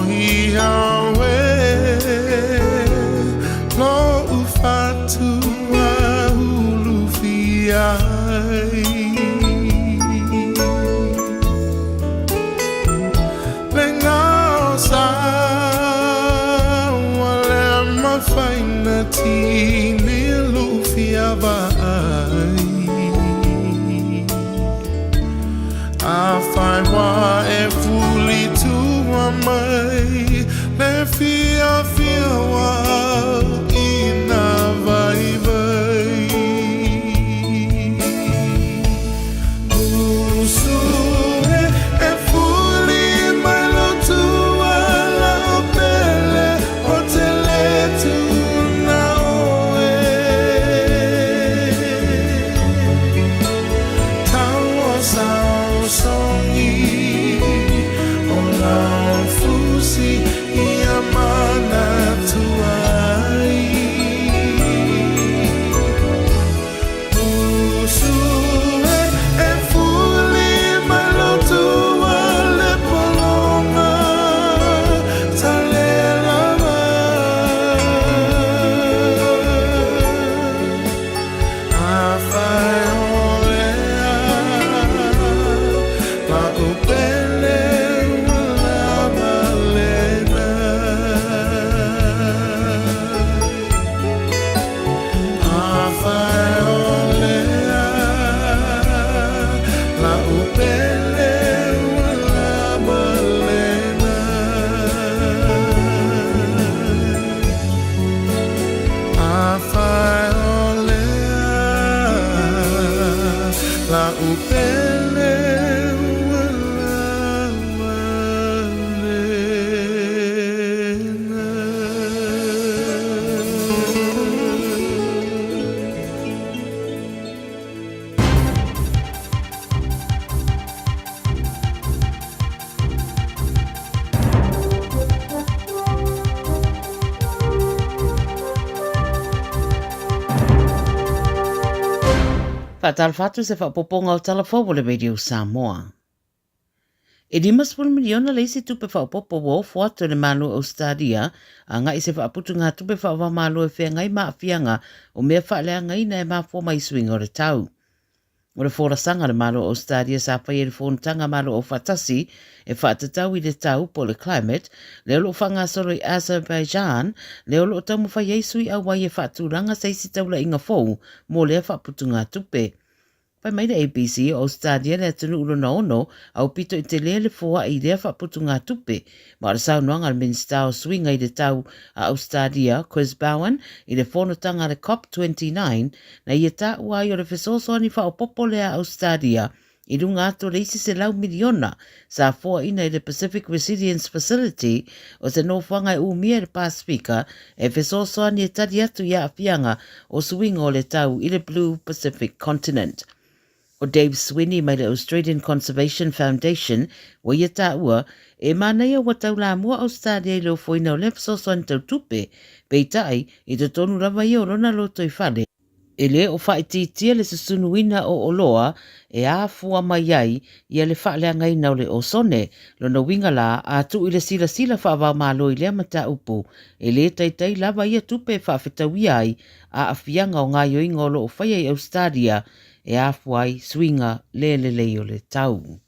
ia oe Lo'u fatu ulufia ai Le gao sa ua le mafai na tini lufia vaai Afai ua e fuli tua mai le fiafia ua ina vaivai Usu e e fuli mai lou tua lau pele o te le tuna oe Faatalofa atu se faaopoopoga o Tala Fou o le Radio Samoa. E 50 miliona le isi tupe faaopoopo ua ofo atu e le Malo o Ausetalia agai i se faaputugatupe faava-o-Malo e feagai ma aafiaga o mea faaleagaina e mafua mai i suiga o le tau. O le folasaga a le Malo o Ausetalia sa faia i le Fonotaga Malo Aufaatasi e faatatau i le tau po o le climate, lea o lo o faagasolo i Azerbaijan, lea o lo o taumafai ai sui auai e faatulaga se isi taulaiga fou mo lea faaputugatupe. Fai mai le ABC, o Ausetalia le atunuu lona ono aupito i telē le foai i lea faaputugatupe. Ma o le saunoaga a le Minisita o Suiga i le Tau a Ausetalia, Chris Bowen, i le fonotaga a le Cop 29, na ia taua ai o le fesoasoani faaopoopo lea a Ausetalia i luga atu o le isi 100 miliona sa foaina i le Pacific Resilience Facility o se nofoaga e umia i le Pasefika e fesoasoani e tali atu i aafiaga o suiga o le tau i le Blue Pacific Continent. O Dave Sweeney mai le Australian Conservation Foundation ua ia taua, e manaia ua taulamua Ausetalia i le ofoina o lea fesoasoani tau tupe, peitai, i totonu lava ia o lona lotoifale, e le o faaitiitia le susunuina o oloa e afua mai ai ia le faaleagaina o le osone. Lona uiga la, a tuu i le silasila faava-o-Malo i lea mataupu, e le taitai lava ia tupe e faafetauia ai aafiaga o gaoioiga o lo o faia i Ausetalia e afua ai suiga le lelei o le tau.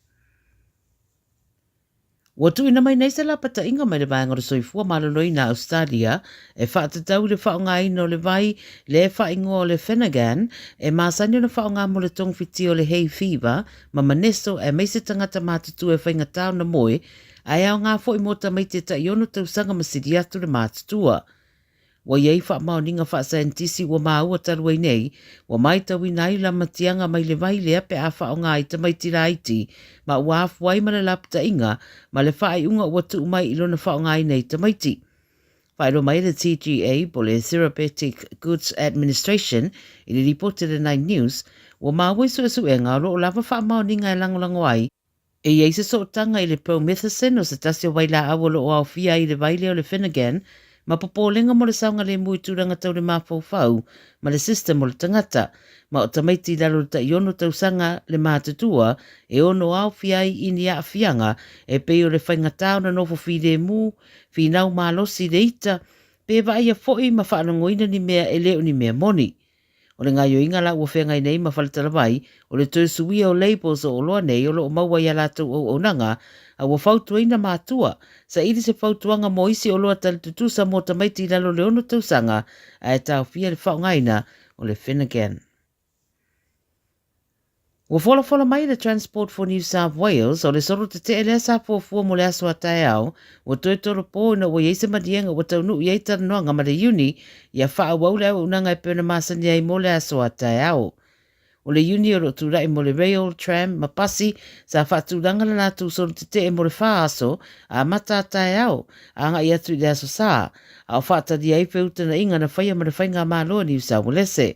Ua tuuina mai nei se lapataiga mai le Vaega o le Soifua Maloloina a Ausetalia e faatatau i le faaaogaina o le vai lea e faaigoa o le Phenergan e masani ona faaaoga mo le togafiti o le hay fever ma maneso aemaise tagata matutua e faigata ona moe ae aoga foi mo tamaiti e taiono tausaga ma sili atu le matutua. Ua i ai faamaoniga faasaienitisi ua maua talu ai nei, ua maitauina ai lamatiaga mai le vai lea pe a faaaoga i tamaiti laiti ma ua afua ai ma le lapataiga ma le faaiuga ua tuu mai i lona faaaogaina i tamaiti. Faailoa mai e le TGA po o le Therapeutic Goods Administration i le lipoti a le Nine News, ua maua i suesuega o lo o lava faamaoniga e lagolago ai E i ai se sootaga i le promethazine o se tasi o vailaau o lo o aofia ai i le vai lea o le Phenergan, ma popolega mo le saogalemu i tulaga tau le mafaufau ma le system o le tagata, ma o tamaiti i lalo o le taiono tausaga le matutua e ono aofia ai i ni aafiaga e pei o le faigata ona nofo filemu, finau malosi i le ita, pe vaaia foi ma faalogoina ni mea e le o ni mea moni. O le gaoioiga la ua feagai nei ma Faletalavai, o le toe suia o labels o oloa nei o lo o maua i a latou auaunaga, a ua fautuaina matua, saili se fautuaga mo isi oloa tali tutusa mo tamaiti i lalo o le ono tausaga ae taofia le faaaogaina o le Phenergan. Ua folafola mai le Transport for New South Wales o le solo tetee lea sa fuafua mo le aso a taeao, ua toe tolopo ina ua i ai se maliega ua taunuu i ai talanoaga ma le iuni ia faaauau le auaunaga e pei ona masani ai mo le aso a taeao. O le iuni o lo o tulai mo le rail, tram ma pasi sa faatulaga le latou solo tetee mo le fa aso amata a taeao agai atu i le aso Sa, a o faatalia ai feutagaiga na faia ma le Faigamalo a Niu Saualese.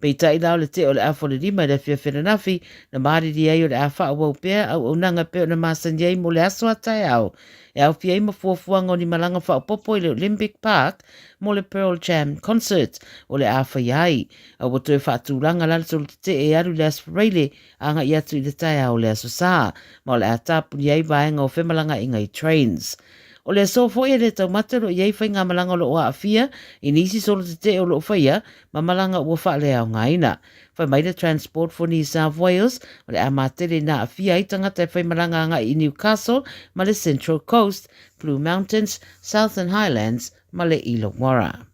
Peitai la o le tea o le afa o le 5 i le afiafi ananafi, na malilie ai o le a faaauau pea auaunaga e pei ona masani ai mo le aso a taeao, e aofia ai ma fuafuaga o ni malaga faaopoopo i le Olympic Park mo le Pearl Jam Concert o le a faia ai, a ua toe faatulaga la le solo tetee e alu i le Aso Faraile agai atu i le taeao o le Aso Sa, ma o le a tapuni ai vaega o femalagaaiga i trains. O le aso foi e le taumate o lo o i ai faigamalaga o lo o aafia i nisi solo tetee o lo o faia ma malaga ua faaleaogaina. Fai mai le Transport for New South Wales, o le a matele ina aafia ai tagata e faimalaga agai i Newcastle ma le Central Coast, Blue Mountains, Southern Highlands ma le Illawarra.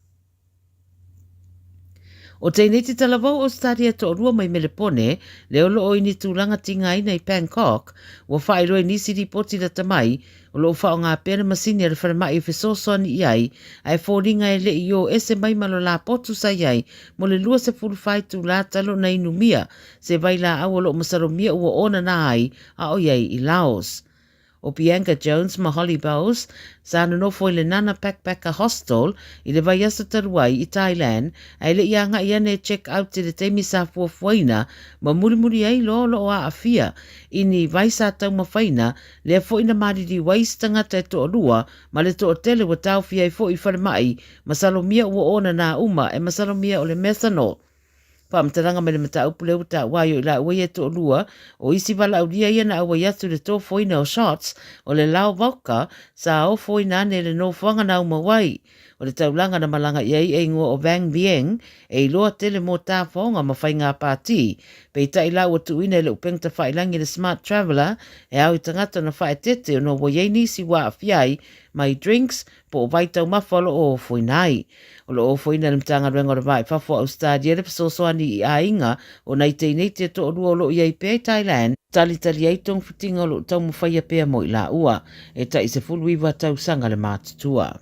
O tēnei te talavou o Stadia toalua mai Melepone, le o loo i ni tulaga tigaina i Bangkok, ua faailoa i nisi ripoti lata mai, o lo o faaaoga pea le masini a le falemai e fesoasoani i ai, a e foliga e le i o ese mai ma lo la potu sa i ai mo le 24 itulā talu ona inumia se vailaau o lo o masalomia ua onana ai a o i ai i Laos. O Bianca Jones ma Holly Bowles sa nonofo i le Nana Backpacker Hostel i le vaiaso talu ai i Thailand ae le i agai ane e check out i le taimi sa fuafuaina ma mulimuli ai loa o lo o aafia i ni vai sa taumafaina lea foi na maliliu ai isi tagata e toalua ma le toatele ua taofia ai foi i falemai masalomia ua onana uma e masalomia o le methanol. Faamatalaga mai le mataupu lea ua taua ai o i laua ia e toalua, o isi valaaulia ia na auai atu i le tofoina o shots o le Lao Vodka sa ofoina ane i le nofoaga na aumau ai. O le taulaga na malaga i ai e igoa o Vang Vieng e iloa tele mō tāwhaonga ma faigā pātī. Peitai la ua tuuina i le upega tawhailangi le Smart Traveller e ao i tagata ona whaetete ona ua i ai nisi ua aafia ai mai drinks po o vai taumafa o lo o ofoina ai. O lo o ofoina e le Matagaluega o le Va i Fafo a Ausetalia le fesoasoani i aiga o nai teineiti e toalua o lo o i ai pea i Thailand, talitali ai togafitiga o lo o taumafaia pea mo i laua e tai 19 tausaga le matutua.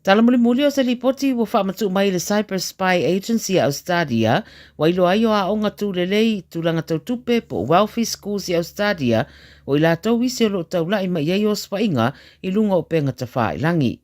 Tala mulimuli o se lipoti ua faamatuu mai i le Cyber Spy Agency a Ausetalia ua iloa ai o aoga tulelei i tulaga tau tupe po o wealthy schools i Ausetalia o i latou isi o lo o taulai mai ai osofaiga i luga o upega tafailangi.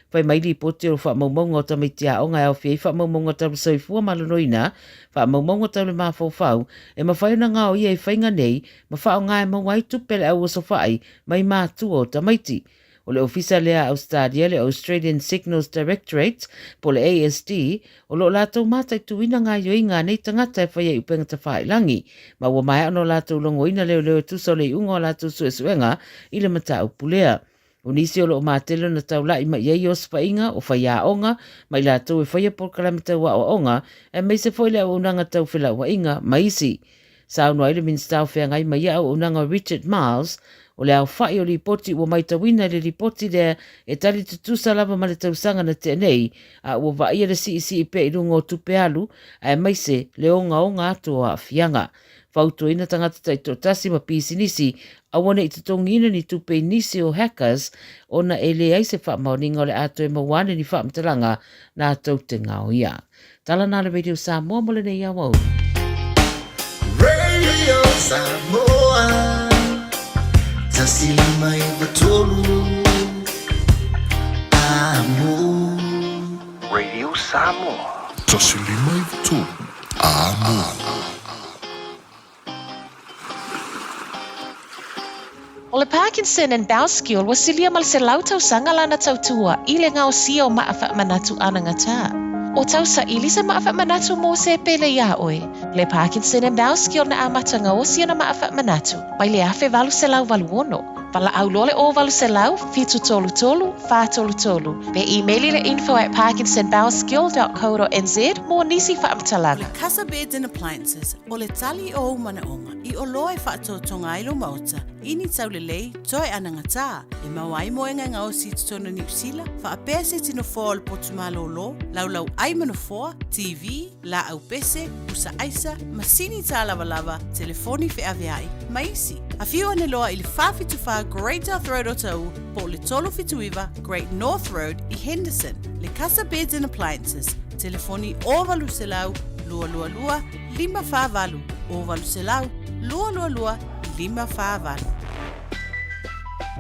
Fai mai lipoti o faamaumauga o tamaiti aoga e aofia ai faamaumauga tau le soifua maloloina, faamaumauga tau le mafaufau, e mafai ona gaoia i faiga nei ma faaaoga e maua ai tupe a le au osofai mai matua o tamaiti. O le ofisa lea a Ausetalia, le Australian Signals Directorate, po o le ASD, o lo o latou mataituina gaoioiga a nei tagata e fai ai upega tafailangi, ma ua maea ona o latou logoina leoleo e tusa o le iuga o a latou suesuega i le mataupu lea. O nisi o lo o matele ona taulai mai i ai osofaiga o faiaoga ma i latou e faia polokalame tau aoaoga, aemaise foi le auaunaga tau felauaiga ma isi. Saunoa ai le Minisita o Feagai ma ia auaunaga o Richard Marles, o le aofai o lipoti ua maitauina i le lipoti lea e tali tutusa lava ma le tausaga na tea nei, a ua vaaia le siisii pea i luga o tupe alu, aemaise le ogaoga atu o aafiaga. Fautuaina tagata taitoatasi ma pisinisi aua ne i totogiina ni tupe i nisi o hackers ona e leai se faamaoniga o le a toe maua ane ni faamatalaga na tou te ngaoia. Tala nā le Radio Samoa mo lenei aoauli. Radio Samoa 153 Amo. Radio Samoa. 153 Amo. O le Le Parkinson and Bowskill ua silia ma le 100 tausaga lana tautua i le gaosia o maa faamanatu anagatā. O tausaili se maa faamanatu mo se pele iā oe. Le Parkinson and Bowskill na amata gaosi ana maa faamanatu mai le 1886. Valaau loa le 0800 733 433 pe imeli le info@parkinsonbowskill.co.nz mo nisi faamatalaga. O le Casa Beds and Appliances, o le tali o ou manaoga i oloa e faatotoga ai lou maota i ni taulelei toe anagatā e maua ai moega e gaosi i totonu o Niu Sila, faapea se iti nofoa o le potu malōlō, laulau ai ma nofoa, TV, laau pese, pusa aisa, masini tālavalava, telefoni feaveai, ma isi. Afio ane loa i le 474 Great South Road Otahuhu po o le 379 Great North Road i Henderson. Le Casa Beds and Appliances, telefoni 0800 222 548, 0800 222 548.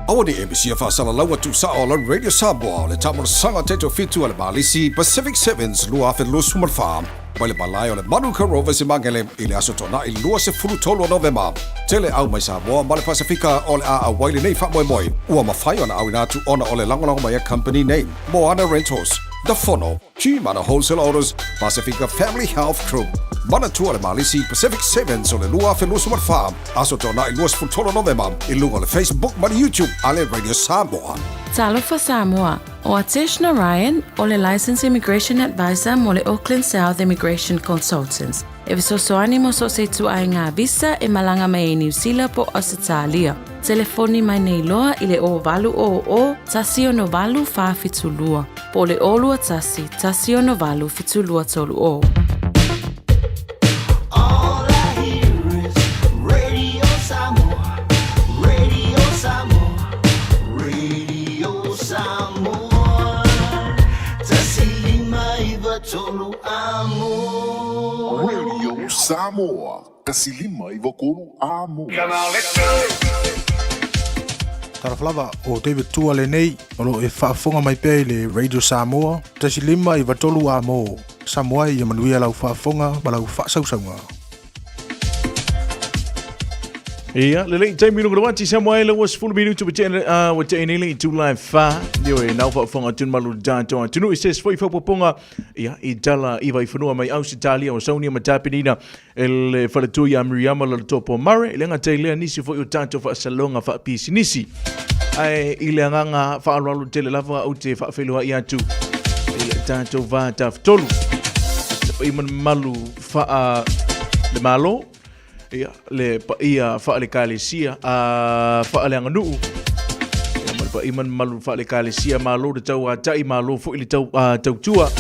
Aua ne i e misia faasalalau atu sao o le Radio Samoa o le taamolosaga taitofitu a le Malisi Pacific Sevens 2024 mai le malae o le Manuka Rovers i Magele i le Aso Toonai 23 o Novema. Tele au mai Samoa ma le Pasefika o le a auai lenei faamoemoe ua mafai ona auina atu ona o le lagolago mai a company nei, Moana Rentals, The Fono, Gmana Wholesale Autos, Pasifika Family Health Group, Manatua le Malisi Pacific Sevens o le 2024, Aso Toonai 23 Novema i luga o le Facebook ma le YouTube a le Radio Samoa. Talofa Samoa, o Atesh Narayan o le Licensed Immigration Advisor mo le Auckland South Immigration Consultants. E fesoasoani mo so o se ituaiga visa e malaga mai ai Niu Sila po o Ausetalia. Telefoni mai nei loa i le 0800 168 472 po o le 021 168 7230. All I hear is Radio Samoa, Radio Samoa, Radio Samoa. 159 amo. Radio Samoa, 159 amo. Talofa lava, o David Tua lenei, o lo o e faafofoga mai pea i le Radio Samoa, 159 amo. Samoa ia manuia lau faafofoga ma lau faasausauga. Ia, lelei taimi luga le wati sa moe le ua 10 minutu wa tea wa tea nei le itu lai fa. Io e nau whaafonga tun malu tātou atunu i ses foi whapoponga ia i tala i vai whanua mai Ausitalia o Saunia ma Tapenina e le whaletui a Miriama la le topo mare i le ngā teilea nisi foi o tātou whaasalonga whaapisinisi. Ai i le anganga whaaloalo tele lava au te whaawhelua i atu i le tātou vā tafutolu. Le pai malu whaa le malo Ia, le paia faale-Ekalesia, a, faaleaganuu, ia, ma le paia ma le mamalu faale-Ekalesia, malo le tauata'i, malo foi le tau, a, tautua,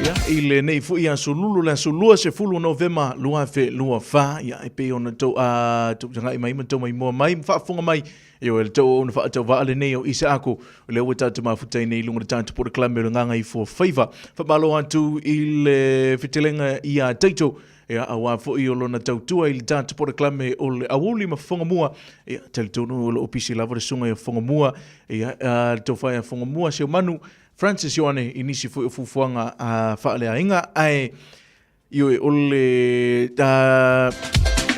ia, i lenei foi aso lulu, le aso 20 o Novema 2024, ia, e pei ona tou, a, tausaga'i mai ma tou maimoa mai ma faafofoga mai, Ioe, le tauoona faatauvaa lenei o Isaako, o lea ua tatou mafuta ai nei i luga o le tatou polokalame o le Gagaifomafaiva. Faamalo atu i le fetelega ia Taito, ia, aua foi o lona tautua i le tatou polokalame o le Aoauli ma Fofogamua. Ia, talitonu o lo o pisi lava le susuga ia Fofogamua, ia, le tofa ia Fofogamua Seumanu, Francis Ioane i nisi foi o fuafuaga faaleaiga, ae Ioe, o le, uh,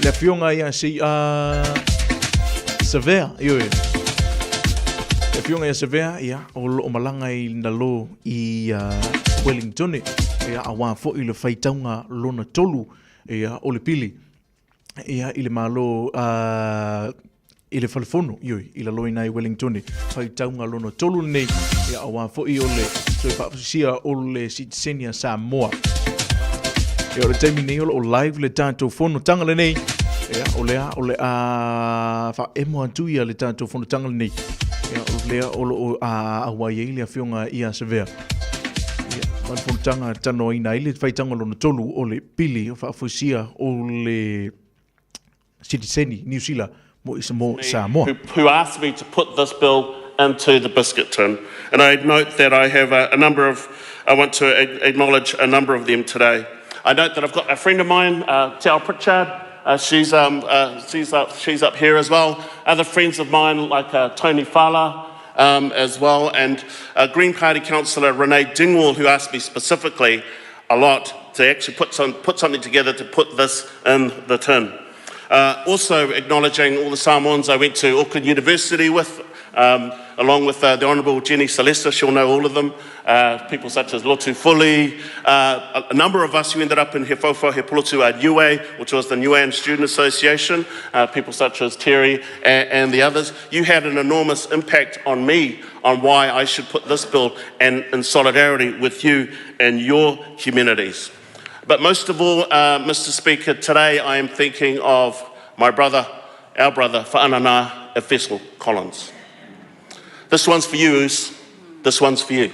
le afioga ia se, uh, Savea, ioe. Le afioga ia Savea, ia, o loo malaga i nalo i uh, Wellington, ia, auā foi le faitauga lona tolu, ia, o le pili, ia, i le Malo, uh, i le falefono, ioe, i lalo i nai Wellington, faitauga lona tolu lenei, ia auā foi o le toe faafusia o le sitiseni a Samoa. Ia, o le taimi nei o lo o live le tatou fonotaga lenei, ia, o lea o le a faaemo atu ia le tatou fonotaga lenei, ia, o lea o lo o auai ai le afioga ia Savea. Ia, ma le fonotaga talanoaina ai le faitauga lona tolu o le pili o faafusia o le sitiseni Niu Sila mo mo Samoa. Who, who asked me to put this bill into the biscuit tin. And I note that I have a, a number of, I want to acknowledge a number of them today. I note that I've got a friend of mine, uh, Te Ao Pritchard, uh, she's, um, uh, she's, up, she's up here as well. Other friends of mine like uh, Tony Fala um, as well, and uh, Green Party councillor Renee Dingwall, who asked me specifically a lot to actually put, some, put something together to put this in the tin. Also acknowledging all the Samoans I went to Auckland University with, along with the Honourable Jenny Salesa, she'll know all of them, people such as Lotu Fuli, a number of us who ended up in He Whauwhau He Pulotu a Niue, which was the Niuean Student Association, people such as Terry and the others. You had an enormous impact on me on why I should put this bill and in solidarity with you and your communities. But most of all, Mr Speaker, today I am thinking of my brother, our brother, Fa'anana Efeso Collins. This one's for you, Us. This one's for you.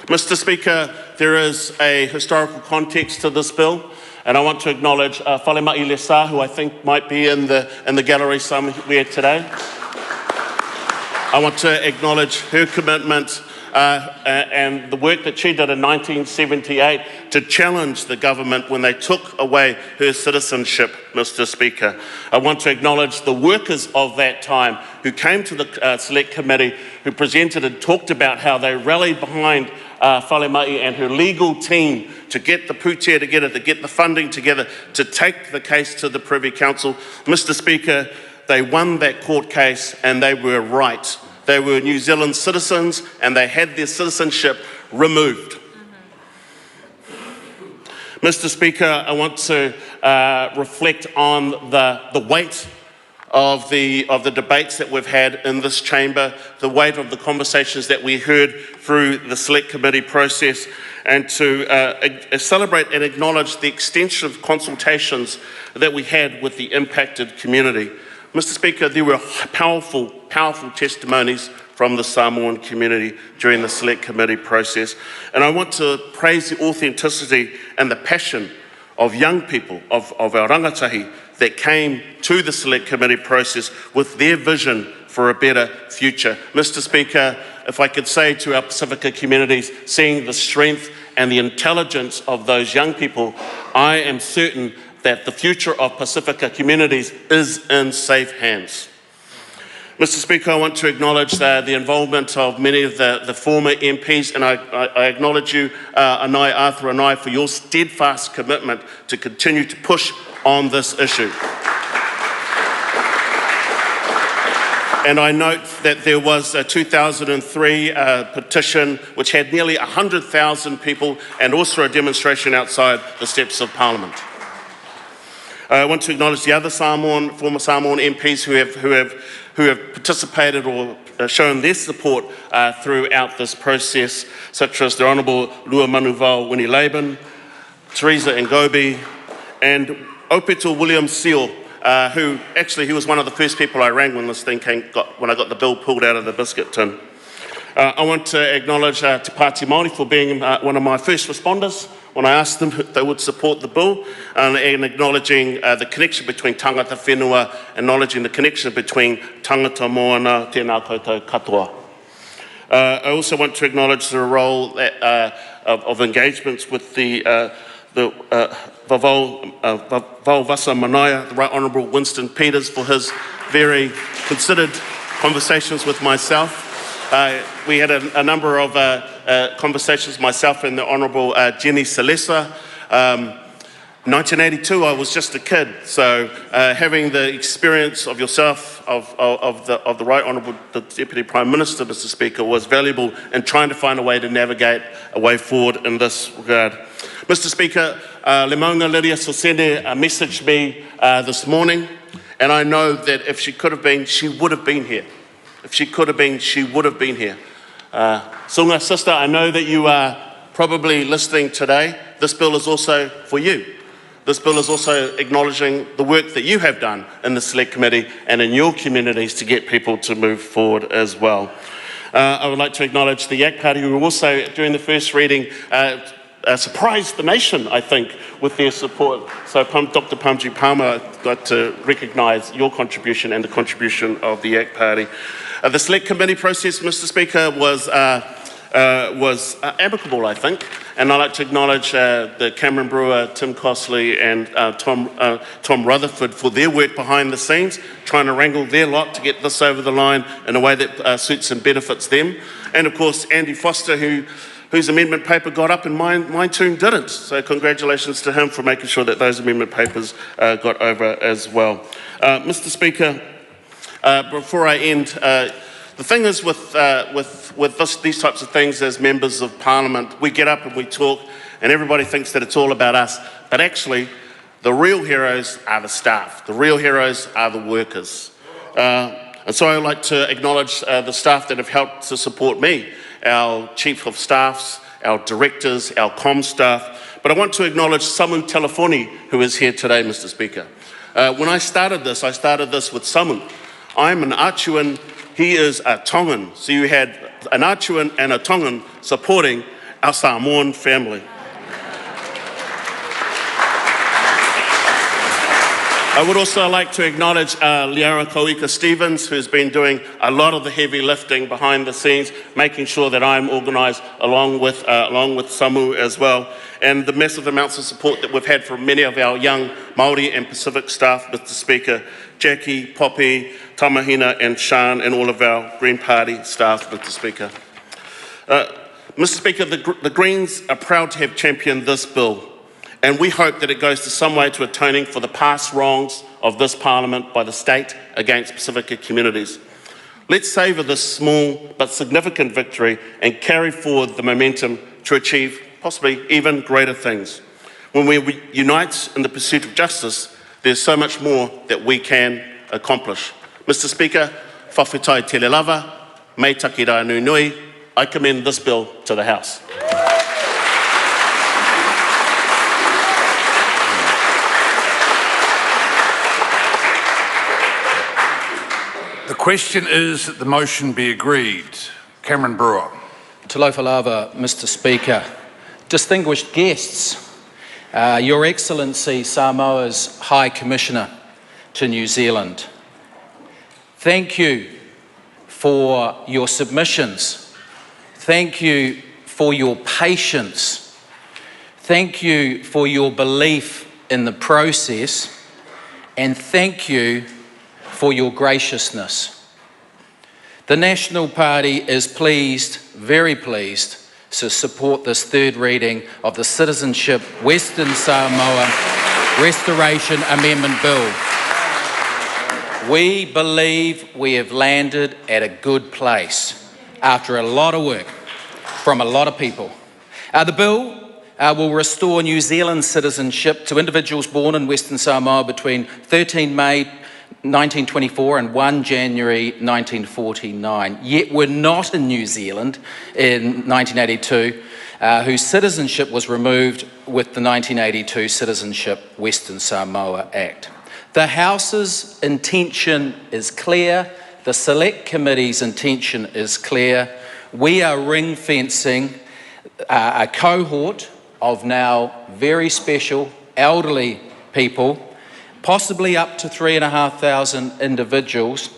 Mr Speaker, there is a historical context to this bill, and I want to acknowledge Falemai Lesa, who I think might be in the, in the gallery somewhere today. I want to acknowledge her commitment and the work that she did in 1978 to challenge the government when they took away her citizenship, Mr Speaker. I want to acknowledge the workers of that time who came to the Select Committee, who presented and talked about how they rallied behind Falemai and her legal team to get the pūtea together, to get the funding together, to take the case to the Privy Council. Mr Speaker, they won that court case and they were right. They were New Zealand citizens and they had their citizenship removed. Mr Speaker, I want to reflect on the, the weight of the, of the debates that we've had in this chamber, the weight of the conversations that we heard through the Select Committee process, and to celebrate and acknowledge the extensive consultations that we had with the impacted community. Mr Speaker, there were powerful, powerful testimonies from the Samoan community during the Select Committee process. And I want to praise the authenticity and the passion of young people, of, of our rangatahi, that came to the Select Committee process with their vision for a better future. Mr Speaker, if I could say to our Pacifica communities, seeing the strength and the intelligence of those young people, I am certain that the future of Pacifica communities is in safe hands. Mr Speaker, I want to acknowledge the involvement of many of the, the former MPs, and I, I, I acknowledge you, Anai Arthur Anai, for your steadfast commitment to continue to push on this issue. And I note that there was a 2003 petition which had nearly 100,000 people and also a demonstration outside the steps of Parliament. I want to acknowledge the other Samoan, former Samoan MPs who have, who have, who have participated or shown their support throughout this process, such as the Honourable Lua Manuvao Winnie Laban, Teresa Ngobi, and Opito William Seal, who actually he was one of the first people I rang when this thing came, got, when I got the bill pulled out of the biscuit tin. I want to acknowledge Te Pāti Māori for being one of my first responders when I asked them if they would support the bill, and acknowledging the connection between tangata whenua, acknowledging the connection between tangata moana, tēnā koutou katoa. I also want to acknowledge the role that, of, of engagements with the, the Vavau, Vaovasa Manaia, the Right Honourable Winston Peters, for his very considered conversations with myself. We had a, a number of conversations, myself and the Honourable Jenny Salesa. 1982, I was just a kid, so having the experience of yourself, of, of, of, the, of the Right Honourable the Deputy Prime Minister, Mr Speaker, was valuable in trying to find a way to navigate a way forward in this regard. Mr Speaker, Lemoga Lydia Sosene messaged me this morning, and I know that if she could have been, she would have been here. If she could have been, she would have been here. Sunga, sister, I know that you are probably listening today. This bill is also for you. This bill is also acknowledging the work that you have done in the Select Committee and in your communities to get people to move forward as well. I would like to acknowledge the Yak Party, who also, during the first reading, surprised the nation, I think, with their support. So Dr Parmjit Palmer, I'd like to recognise your contribution and the contribution of the Yak Party. The Select Committee process, Mr Speaker, was, was amicable, I think. And I'd like to acknowledge the Cameron Brewer, Tim Costley and Tom, Tom Rutherford for their work behind the scenes, trying to wrangle their lot to get this over the line in a way that suits and benefits them. And of course, Andy Foster, who whose amendment paper got up and mine, mine too didn't. So congratulations to him for making sure that those amendment papers got over as well. Mr Speaker, before I end, the thing is with, with, with this, these types of things as members of parliament, we get up and we talk and everybody thinks that it's all about us. But actually, the real heroes are the staff. The real heroes are the workers. And so I'd like to acknowledge the staff that have helped to support me, our chief of staffs, our directors, our com staff. But I want to acknowledge Samu Telefoni, who is here today, Mr Speaker. When I started this, I started this with Samu. I'm an Achuan, he is a Tongan. So you had an Achuan and a Tongan supporting our Samoan family. I would also like to acknowledge Liara Koika Stevens, who's been doing a lot of the heavy lifting behind the scenes, making sure that I'm organised along with, along with Samu as well, and the massive amounts of support that we've had from many of our young Māori and Pacific staff, Mr Speaker, Jackie, Poppy, Tamahina and Shan, and all of our Green Party staff, Mr Speaker. Mr Speaker, the, the Greens are proud to have championed this bill and we hope that it goes to some way to atoning for the past wrongs of this parliament by the state against Pacifica communities. Let's savour this small but significant victory and carry forward the momentum to achieve possibly even greater things. When we unite in the pursuit of justice, there's so much more that we can accomplish. Mr Speaker, whawhitai te lava, mei taki rā nui, I commend this bill to the House. The question is that the motion be agreed. Cameron Brewer. Talofa lava, Mr Speaker. Distinguished guests, Your Excellency Samoa's High Commissioner to New Zealand, thank you for your submissions. Thank you for your patience. Thank you for your belief in the process. And thank you for your graciousness. The National Party is pleased, very pleased, to support this third reading of the Citizenship Western Samoa Restoration Amendment Bill. We believe we have landed at a good place after a lot of work from a lot of people. The bill will restore New Zealand citizenship to individuals born in Western Samoa between 13 May 1924 and 1 January 1949, yet were not in New Zealand in 1982, whose citizenship was removed with the 1982 Citizenship Western Samoa Act. The House's intention is clear. The Select Committee's intention is clear. We are ring fencing a cohort of now very special elderly people, possibly up to 3,500 individuals,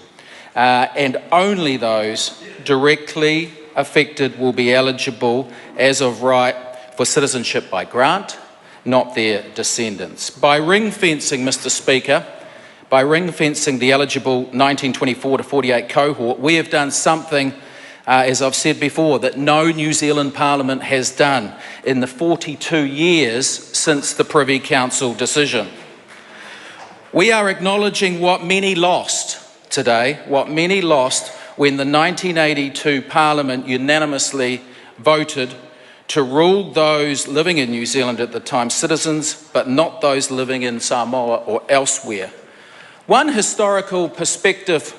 and only those directly affected will be eligible as of right for citizenship by grant, not their descendants. By ring fencing, Mr Speaker, by ring fencing the eligible 1924 to 48 cohort, we have done something, as I've said before, that no New Zealand Parliament has done in the 42 years since the Privy Council decision. We are acknowledging what many lost today, what many lost when the 1982 Parliament unanimously voted to rule those living in New Zealand at the time citizens, but not those living in Samoa or elsewhere. One historical perspective,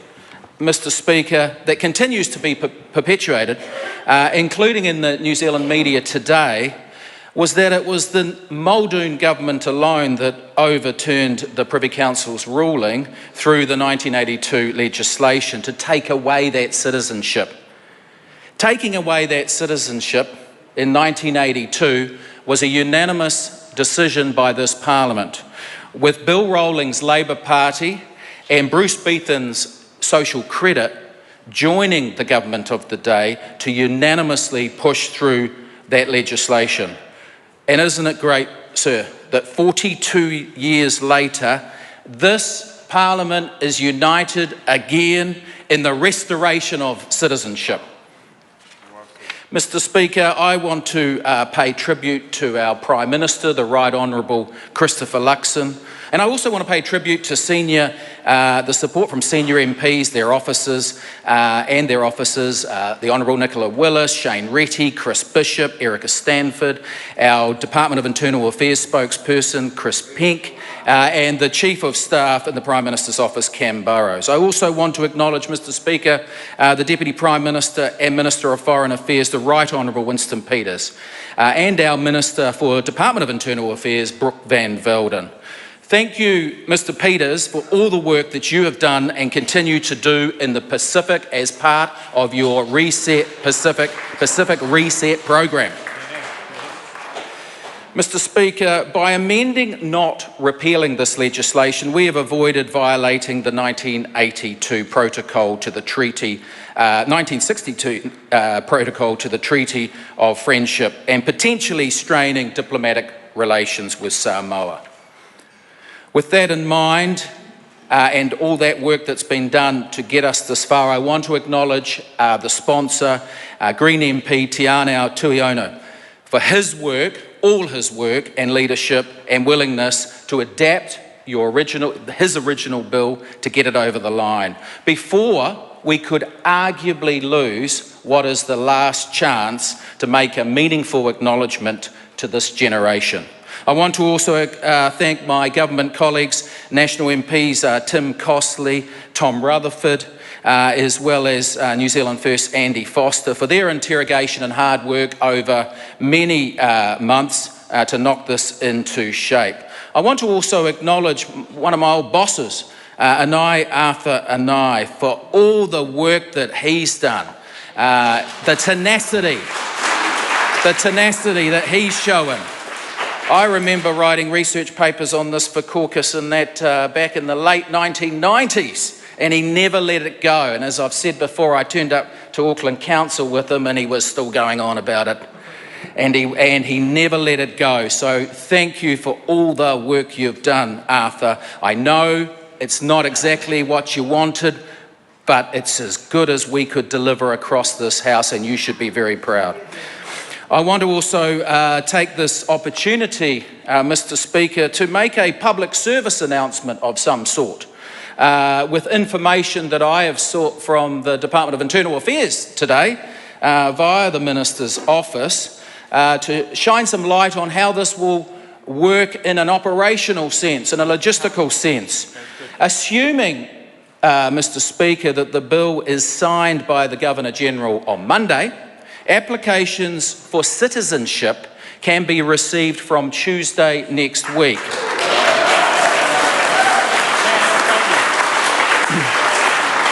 Mr Speaker, that continues to be perpetuated, including in the New Zealand media today, was that it was the Muldoon government alone that overturned the Privy Council's ruling through the 1982 legislation to take away that citizenship. Taking away that citizenship in 1982 was a unanimous decision by this parliament, with Bill Rowling's Labor Party and Bruce Beethan's Social Credit joining the government of the day to unanimously push through that legislation. And isn't it great, sir, that 42 years later, this parliament is united again in the restoration of citizenship. Mr Speaker, I want to pay tribute to our Prime Minister, the Right Honourable Christopher Luxon, and I also want to pay tribute to senior, the support from senior MPs, their officers, and their officers, the Honourable Nicola Willis, Shane Reti, Chris Bishop, Erica Stanford, our Department of Internal Affairs spokesperson, Chris Penk, and the Chief of Staff in the Prime Minister's Office, Cam Burrows. I also want to acknowledge, Mr Speaker, the Deputy Prime Minister and Minister of Foreign Affairs, the Right Honourable Winston Peters, and our Minister for Department of Internal Affairs, Brooke Van Velden. Thank you, Mr Peters, for all the work that you have done and continue to do in the Pacific as part of your Reset Pacific, Pacific Reset program. Mr Speaker, by amending, not repealing this legislation, we have avoided violating the 1982 protocol to the treaty, 1962 protocol to the Treaty of Friendship and potentially straining diplomatic relations with Samoa. With that in mind, and all that work that's been done to get us this far, I want to acknowledge the sponsor, Green MP Teanau Tuiono, for his work, all his work and leadership and willingness to adapt his original bill to get it over the line. Before we could arguably lose what is the last chance to make a meaningful acknowledgement to this generation. I want to also thank my government colleagues, National MPs Tim Costley, Tom Rutherford, as well as New Zealand First Andy Foster, for their interrogation and hard work over many months to knock this into shape. I want to also acknowledge one of my old bosses, Anae Arthur Anae, for all the work that he's done, the tenacity that he's shown. I remember writing research papers on this for caucus and that back in the late 1990s, and he never let it go. And as I've said before, I turned up to Auckland Council with him and he was still going on about it. And he never let it go. So thank you for all the work you've done, Arthur. I know it's not exactly what you wanted, but it's as good as we could deliver across this house, and you should be very proud. I want to also take this opportunity, Mr Speaker, to make a public service announcement of some sort with information that I have sought from the Department of Internal Affairs today via the Minister's office to shine some light on how this will work in an operational sense, in a logistical sense. Assuming, Mr Speaker, that the bill is signed by the Governor-General on Monday, applications for citizenship can be received from Tuesday next week.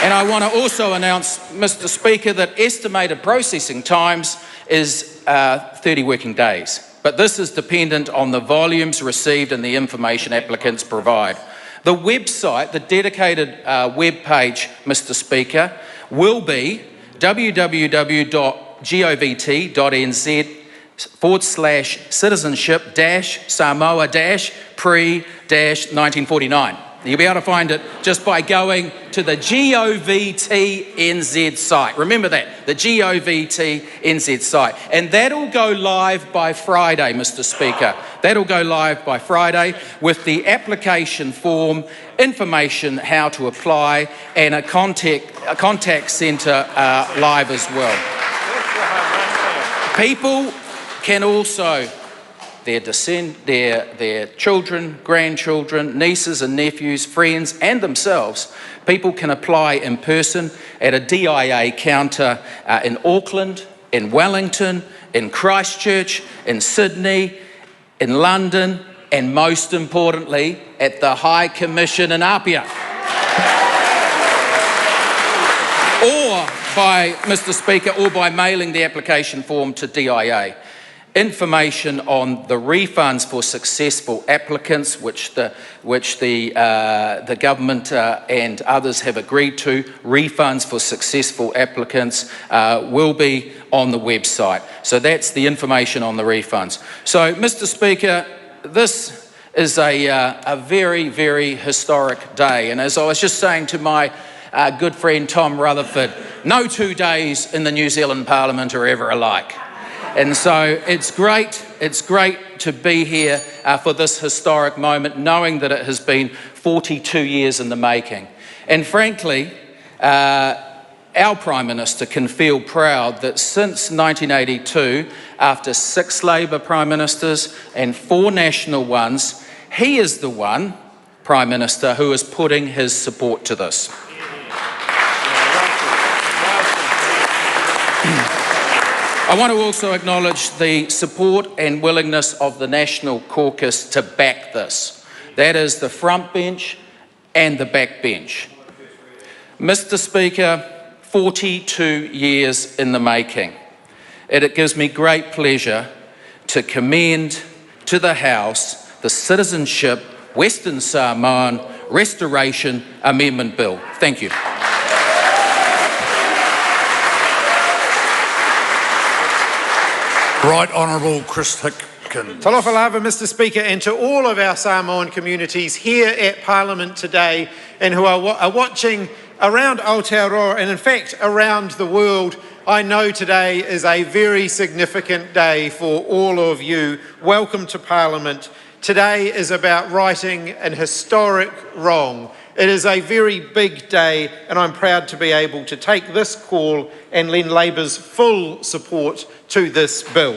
And I want to also announce, Mr Speaker, that estimated processing times is 30 working days. But this is dependent on the volumes received and the information applicants provide. The website, the dedicated web page, Mr Speaker, will be www.govt.nz/citizenship-samoa-pre-1949. You'll be able to find it just by going to the GOVTNZ site. Remember that, the GOVTNZ site. And that'll go live by Friday, Mr Speaker. That'll go live by Friday with the application form, information how to apply, and a contact centre live as well. People can also, their children, grandchildren, nieces and nephews, friends and themselves, people can apply in person at a DIA counter in Auckland, in Wellington, in Christchurch, in Sydney, in London, and most importantly, at the High Commission in Apia. Or by, Mr Speaker, or by mailing the application form to DIA. Information on the refunds for successful applicants, which the government and others have agreed to, refunds for successful applicants will be on the website. So that's the information on the refunds. So, Mr Speaker, this is a very, very historic day. And as I was just saying to my good friend Tom Rutherford. No two days in the New Zealand Parliament are ever alike. And so it's great, it's great to be here for this historic moment, knowing that it has been 42 years in the making. And frankly, our Prime Minister can feel proud that since 1982, after six Labour Prime Ministers and four national ones, he is the one Prime Minister who is putting his support to this. I want to also acknowledge the support and willingness of the National Caucus to back this. That is the front bench and the back bench. Mr Speaker, 42 years in the making. And it gives me great pleasure to commend to the House the Citizenship Western Samoan Restoration Amendment Bill. Thank you. Right Honourable Chris Hipkins. Talofa lava, Mr Speaker, and to all of our Samoan communities here at Parliament today and who are, wa are watching around Aotearoa and in fact around the world, I know today is a very significant day for all of you. Welcome to Parliament. Today is about righting an historic wrong. It is a very big day, and I'm proud to be able to take this call and lend Labour's full support to this bill.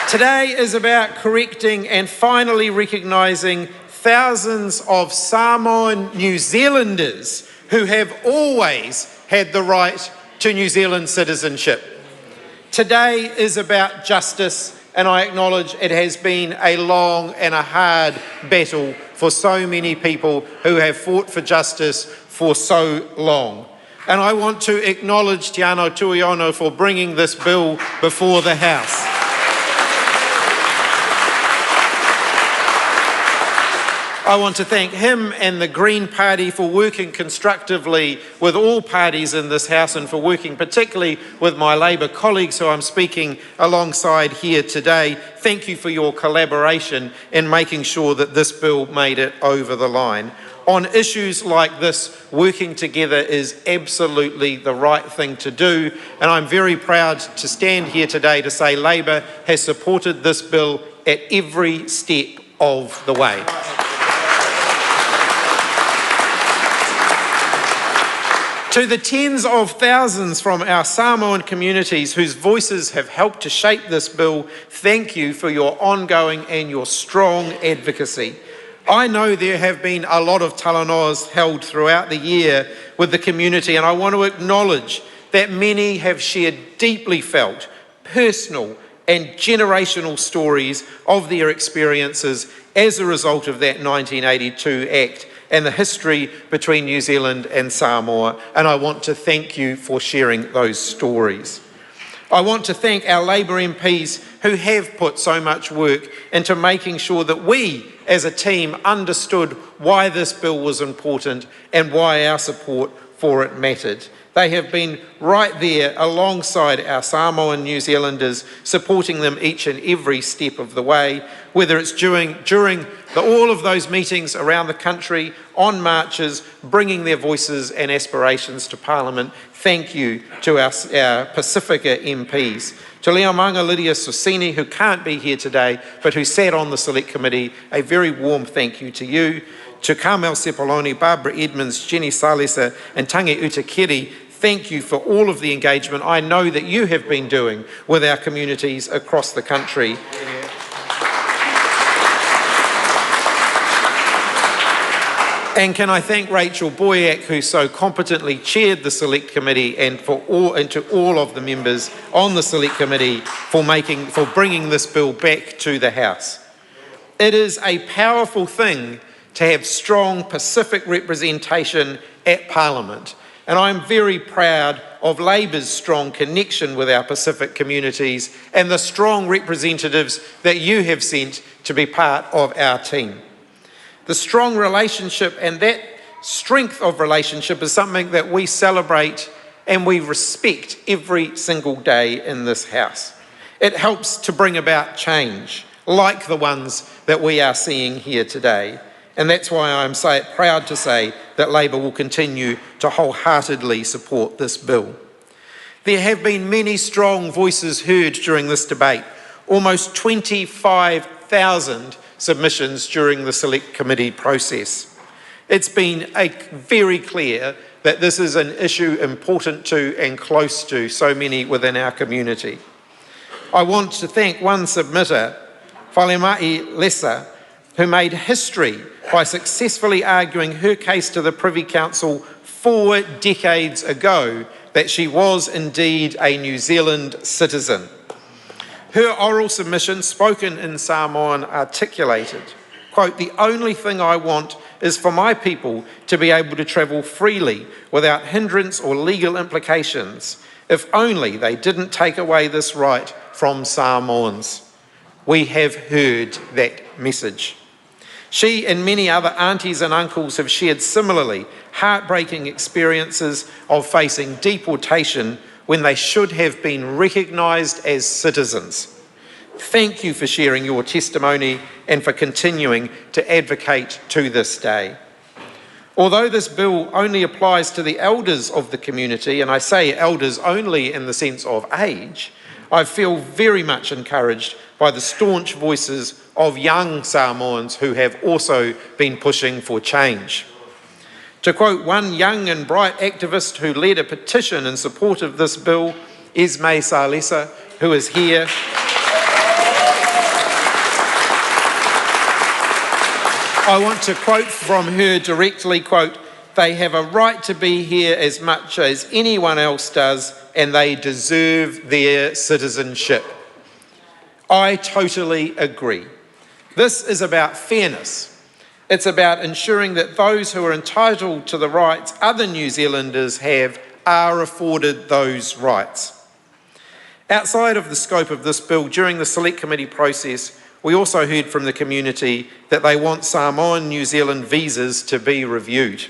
Today is about correcting and finally recognising thousands of Samoan New Zealanders who have always had the right to New Zealand citizenship. Today is about justice, and I acknowledge it has been a long and a hard battle for so many people who have fought for justice for so long. And I want to acknowledge Teanau Tuiono for bringing this bill before the House. I want to thank him and the Green Party for working constructively with all parties in this House and for working particularly with my Labour colleagues who I'm speaking alongside here today. Thank you for your collaboration in making sure that this bill made it over the line. On issues like this, working together is absolutely the right thing to do, and I'm very proud to stand here today to say Labour has supported this bill at every step of the way. To the tens of thousands from our Samoan communities whose voices have helped to shape this bill, thank you for your ongoing and your strong advocacy. I know there have been a lot of talanoas held throughout the year with the community, and I want to acknowledge that many have shared deeply felt, personal, and generational stories of their experiences as a result of that 1982 Act and the history between New Zealand and Samoa, and I want to thank you for sharing those stories. I want to thank our Labour MPs who have put so much work into making sure that we as a team understood why this bill was important and why our support for it mattered. They have been right there alongside our Samoan New Zealanders, supporting them each and every step of the way, whether it's during, during the, all of those meetings around the country, on marches, bringing their voices and aspirations to Parliament. Thank you to our, our Pacifica MPs. To Leomanga Lydia Sosini, who can't be here today, but who sat on the Select Committee, a very warm thank you to you. To Carmel Sepuloni, Barbara Edmonds, Jenny Salesa, and Tangi Utikere, thank you for all of the engagement I know that you have been doing with our communities across the country. And can I thank Rachel Boyack, who so competently chaired the Select Committee, and for all and to all of the members on the Select Committee for making for bringing this bill back to the House. It is a powerful thing to have strong Pacific representation at Parliament. And I'm very proud of Labour's strong connection with our Pacific communities and the strong representatives that you have sent to be part of our team. The strong relationship and that strength of relationship is something that we celebrate and we respect every single day in this house. It helps to bring about change. like the ones that we are seeing here today. And that's why I'm proud to say that Labour will continue to wholeheartedly support this bill. There have been many strong voices heard during this debate, almost 25,000 submissions during the Select Committee process. It's been very clear that this is an issue important to and close to so many within our community. I want to thank one submitter, Falemai Lessa, who made history by successfully arguing her case to the Privy Council 4 decades ago that she was indeed a New Zealand citizen. Her oral submission, spoken in Samoan, articulated, quote, "The only thing I want is for my people to be able to travel freely without hindrance or legal implications. If only they didn't take away this right from Samoans." We have heard that message. She and many other aunties and uncles have shared similarly heartbreaking experiences of facing deportation when they should have been recognised as citizens. Thank you for sharing your testimony and for continuing to advocate to this day. Although this bill only applies to the elders of the community, and I say elders only in the sense of age, I feel very much encouraged by the staunch voices of young Samoans who have also been pushing for change. To quote one young and bright activist who led a petition in support of this bill, Esme Salesa, who is here, I want to quote from her directly, quote, "They have a right to be here as much as anyone else does, and they deserve their citizenship." I totally agree. This is about fairness. It's about ensuring that those who are entitled to the rights other New Zealanders have are afforded those rights. Outside of the scope of this bill, during the Select Committee process, we also heard from the community that they want Samoan New Zealand visas to be reviewed.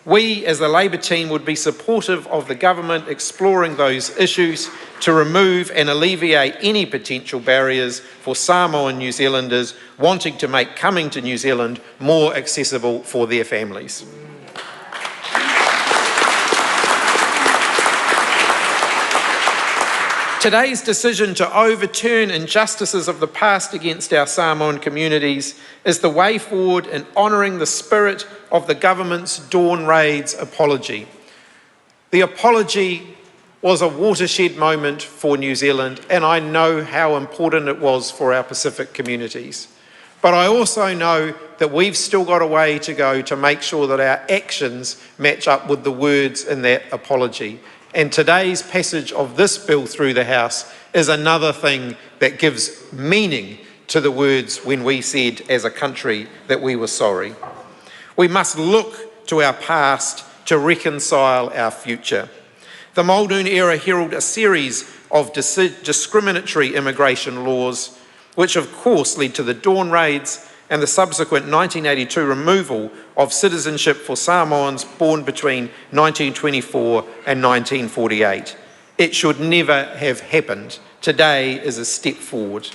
We, as the Labour team, would be supportive of the government exploring those issues to remove and alleviate any potential barriers for Samoan New Zealanders wanting to make coming to New Zealand more accessible for their families. Today's decision to overturn injustices of the past against our Samoan communities is the way forward in honouring the spirit of the government's Dawn Raids apology. The apology was a watershed moment for New Zealand, and I know how important it was for our Pacific communities. But I also know that we've still got a way to go to make sure that our actions match up with the words in that apology. And today's passage of this bill through the House is another thing that gives meaning to the words when we said as a country that we were sorry. We must look to our past to reconcile our future. The Muldoon era heralded a series of discriminatory immigration laws, which of course led to the Dawn Raids and the subsequent 1982 removal of citizenship for Samoans born between 1924 and 1948. It should never have happened. Today is a step forward.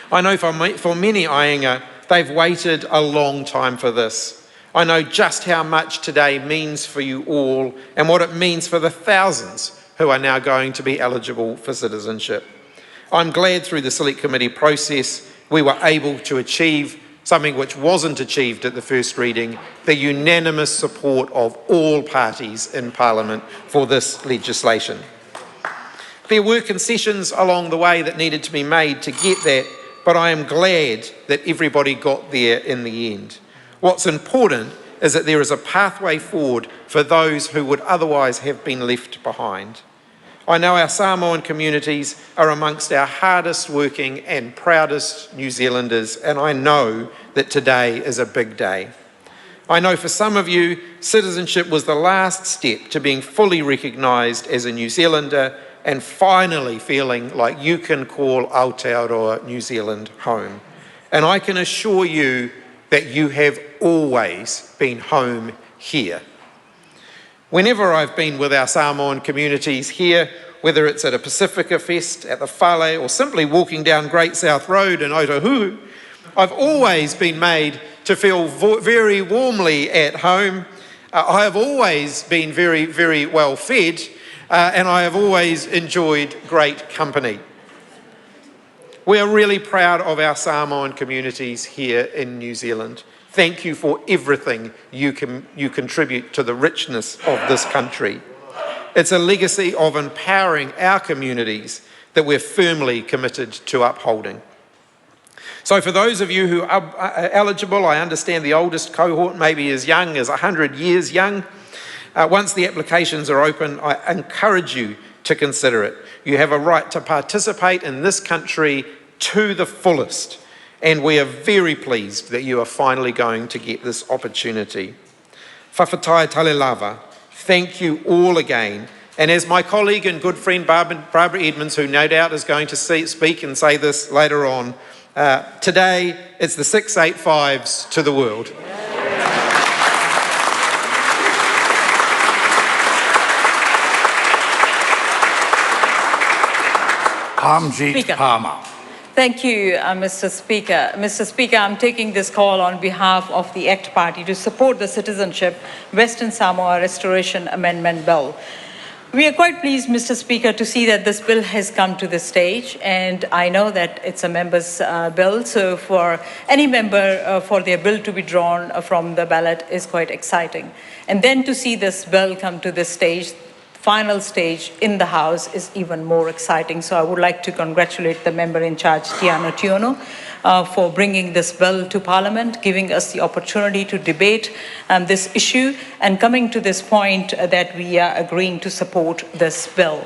I know for many Aiga, they've waited a long time for this. I know just how much today means for you all and what it means for the thousands who are now going to be eligible for citizenship. I'm glad through the Select Committee process we were able to achieve something which wasn't achieved at the first reading, the unanimous support of all parties in Parliament for this legislation. There were concessions along the way that needed to be made to get that, but I am glad that everybody got there in the end. What's important is that there is a pathway forward for those who would otherwise have been left behind. I know our Samoan communities are amongst our hardest working and proudest New Zealanders, and I know that today is a big day. I know for some of you, citizenship was the last step to being fully recognised as a New Zealander and finally feeling like you can call Aotearoa New Zealand home. And I can assure you that you have always been home here. Whenever I've been with our Samoan communities here Whether it's at a Pacifica Fest, at the Fale, or simply walking down Great South Road in Otahuhu, I've always been made to feel very warmly at home. I have always been very, very well fed, and I have always enjoyed great company. We are really proud of our Samoan communities here in New Zealand. Thank you for everything you contribute to the richness of this country. It's a legacy of empowering our communities that we're firmly committed to upholding. So for those of you who are eligible, I understand the oldest cohort may be as young as 100 years young. Once the applications are open, I encourage you to consider it. You have a right to participate in this country to the fullest, and we are very pleased that you are finally going to get this opportunity. Fa'afetai tele lava, thank you all again. And as my colleague and good friend Barbara Edmonds, who no doubt is going to speak and say this later on, today it's the 685s to the world. Parmjeet Speaker. Parmar. Thank you, Mr. Speaker. Mr. Speaker, I'm taking this call on behalf of the ACT Party to support the Citizenship Western Samoa Restoration Amendment Bill. We are quite pleased, Mr. Speaker, to see that this bill has come to this stage, and I know that it's a member's bill, so for any member for their bill to be drawn from the ballot is quite exciting. And then to see this bill come to this stage, final stage in the House, is even more exciting. So I would like to congratulate the member in charge, Teanau Tuiono, for bringing this bill to Parliament, giving us the opportunity to debate this issue and coming to this point that we are agreeing to support this bill.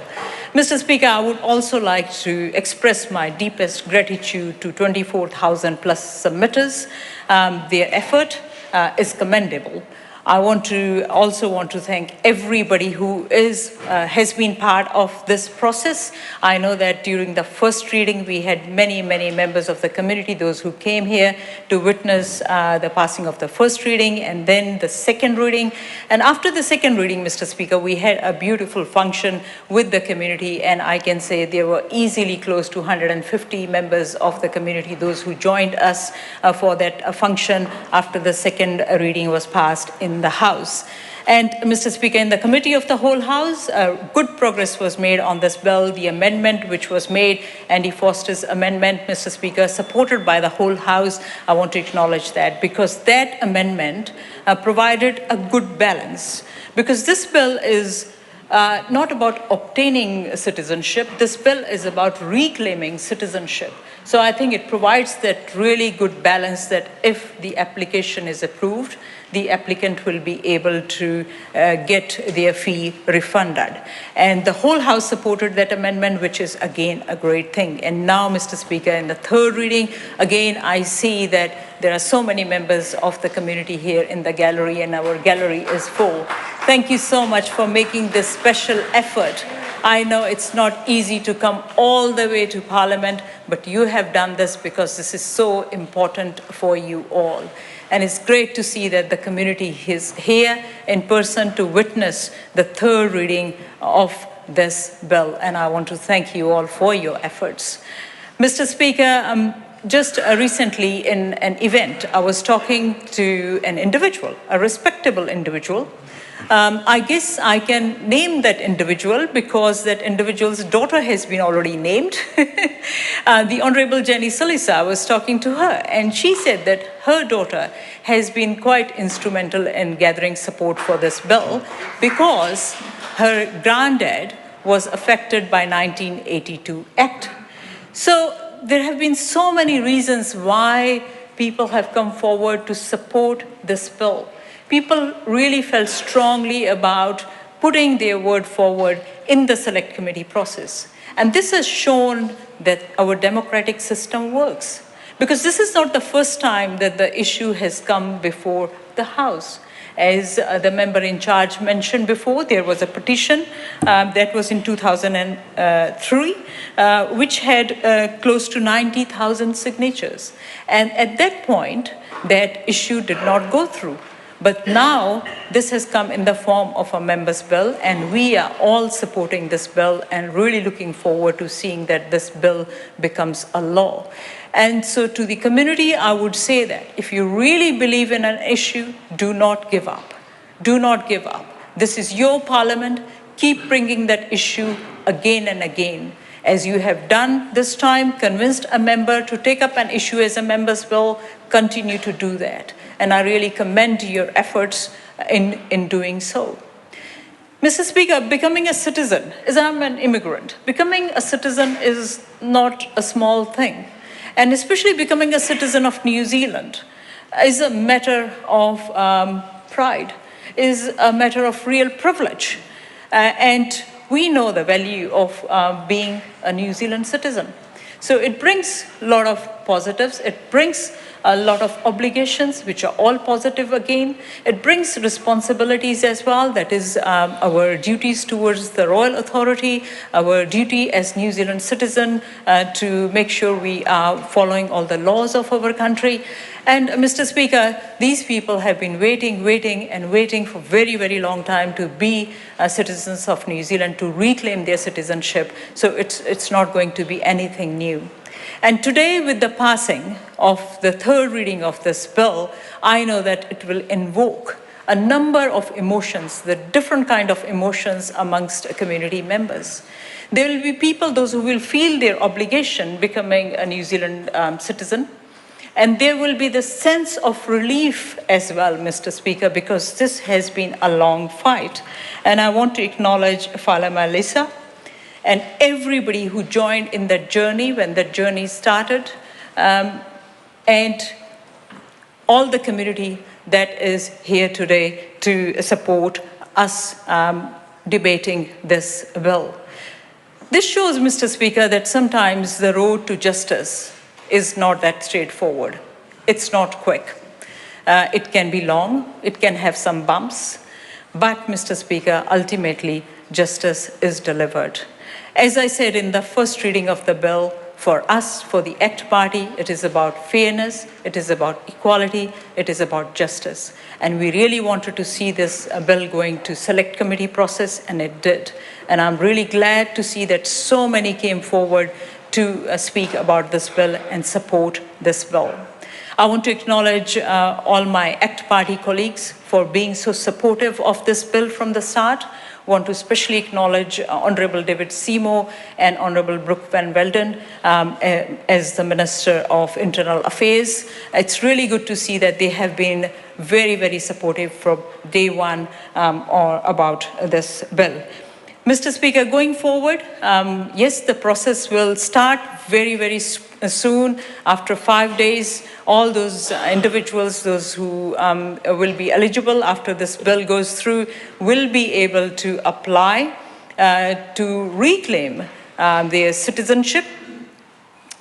Mr. Speaker, I would also like to express my deepest gratitude to 24,000 plus submitters. Their effort is commendable. I also want to thank everybody who has been part of this process. I know that during the first reading, we had many, many members of the community, those who came here to witness the passing of the first reading and then the second reading. And after the second reading, Mr. Speaker, we had a beautiful function with the community, and I can say there were easily close to 150 members of the community, those who joined us for that function after the second reading was passed in the House. And Mr. Speaker, in the Committee of the Whole House, good progress was made on this bill. The amendment which was made, Andy Foster's amendment, Mr. Speaker, supported by the whole House, I want to acknowledge that, because that amendment provided a good balance. Because this bill is not about obtaining citizenship, this bill is about reclaiming citizenship. So I think it provides that really good balance that if the application is approved, the applicant will be able to get their fee refunded. And the whole House supported that amendment, which is again a great thing. And now, Mr. Speaker, in the third reading, again, I see that there are so many members of the community here in the gallery, and our gallery is full. Thank you so much for making this special effort. I know it's not easy to come all the way to Parliament, but you have done this because this is so important for you all. And it's great to see that the community is here in person to witness the third reading of this bill. And I want to thank you all for your efforts. Mr. Speaker, just recently in an event, I was talking to an individual, a respectable individual. I guess I can name that individual because that individual's daughter has been already named. The Honorable Jenny Salesa, I was talking to her, and she said that her daughter has been quite instrumental in gathering support for this bill because her granddad was affected by 1982 Act. So there have been so many reasons why people have come forward to support this bill. People really felt strongly about putting their word forward in the select committee process. And this has shown that our democratic system works. Because this is not the first time that the issue has come before the House. As the member in charge mentioned before, there was a petition that was in 2003, which had close to 90,000 signatures. And at that point, that issue did not go through. But now this has come in the form of a member's bill, and we are all supporting this bill and really looking forward to seeing that this bill becomes a law. And so to the community, I would say that if you really believe in an issue, do not give up. Do not give up. This is your parliament. Keep bringing that issue again and again. As you have done this time, convinced a member to take up an issue as a member's bill, continue to do that. And I really commend your efforts in doing so. Mr. Speaker, becoming a citizen, as I'm an immigrant, becoming a citizen is not a small thing. And especially becoming a citizen of New Zealand is a matter of pride, is a matter of real privilege. And we know the value of being a New Zealand citizen. So it brings a lot of positives. It brings a lot of obligations, which are all positive again. It brings responsibilities as well. That is our duties towards the Royal Authority, our duty as New Zealand citizen to make sure we are following all the laws of our country. And Mr. Speaker, these people have been waiting, waiting and waiting for very, very long time to be citizens of New Zealand, to reclaim their citizenship. So it's not going to be anything new. And today, with the passing of the third reading of this bill, I know that it will invoke a number of emotions, the different kind of emotions amongst community members. There will be people, those who will feel their obligation becoming a New Zealand citizen. And there will be the sense of relief as well, Mr. Speaker, because this has been a long fight. And I want to acknowledge Falema Lisa and everybody who joined in that journey when that journey started, and all the community that is here today to support us debating this bill. This shows, Mr. Speaker, that sometimes the road to justice is not that straightforward. It's not quick. It can be long, it can have some bumps, but, Mr. Speaker, ultimately, justice is delivered. As I said in the first reading of the bill, for us, for the ACT Party, it is about fairness, it is about equality, it is about justice. And we really wanted to see this bill going to select committee process, and it did. And I'm really glad to see that so many came forward to speak about this bill and support this bill. I want to acknowledge all my ACT Party colleagues for being so supportive of this bill from the start. Want to especially acknowledge Honourable David Seymour and Honourable Brooke Van Velden as the Minister of Internal Affairs. It's really good to see that they have been very, very supportive from day one or about this bill. Mr. Speaker, going forward, yes, the process will start very, very soon. After 5 days, all those individuals, those who will be eligible after this bill goes through, will be able to apply to reclaim their citizenship.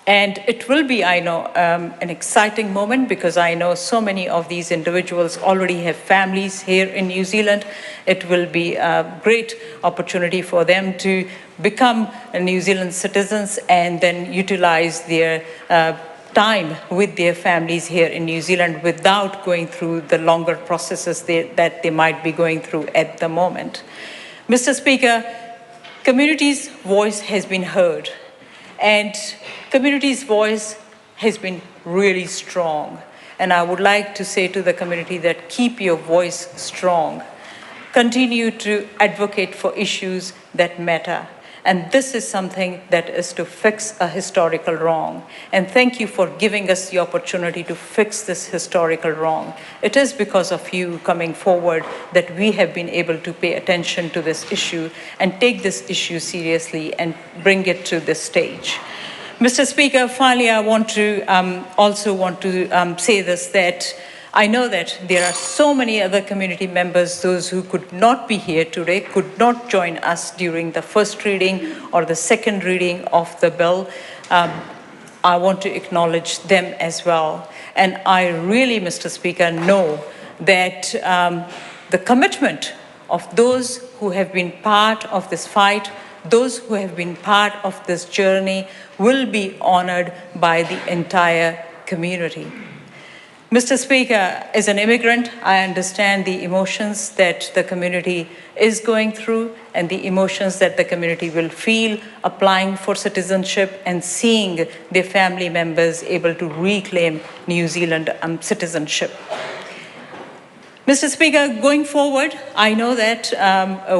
And it will be, I know, an exciting moment, because I know so many of these individuals already have families here in New Zealand. It will be a great opportunity for them to become New Zealand citizens and then utilize their time with their families here in New Zealand without going through the longer processes that they might be going through at the moment. Mr. Speaker, community's voice has been heard, and community's voice has been really strong. And I would like to say to the community that keep your voice strong. Continue to advocate for issues that matter. And this is something that is to fix a historical wrong. And thank you for giving us the opportunity to fix this historical wrong. It is because of you coming forward that we have been able to pay attention to this issue and take this issue seriously and bring it to this stage. Mr. Speaker, finally, I want to also want to say this, that I know that there are so many other community members, those who could not be here today, could not join us during the first reading or the second reading of the bill. I want to acknowledge them as well. And I really, Mr. Speaker, know that the commitment of those who have been part of this fight, those who have been part of this journey, will be honored by the entire community. Mr. Speaker, as an immigrant, I understand the emotions that the community is going through and the emotions that the community will feel applying for citizenship and seeing their family members able to reclaim New Zealand citizenship. Mr. Speaker, going forward, I know that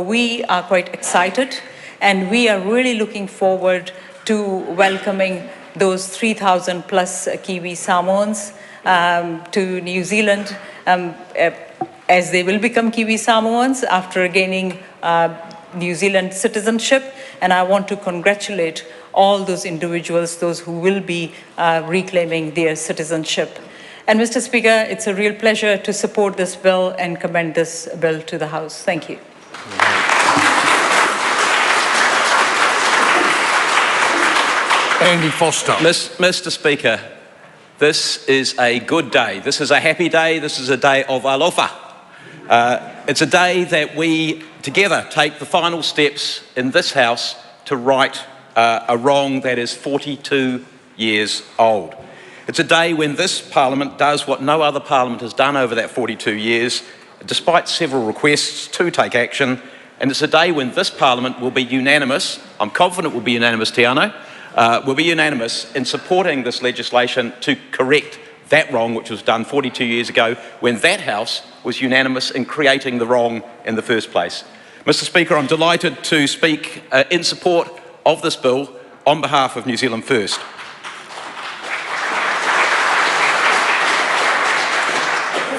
we are quite excited and we are really looking forward to welcoming those 3,000 plus Kiwi Samoans to New Zealand as they will become Kiwi Samoans after gaining New Zealand citizenship. And I want to congratulate all those individuals, those who will be reclaiming their citizenship. And Mr. Speaker, it's a real pleasure to support this bill and commend this bill to the House. Thank you. Andy Foster. Mr. Speaker, this is a good day. This is a happy day. This is a day of alofa. It's a day that we together take the final steps in this House to right a wrong that is 42 years old. It's a day when this Parliament does what no other Parliament has done over that 42 years, despite several requests to take action. And it's a day when this Parliament will be unanimous. I'm confident will be unanimous, Teanau, will be unanimous in supporting this legislation to correct that wrong which was done 42 years ago when that House was unanimous in creating the wrong in the first place. Mr. Speaker, I'm delighted to speak in support of this bill on behalf of New Zealand First.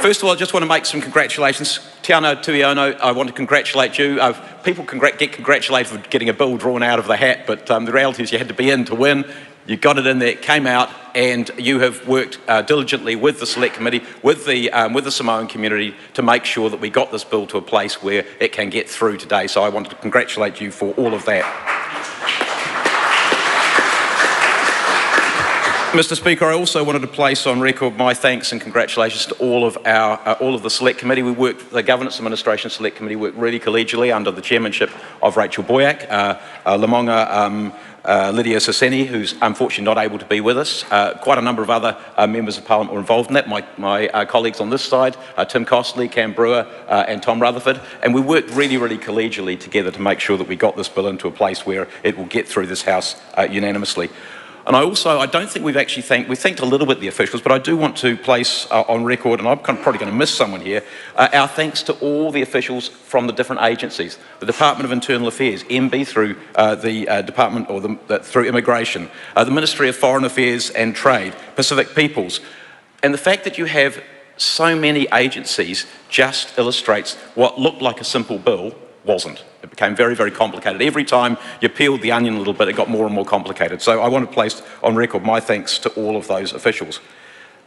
First of all, I just want to make some congratulations. Teanau Tuiono, I want to congratulate you. People get congratulated for getting a bill drawn out of the hat, but the reality is you had to be in to win. You got it in there, it came out, and you have worked diligently with the Select Committee, with the Samoan community to make sure that we got this bill to a place where it can get through today. So I want to congratulate you for all of that. Mr. Speaker, I also wanted to place on record my thanks and congratulations to all of the Select Committee. We worked, the Governance Administration Select Committee worked really collegially under the chairmanship of Rachel Boyack, Lamonga, Lydia Soseni, who's unfortunately not able to be with us. Quite a number of other members of Parliament were involved in that. My colleagues on this side, Tim Costley, Cam Brewer and Tom Rutherford. And we worked really, really collegially together to make sure that we got this bill into a place where it will get through this House unanimously. And I also, I don't think we've actually thanked, we thanked a little bit the officials, but I do want to place on record, and I'm probably going to miss someone here, our thanks to all the officials from the different agencies, the Department of Internal Affairs, MB through the Department or through Immigration, the Ministry of Foreign Affairs and Trade, Pacific Peoples. And the fact that you have so many agencies just illustrates what looked like a simple bill wasn't. It became very, very complicated. Every time you peeled the onion a little bit, it got more and more complicated. So I want to place on record my thanks to all of those officials.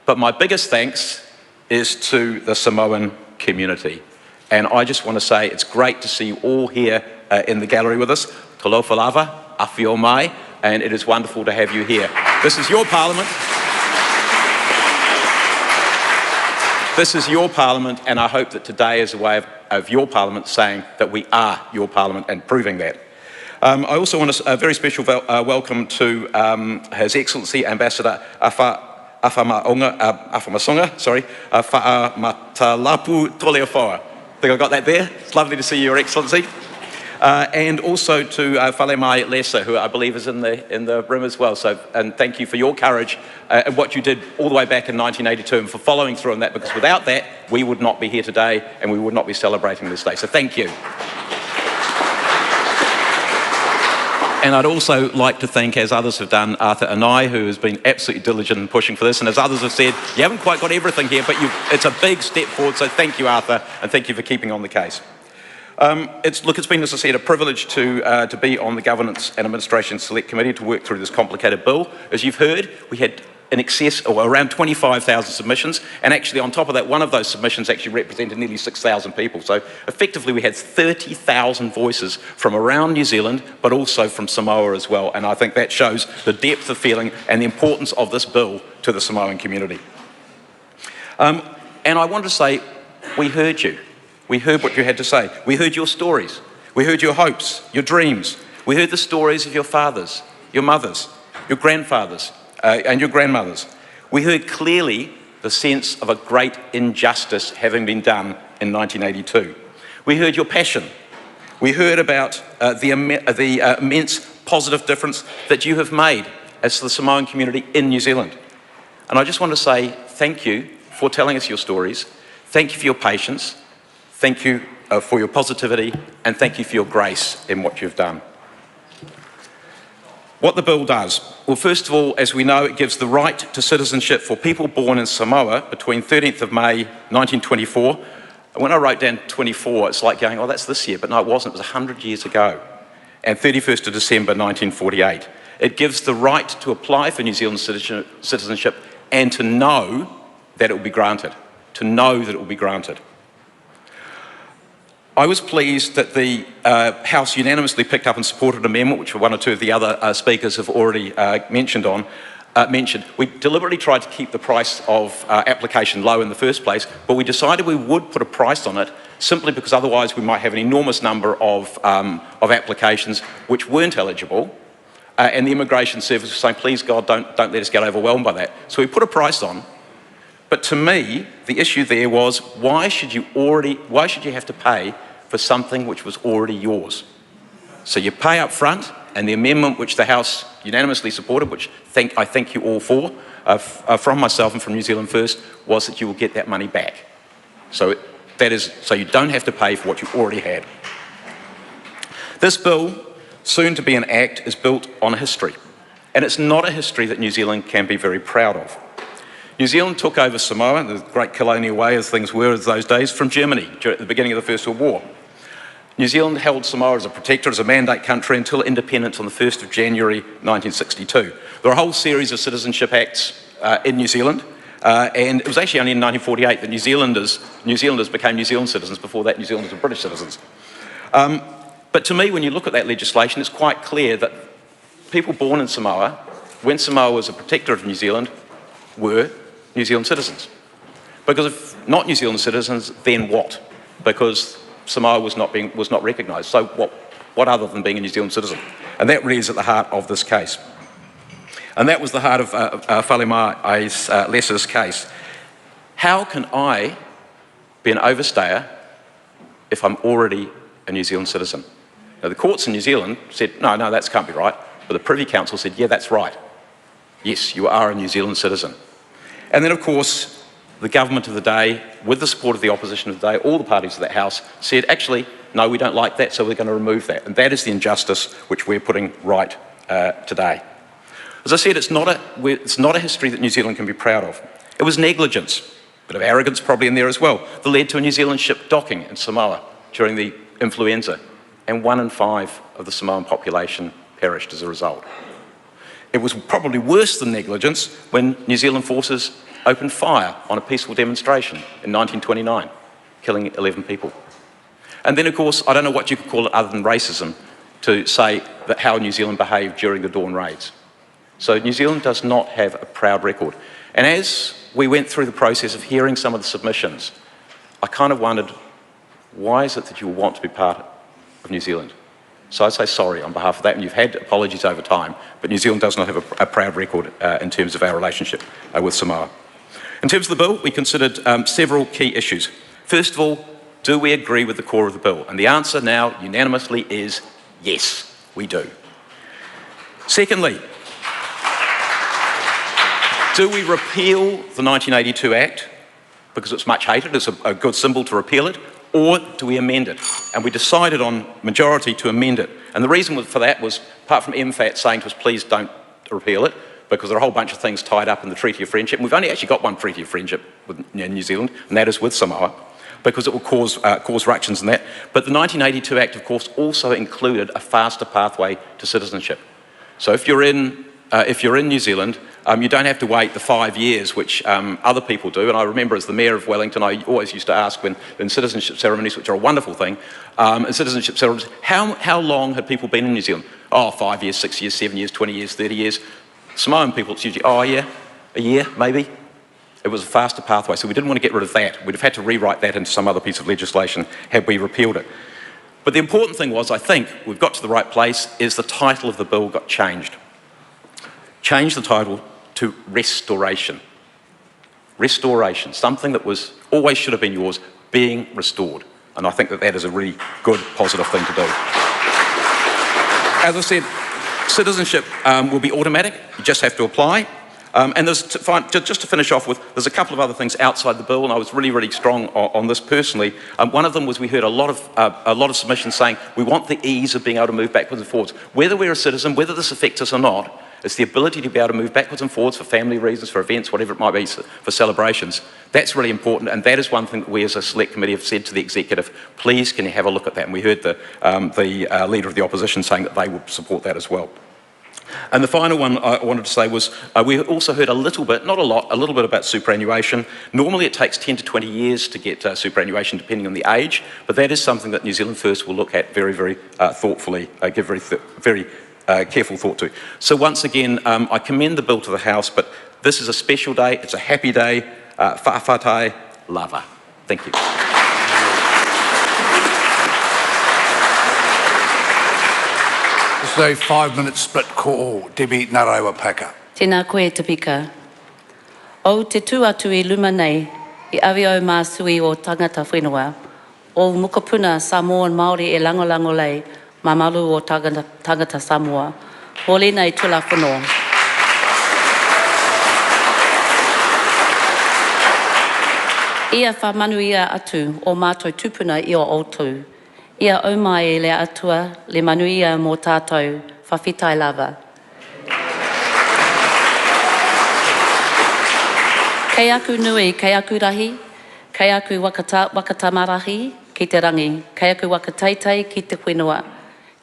But my biggest thanks is to the Samoan community. And I just want to say it's great to see you all here in the gallery with us. Talofa lava, afio mai, and it is wonderful to have you here. This is your parliament. This is your parliament, and I hope that today is a way of your parliament saying that we are your parliament and proving that. I also want a very special welcome to His Excellency Ambassador Afamasaga, sorry, Fa'amatalapu Toleafoa. Think I got that there? It's lovely to see you, Your Excellency. And also to Falemai Lesa, who I believe is in the room as well. So, and thank you for your courage and what you did all the way back in 1982 and for following through on that, because without that, we would not be here today and we would not be celebrating this day. So thank you. And I'd also like to thank, as others have done, Arthur Anae, who has been absolutely diligent in pushing for this. And as others have said, you haven't quite got everything here, but it's a big step forward. So thank you, Arthur, and thank you for keeping on the case. It's been, as I said, a privilege to be on the Governance and Administration Select Committee to work through this complicated bill. As you've heard, we had in excess or around 25,000 submissions, and actually on top of that, one of those submissions actually represented nearly 6,000 people. So effectively we had 30,000 voices from around New Zealand, but also from Samoa as well, and I think that shows the depth of feeling and the importance of this bill to the Samoan community. And I want to say, we heard you. We heard what you had to say. We heard your stories. We heard your hopes, your dreams. We heard the stories of your fathers, your mothers, your grandfathers, and your grandmothers. We heard clearly the sense of a great injustice having been done in 1982. We heard your passion. We heard about the, the immense positive difference that you have made as the Samoan community in New Zealand. And I just want to say thank you for telling us your stories. Thank you for your patience. Thank you for your positivity. And thank you for your grace in what you've done. What the bill does? Well, first of all, as we know, it gives the right to citizenship for people born in Samoa between 13th of May 1924. When I wrote down 24, it's like going, oh, that's this year. But no, it wasn't. It was 100 years ago. And 31st of December 1948. It gives the right to apply for New Zealand citizenship and to know that it will be granted. To know that it will be granted. I was pleased that the House unanimously picked up and supported an amendment, which one or two of the other speakers have already mentioned. We deliberately tried to keep the price of application low in the first place, but we decided we would put a price on it simply because otherwise we might have an enormous number of applications which weren't eligible, and the Immigration Service was saying, please God, don't let us get overwhelmed by that. So we put a price on. But to me, the issue there was, why should you have to pay for something which was already yours? So you pay up front, and the amendment which the House unanimously supported, which I thank you all for, from myself and from New Zealand First, was that you will get that money back. So so you don't have to pay for what you already had. This bill, soon to be an act, is built on a history. And it's not a history that New Zealand can be very proud of. New Zealand took over Samoa, the great colonial way as things were in those days, from Germany at the beginning of the First World War. New Zealand held Samoa as a protector, as a mandate country, until independence on the 1st of January 1962. There were a whole series of citizenship acts in New Zealand, and it was actually only in 1948 that New Zealanders became New Zealand citizens. Before that, New Zealanders were British citizens. But to me, when you look at that legislation, it's quite clear that people born in Samoa, when Samoa was a protector of New Zealand, were New Zealand citizens. Because if not New Zealand citizens, then what? Because Samoa was not recognised. So what other than being a New Zealand citizen? And that really is at the heart of this case. And that was the heart of Falemai Lesa's case. How can I be an overstayer if I'm already a New Zealand citizen? Now, the courts in New Zealand said, no, that can't be right. But the Privy Council said, yeah, that's right. Yes, you are a New Zealand citizen. And then, of course, the government of the day, with the support of the opposition of the day, all the parties of that House, said, actually, no, we don't like that, so we're going to remove that. And that is the injustice which we're putting right today. As I said, it's not a history that New Zealand can be proud of. It was negligence, a bit of arrogance probably in there as well, that led to a New Zealand ship docking in Samoa during the influenza, and 1 in 5 of the Samoan population perished as a result. It was probably worse than negligence when New Zealand forces opened fire on a peaceful demonstration in 1929, killing 11 people. And then, of course, I don't know what you could call it other than racism to say that how New Zealand behaved during the Dawn Raids. So New Zealand does not have a proud record. And as we went through the process of hearing some of the submissions, I kind of wondered, why is it that you want to be part of New Zealand? So I say sorry on behalf of that, and you've had apologies over time, but New Zealand does not have a proud record in terms of our relationship with Samoa. In terms of the bill, we considered several key issues. First of all, do we agree with the core of the bill? And the answer now unanimously is yes, we do. Secondly, do we repeal the 1982 Act because it's much hated, it's a good symbol to repeal it, or do we amend it? And we decided on majority to amend it. And the reason for that was, apart from MFAT saying to us, please don't repeal it, because there are a whole bunch of things tied up in the Treaty of Friendship. And we've only actually got one Treaty of Friendship with New Zealand, and that is with Samoa, because it will cause ructions in that. But the 1982 Act, of course, also included a faster pathway to citizenship. So if you're in New Zealand, you don't have to wait the 5 years, which other people do. And I remember as the mayor of Wellington, I always used to ask when in citizenship ceremonies, which are a wonderful thing, in citizenship ceremonies, how long had people been in New Zealand? Oh, 5 years, 6 years, 7 years, 20 years, 30 years. Samoan people, it's usually, oh yeah, a year, maybe. It was a faster pathway, so we didn't want to get rid of that. We'd have had to rewrite that into some other piece of legislation had we repealed it. But the important thing was, I think, we've got to the right place, is the title of the bill got changed. Changed the title to Restoration. Restoration, something that was always should have been yours, being restored. And I think that that is a really good, positive thing to do. As I said, citizenship will be automatic. You just have to apply. And there's to find, just to finish off with, there's a couple of other things outside the bill, and I was really, really strong on this personally. One of them was we heard a lot of submissions saying we want the ease of being able to move backwards and forwards. Whether we're a citizen, whether this affects us or not, it's the ability to be able to move backwards and forwards for family reasons, for events, whatever it might be, for celebrations. That's really important, and that is one thing that we as a select committee have said to the executive, please can you have a look at that? And we heard the leader of the opposition saying that they would support that as well. And the final one I wanted to say was we also heard a little bit, not a lot, a little bit about superannuation. Normally it takes 10 to 20 years to get superannuation depending on the age, but that is something that New Zealand First will look at very, very thoughtfully, give very, very careful thought to. So once again, I commend the bill to the House, but this is a special day, it's a happy day. Fa'afetai lava. Thank you. This is a 5-minute split call. Debbie Ngarewa-Packer. Tēnā koe te pika. O te tū atu i luma nei, i awe au mā sui o tangata whenua, o mokopuna Samoan Māori e langolango lei mā malu o tangata Samoa. Mōlena i Tulafono. Ia whamanuia atu o mātou tupuna i o outou. Ia au mai e le Atua le manuia mō tātou, whawhitai lava. Kei aku nui, kei aku rahi, kei aku wakatamarahi ki te rangi, kei aku waka teitei ki te whenua.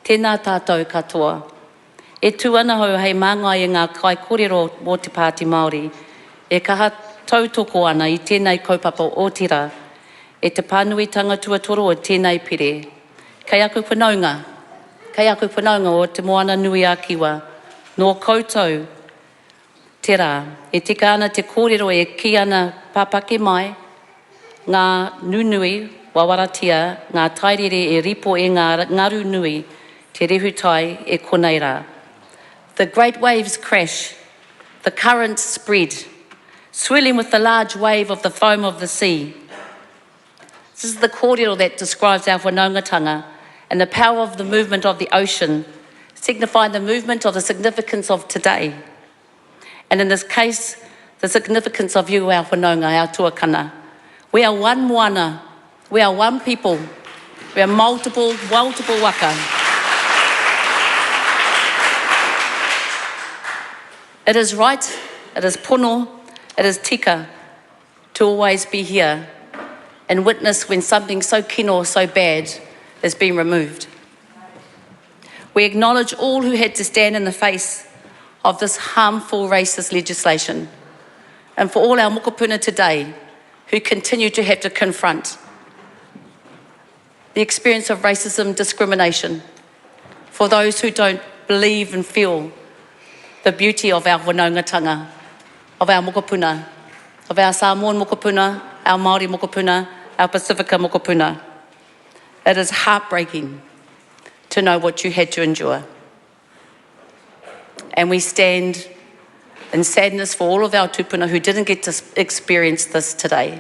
Tēnā tātou katoa. E tū ana hou hei māngai i ngā kaikorero mō te Pāti Māori, e kaha tautoko ana i tēnei kaupapa otirā, e te pānuitanga tuatoru o tēnei pire. Kei aku whanaunga, kei aku whanaunga o Te Moana-nui-a-Kiwa, nō koutou te rā, e tika ana te kōrero e kī ana papake mai ngā nunui wawaratia ngā tairere e ripo e ngā ngaru nui te rehu tai e konei rā. The great waves crash, the currents spread, swirling with the large wave of the foam of the sea. This is the kōrero that describes our whanaungatanga and the power of the movement of the ocean, signifying the movement of the significance of today. And in this case, the significance of you, our whanaunga, our tuakana. We are one moana, we are one people, we are multiple, multiple waka. It is right, it is pono, it is tika to always be here and witness when something so kino, so bad is being removed. We acknowledge all who had to stand in the face of this harmful racist legislation, and for all our mokopuna today who continue to have to confront the experience of racism, discrimination, for those who don't believe and feel the beauty of our whanaungatanga, of our mokopuna, of our Samoan mokopuna, our Māori mokopuna, our Pasifika mokopuna. It is heartbreaking to know what you had to endure. And we stand in sadness for all of our tupuna who didn't get to experience this today.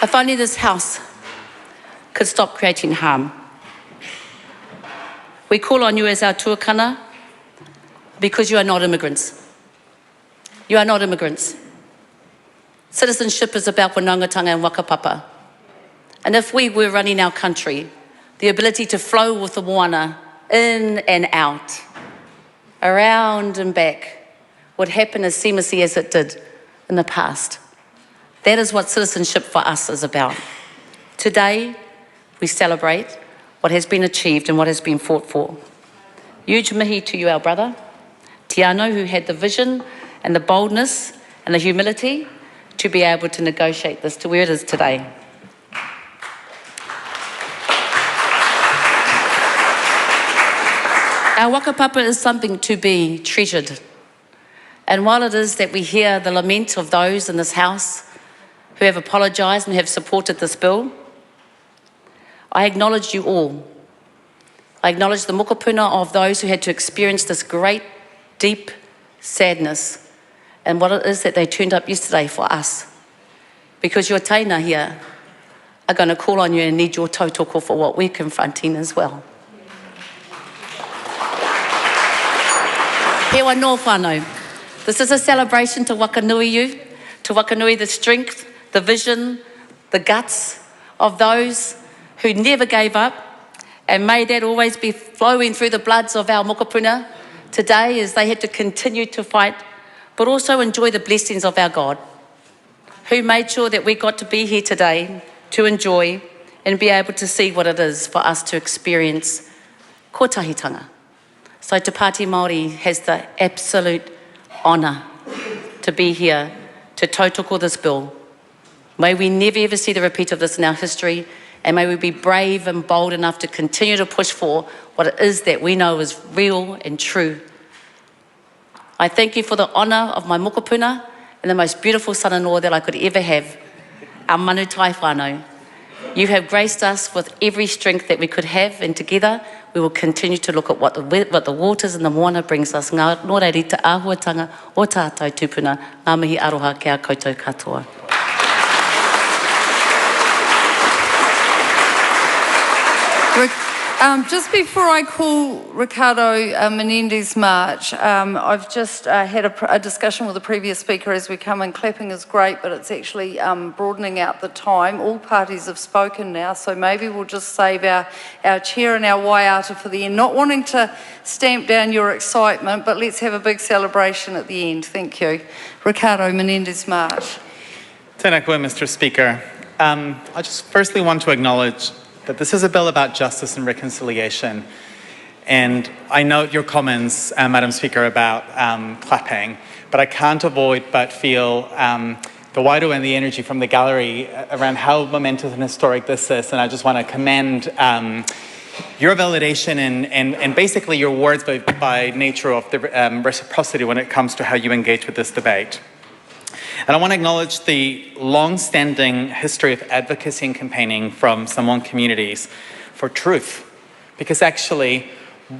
If only this house could stop creating harm. We call on you as our tuakana because you are not immigrants. You are not immigrants. Citizenship is about whanaungatanga and whakapapa. And if we were running our country, the ability to flow with the moana in and out, around and back, would happen as seamlessly as it did in the past. That is what citizenship for us is about. Today, we celebrate what has been achieved and what has been fought for. Huge mihi to you, our brother, Tiano, who had the vision and the boldness and the humility to be able to negotiate this to where it is today. Our whakapapa is something to be treasured. And while it is that we hear the lament of those in this house who have apologised and have supported this bill, I acknowledge you all. I acknowledge the mokopuna of those who had to experience this great deep sadness in what it is that they turned up yesterday for us. Because your teina here are going to call on you and need your tautoko for what we're confronting as well. Hewa no whānau. This is a celebration to wakanui you, to wakanui the strength, the vision, the guts of those who never gave up, and may that always be flowing through the bloods of our mokopuna today as they had to continue to fight, but also enjoy the blessings of our God, who made sure that we got to be here today to enjoy and be able to see what it is for us to experience kotahitanga. So Te Pāti Māori has the absolute honour to be here to tautoko this bill. May we never ever see the repeat of this in our history, and may we be brave and bold enough to continue to push for what it is that we know is real and true. I thank you for the honour of my mokopuna and the most beautiful son-in-law that I could ever have, our manu tai whānau. You have graced us with every strength that we could have, and together we will continue to look at what the, what the waters and the moana brings us. Ngā, nō reira, te āhuatanga o tātou tūpuna, ngā mihi aroha ki a koutou katoa. Just before I call Ricardo Menendez March, I've just had a, a, discussion with the previous speaker as we come in. Clapping is great, but it's actually broadening out the time. All parties have spoken now, so maybe we'll just save our, our chair and our waiata for the end. Not wanting to stamp down your excitement, but let's have a big celebration at the end. Thank you. Ricardo Menendez March. Tēnā koe, Mr. Speaker. I just firstly want to acknowledge that this is a bill about justice and reconciliation. And I note your comments, Madam Speaker, about clapping, but I can't avoid but feel the wairua and the energy from the gallery around how momentous and historic this is. And I just want to commend your validation and, and, and basically your words by, by nature of the reciprocity when it comes to how you engage with this debate. And I want to acknowledge the long standing history of advocacy and campaigning from Samoan communities for truth. Because actually,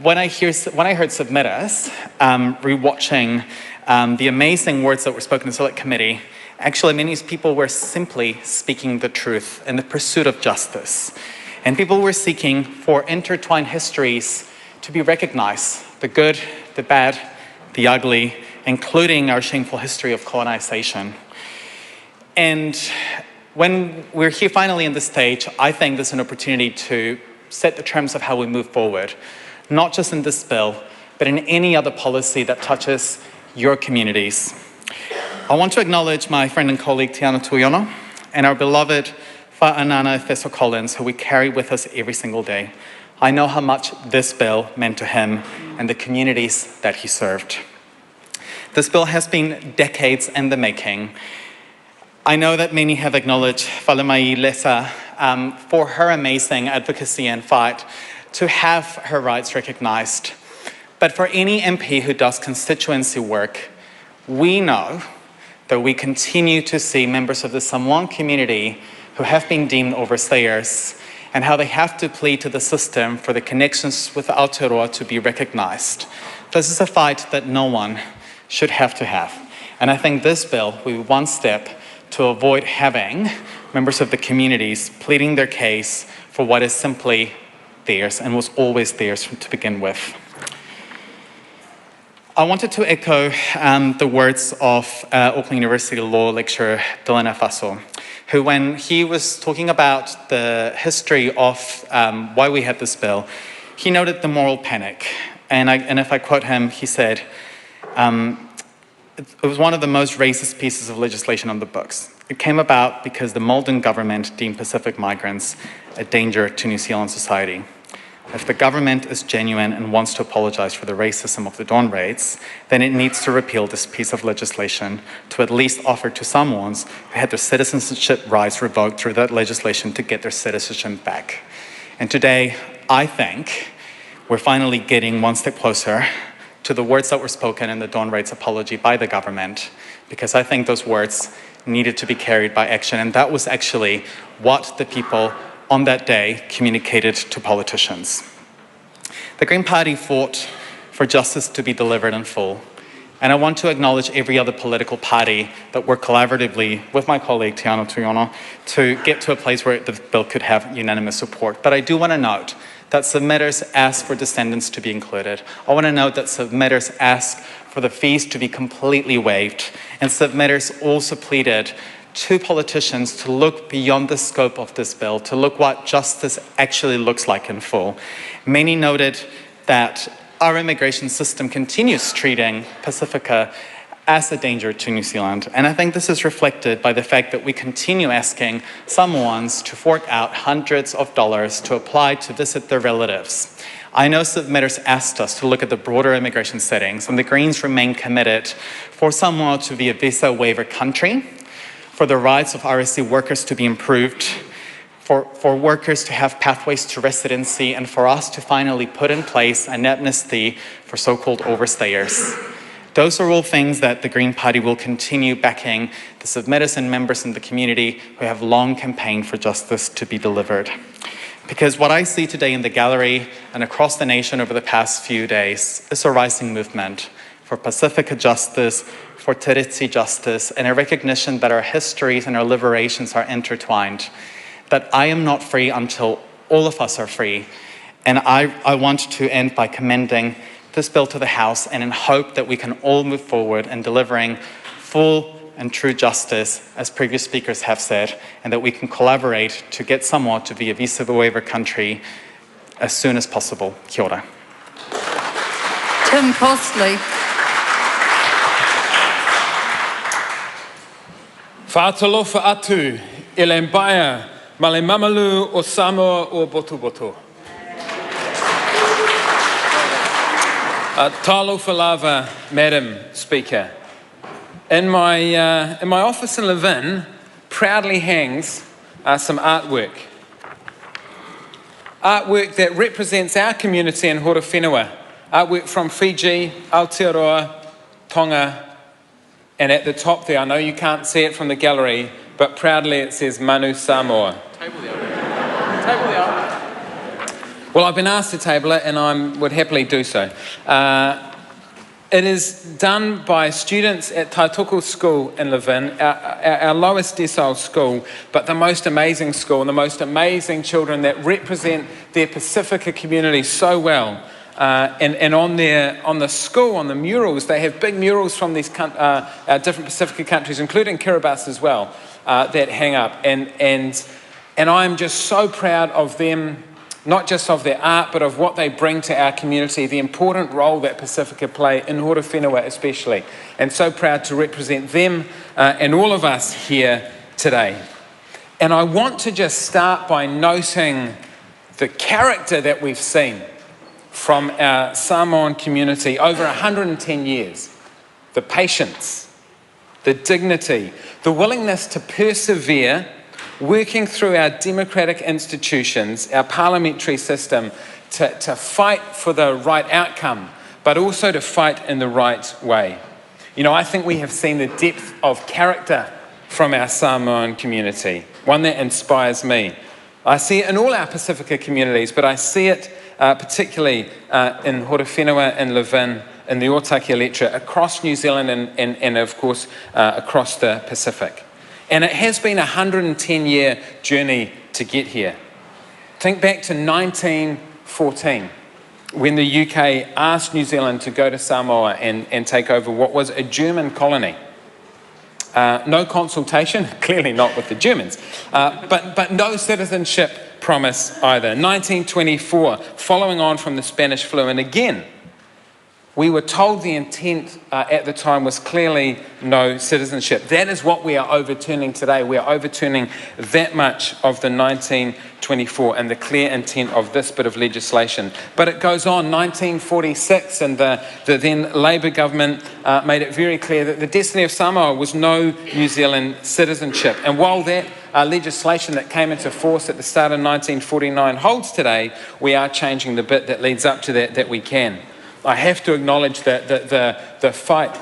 when I, hear, when I heard submitters rewatching the amazing words that were spoken in the Select Committee, actually many people were simply speaking the truth in the pursuit of justice. And people were seeking for intertwined histories to be recognized the good, the bad, the ugly, including our shameful history of colonization. And when we're here finally in this stage, I think there's an opportunity to set the terms of how we move forward, not just in this bill, but in any other policy that touches your communities. I want to acknowledge my friend and colleague Tiana Tuiono and our beloved Fa'anana Efeso Collins, who we carry with us every single day. I know how much this bill meant to him and the communities that he served. This bill has been decades in the making. I know that many have acknowledged Falemai Lesa for her amazing advocacy and fight to have her rights recognized. But for any MP who does constituency work, we know that we continue to see members of the Samoan community who have been deemed overstayers and how they have to plead to the system for the connections with Aotearoa to be recognized. This is a fight that no one should have to have. And I think this bill will be one step to avoid having members of the communities pleading their case for what is simply theirs and was always theirs to begin with. I wanted to echo the words of Auckland University law lecturer Dylan Afaso, who, when he was talking about the history of why we had this bill, he noted the moral panic. And, I, and if I quote him, he said, it, it was one of the most racist pieces of legislation on the books. It came about because the Malden government deemed Pacific migrants a danger to New Zealand society. If the government is genuine and wants to apologise for the racism of the Dawn raids, then it needs to repeal this piece of legislation to at least offer to Samoans who had their citizenship rights revoked through that legislation to get their citizenship back. And today, I think we're finally getting one step closer to the words that were spoken in the Dawn Raids apology by the government, because I think those words needed to be carried by action. And that was actually what the people on that day communicated to politicians. The Green Party fought for justice to be delivered in full. And I want to acknowledge every other political party that worked collaboratively with my colleague Teanau Tuiono to get to a place where the bill could have unanimous support. But I do want to note that submitters asked for descendants to be included. I want to note that submitters asked for the fees to be completely waived. And submitters also pleaded to politicians to look beyond the scope of this bill, to look what justice actually looks like in full. Many noted that our immigration system continues treating Pacifica as a danger to New Zealand. And I think this is reflected by the fact that we continue asking Samoans to fork out hundreds of dollars to apply to visit their relatives. I know submitters asked us to look at the broader immigration settings, and the Greens remain committed for Samoa to be a visa waiver country, for the rights of RSC workers to be improved, for, for workers to have pathways to residency, and for us to finally put in place an amnesty for so called overstayers. Those are all things that the Green Party will continue backing the submitters and members in the community who have long campaigned for justice to be delivered. Because what I see today in the gallery and across the nation over the past few days is a rising movement for Pacifica justice, for Terezi justice, and a recognition that our histories and our liberations are intertwined. That I am not free until all of us are free. And I, I want to end by commending this bill to the House and in hope that we can all move forward in delivering full and true justice, as previous speakers have said, and that we can collaborate to get Samoa to be a visa waiver country as soon as possible. Kia ora. Tim Costley. Whātalofa atu e le mbaia ma le mamalu o Samoa o Botoboto. Talofa lava, Madam Speaker. In my, in my office in Levin proudly hangs some artwork. Artwork that represents our community in Horowhenua. Artwork from Fiji, Aotearoa, Tonga, and at the top there, I know you can't see it from the gallery, but proudly it says Manu Samoa. Table the Table the Well, I've been asked to table it, and I would happily do so. It is done by students at Taitoko School in Levin, our, our, our lowest decile school, but the most amazing school and the most amazing children that represent their Pacifica community so well. and, and on, their, on the school, on the murals, they have big murals from these different Pacifica countries, including Kiribati as well, that hang up. And, and, and I'm just so proud of them not just of their art, but of what they bring to our community, the important role that Pacifica play in Horowhenua especially. And so proud to represent them and all of us here today. And I want to just start by noting the character that we've seen from our Samoan community over 110 years the patience, the dignity, the willingness to persevere working through our democratic institutions, our parliamentary system, to, to fight for the right outcome, but also to fight in the right way. You know, I think we have seen the depth of character from our Samoan community, one that inspires me. I see it in all our Pacifica communities, but I see it particularly in Horowhenua and Levin, in the Otaki electorate, across New Zealand and, and, and of course, across the Pacific. And it has been a 110 year journey to get here. Think back to 1914 when the UK asked New Zealand to go to Samoa and, and take over what was a German colony. no consultation, clearly not with the Germans, but, but no citizenship promise either. 1924, following on from the Spanish flu, and again, we were told the intent at the time was clearly no citizenship. That is what we are overturning today. We are overturning that much of the 1924 and the clear intent of this bit of legislation. But it goes on, 1946, and the, the then Labour government made it very clear that the destiny of Samoa was no New Zealand citizenship. And while that legislation that came into force at the start of 1949 holds today, we are changing the bit that leads up to that that we can. I have to acknowledge that the, the, the fight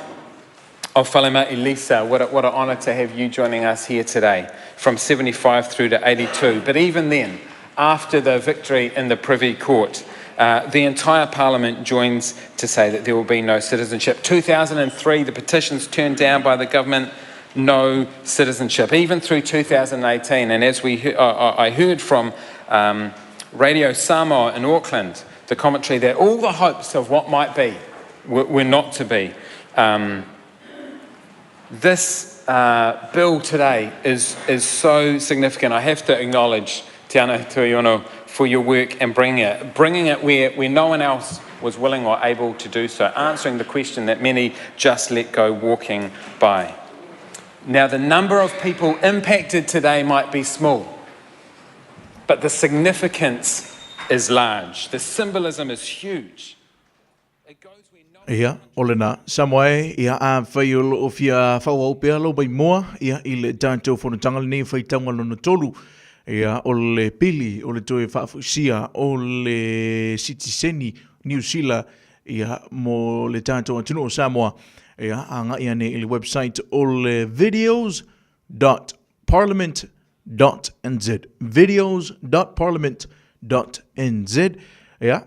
of Falema Elisa, what, a, what an honour to have you joining us here today, from 75 through to 82. But even then, after the victory in the Privy Court, Uh, the entire parliament joins to say that there will be no citizenship. 2003, the petitions turned down by the government, no citizenship. Even through 2018, and as we, I heard from um, Radio Samoa in Auckland, the commentary that all the hopes of what might be were, were not to be. Um, this uh, bill today is, is so significant. I have to acknowledge Tiana Tuiono for your work and bringing it, bringing it where, where no one else was willing or able to do so, answering the question that many just let go walking by. Now, the number of people impacted today might be small, but the significance is large. The symbolism is huge. Ia, o lena, Samoa e, ia, afai o loo fia faaauau pea lou maimoa, ia, i le tatou fonotaga lenei o faitauga lona tolu, ia, o le pili o le toe faafoisia o le sitiseni Niu Sila, ia, mo le tatou atunuu o Samoa, ia, agai ane i le website o le videos dot parliament dot nz, videos dot parliament dot nz, ia,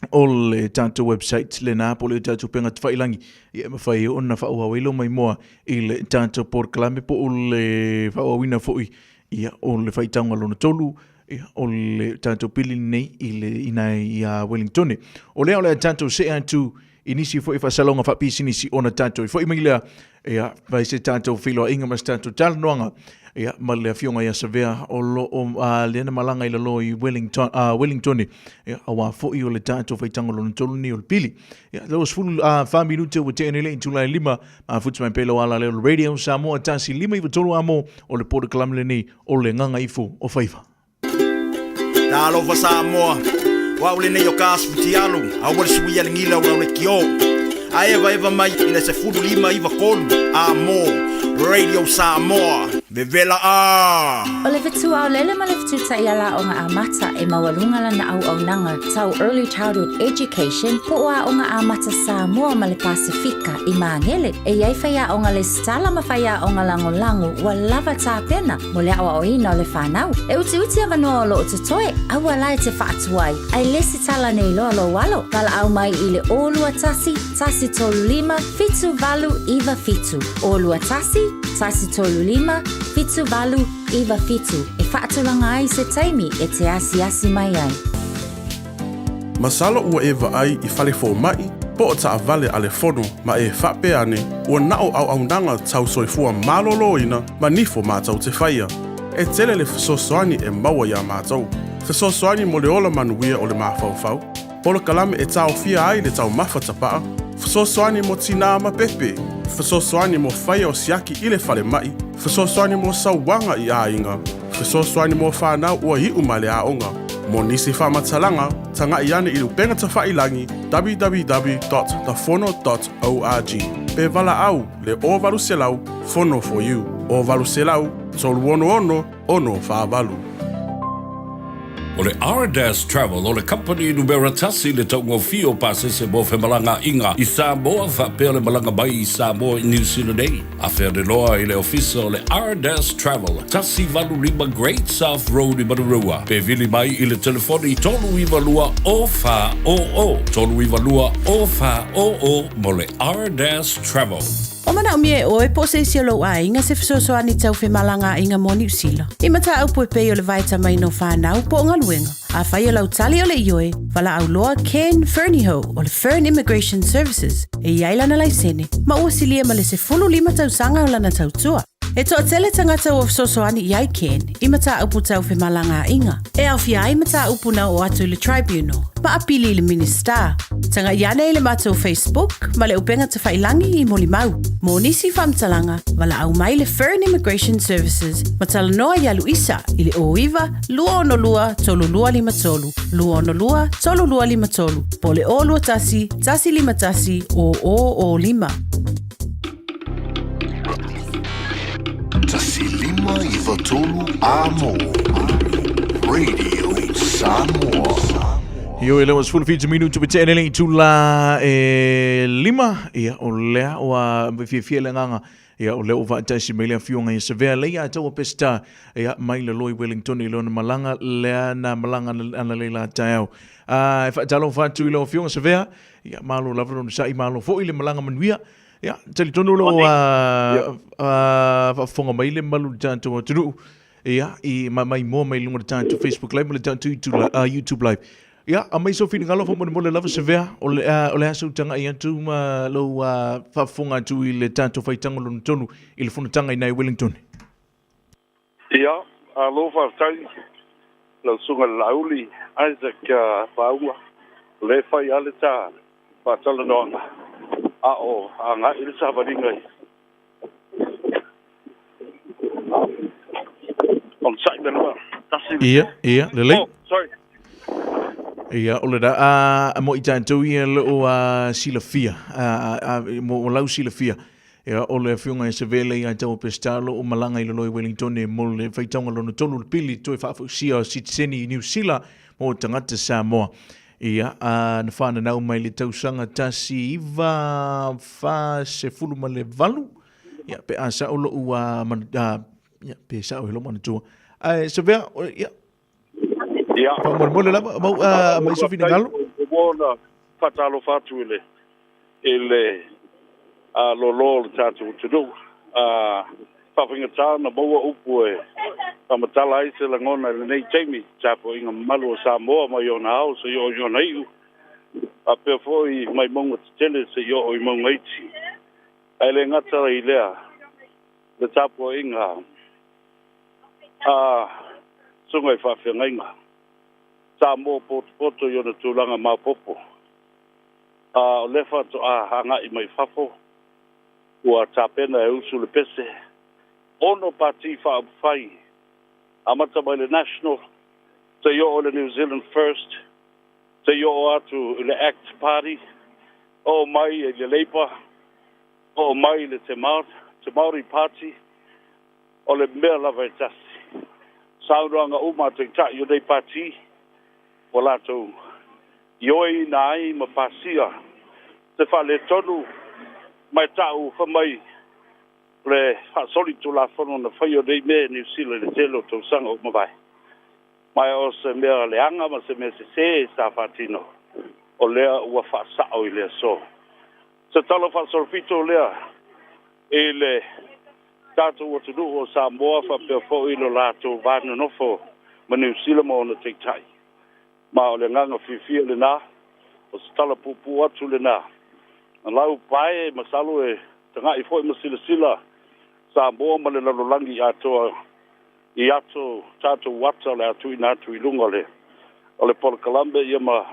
o le tatou website lena po o le tatou upega tafailangi ia e mafai ai ona faaauau ai lou maimoa i le tatou polokalame po o le faaauauina foi ia o le faitauga lona tolu ia o le tatou pili lenei i le ina ia Wellingtone. O lea o le a tatou see atu i nisi foi faasalaga faapisinisi ona tatou i foi mai lea ia fai se tatou feiloaiga ma se tatou talanoaga ia ma le afioga ia Savea o lo o uh, lea na malaga i lalo i Wellington, uh, Wellington ia auā foi o le tatou faitaga lona tolu nei o le pili. Ia leo sefulu uh, wha minute ua tea nei le itula e lima mafuta mai pea i lou ala lea o le Radio Samoa 1 5 9 3 amo o le polokalame lenei o le Gagaifo o Faiva. Talofa Samoa, o au lenei o Kas Futialu, aua le suia le gila o lau lekiō. A evaeva mai i le 15 9 3 a mo Radio Samoa, vevela a! O le fetuaolele ma le fetutaiala aoga amata e maualuga lana auaunaga tau Early Childhood Education po o Aoga Amata Samoa ma le Pasefika i Magele. E i ai faiaoga lesitala ma faiaoga lagolago ua lava tapena mo le aoaoina o le fanau. E utiuti avanoa o loo totoe, aua la e te faatuai, ae lesitala nei loa lou alo. Valaau mai i le 0 2 1 135 7897. 0 2 1 135 7897 e faatulaga ai se taimi e te asiasi mai ai. Masalo ua e vaai i fale fomai po o taavale a le fono ma e faapea ane ua na o auaunaga tau soifua malōlōina ma nifo matou te faia. E tele le fesoasoani e maua iā matou. Fesoasoani mo le ola manuia o le mafaufau, polokalame e taofia ai le taumafa tapaa, fesoasoani mo tinā ma pepe, fesoasoani mo faia o siaki i le falemai, fesoasoani mo sauaga i aiga, fesoasoani mo fanau ua iu mai le aoga. Mo nisi faamatalaga, tagai ane i le upega tafailangi www.thefono.org pe valaau le 0800 Fono for you 0800 366 648. O le Ardas Travel o le kamupani numera tasi i le taugofie o pasese mo femalagaaiga i Samoa faapea le malaga mai i Samoa i Niu Sila nei. Afe ane loa i le ofisa o le Ardas Travel, 185 Great South Road i Manurewa, pe vili mai i le telefoni 392 0400, 392 0400 mo le Ardas Travel. O manaomia e oe po o se isi o lou aiga se fesoasoani tau femalagaaiga mo Niu Sila. I mataupu e pei o le vaetamaina o fanau po o galuega. Afai o lau tali o le ioe, valaau loa Ken Fernihough o le Fern Immigration Services e i ai lana laisene ma ua silia ma le 15 tausaga o lana tautua. E toatele tagata ua fesoasoani i ai Ken i mataupu tau femalagaaiga, e aofia ai mataupu na oo atu i le Tribunal ma apili i le Minisita. Tagai ane i le matou Facebook ma le upega tafailangi i molimau. Mo nisi faamatalaga, valaau mai le Fern Immigration Services ma talanoa iā Luisa i le 09 262 3253, 262 3253, po o le 021 151 0005. 1 5 9 3 a mo. Radio Samoa. Ioe le ua 17 minutu pe tea nei itula e 5. Ia, o lea ua fiafia le agaga. Ia, o lea ua faatasi mai le afioga ia Savea Leia a taua Peseta. Ia, mai le loi Wellington i lona malaga lea na malaga ana lei la taeao. A, e faatalofa atu i lau afioga Savea. Ia, malo lava lona sa'i, malo foi le malaga manuia. Ia, talitonu lo ua faafofoga mai le malu i le tatou atunuu. Ia, i ma mai moa mai luga o le tatou Facebook Live ma le tatou YouTube, YouTube Live. Ia, aumai sou finagalo faamolemole lava Savea, o le, o le a sou taga'i atu ma lou faafofoga atu i le tatou faitaga lona tolu i le fonotaga i nai Wellington. Ia, malo faafetai lau susuga i le Laauli Isaac Pauga, o lea e fai lava le ta faatalanoaga a o agai le savaliga i Onosai mea lava. Tasi. Ia, ia, lelei. Oh, sorry. Ia, o le da, a, mo i tātou ia le o a, silafia, a, a, a, mo o lau silafia, ia, o le afioga e Sevele ia tau Pestalo o malaga i lalo i Wellington e mo le faitauga lona tolu le pili toe faafausia o sitiseni i Niu Sila mo tagata Samoa. Ia, a, na whananau mai le tausaga 1948, ia, pe a sa'o lo'u a, man, a, ia, pe sa'o e lo'u manatua. Ae, Savea, ia, Ia. faamolemole lava, mau, a, mai sou finagalo. Ua ona faatalofa atu i le i le a, lōlō o le tatou atunuu. A, faafaigata ona maua upu e faamatala ai se lagona i lenei taimi, tapuaiga mamalu o Samoa mai ona ao seia oo i ona iu, faapea foi mai mauga tetele seia oo i mauga iti. Ae le gata i lea, le tapuaiga a susuga i faafeagaiga Samoa potopoto i ona tulaga maopoopo. A o lea faatoa agai mai fafo, ua tapena e usu le pese. 6 pati faaupufai, amata mai le National, seia oo i le New Zealand First, seia oo atu i le Act Party, oo mai i le Labour, oo mai i le Te Māori Party, o le mea lava e tasi. Saunoaga uma a taitai o nei pati, ua latou ioeina ai ma pasia se faaletonu ma e ta'u fai mai le faasolitulafono na faia o nei mea i Niu Sila i le tele o tausaga ua mavae. Ma o se mea leaga ma se mea sesē sa faatino, o lea ua faasa'o i le aso. Se tala faasolopito lea i le tatou atunuu o Samoa faapea foi lo latou va nonofo ma Niu Sila ma ona taitai. Ma o le agaga fiafia lenā, o se tala puupuu atu lenā. Na lau pae masalo e taga'i foi ma silasila Samoa ma le lalolagi atoa i ato tatou ata o le a tuuina atu i luga o le o le polokalame ia ma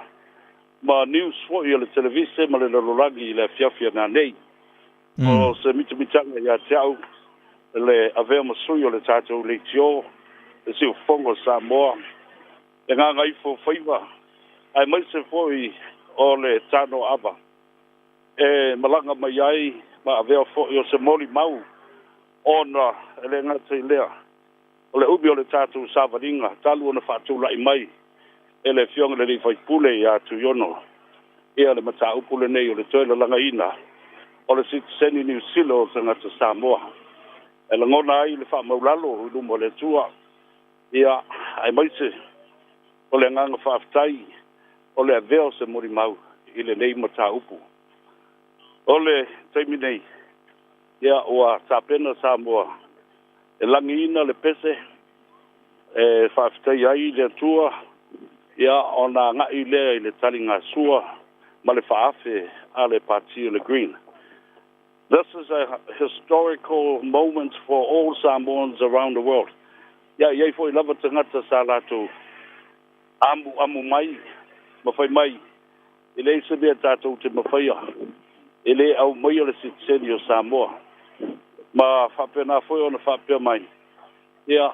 ma news foi o le televise ma le lalolagi i le afiafi ananei. O se mitamitaga ia te au le avea ma sui o le tatou leitio, le siufofoga o Samoa, le gagaifo faiva, aemaise foi o le tanoaava e malaga mai ai ma avea foi o se molimau ona e le gata i lea, o le umi o le tatou savaliga talu ona faatulai mai e le Afioga i le alii faipule ia Tuiono ia le mataupu lenei o le toe lalagaina o le sitiseni Niu Sila o tagata Samoa e lagona ai le faamaulalo i luma o le Atua ia aemaise o le agaga faafetai o le avea o se molimau i lenei mataupu. O le taimi nei, ia ua tapena Samoa e lagiina le pese e faafetaia ai le Atua, ia ona agai lea i le taligasua ma le faaafe a le Pati o le Green. This is a historical moment for all Samoans around the world. Ia, e i ai foi lava tagata sa latou amuamu mai ma fai mai, e leai se mea tatou te mafaia e le aumaia le sitiseni o Samoa. Ma faapena foi ona faapea mai, ia,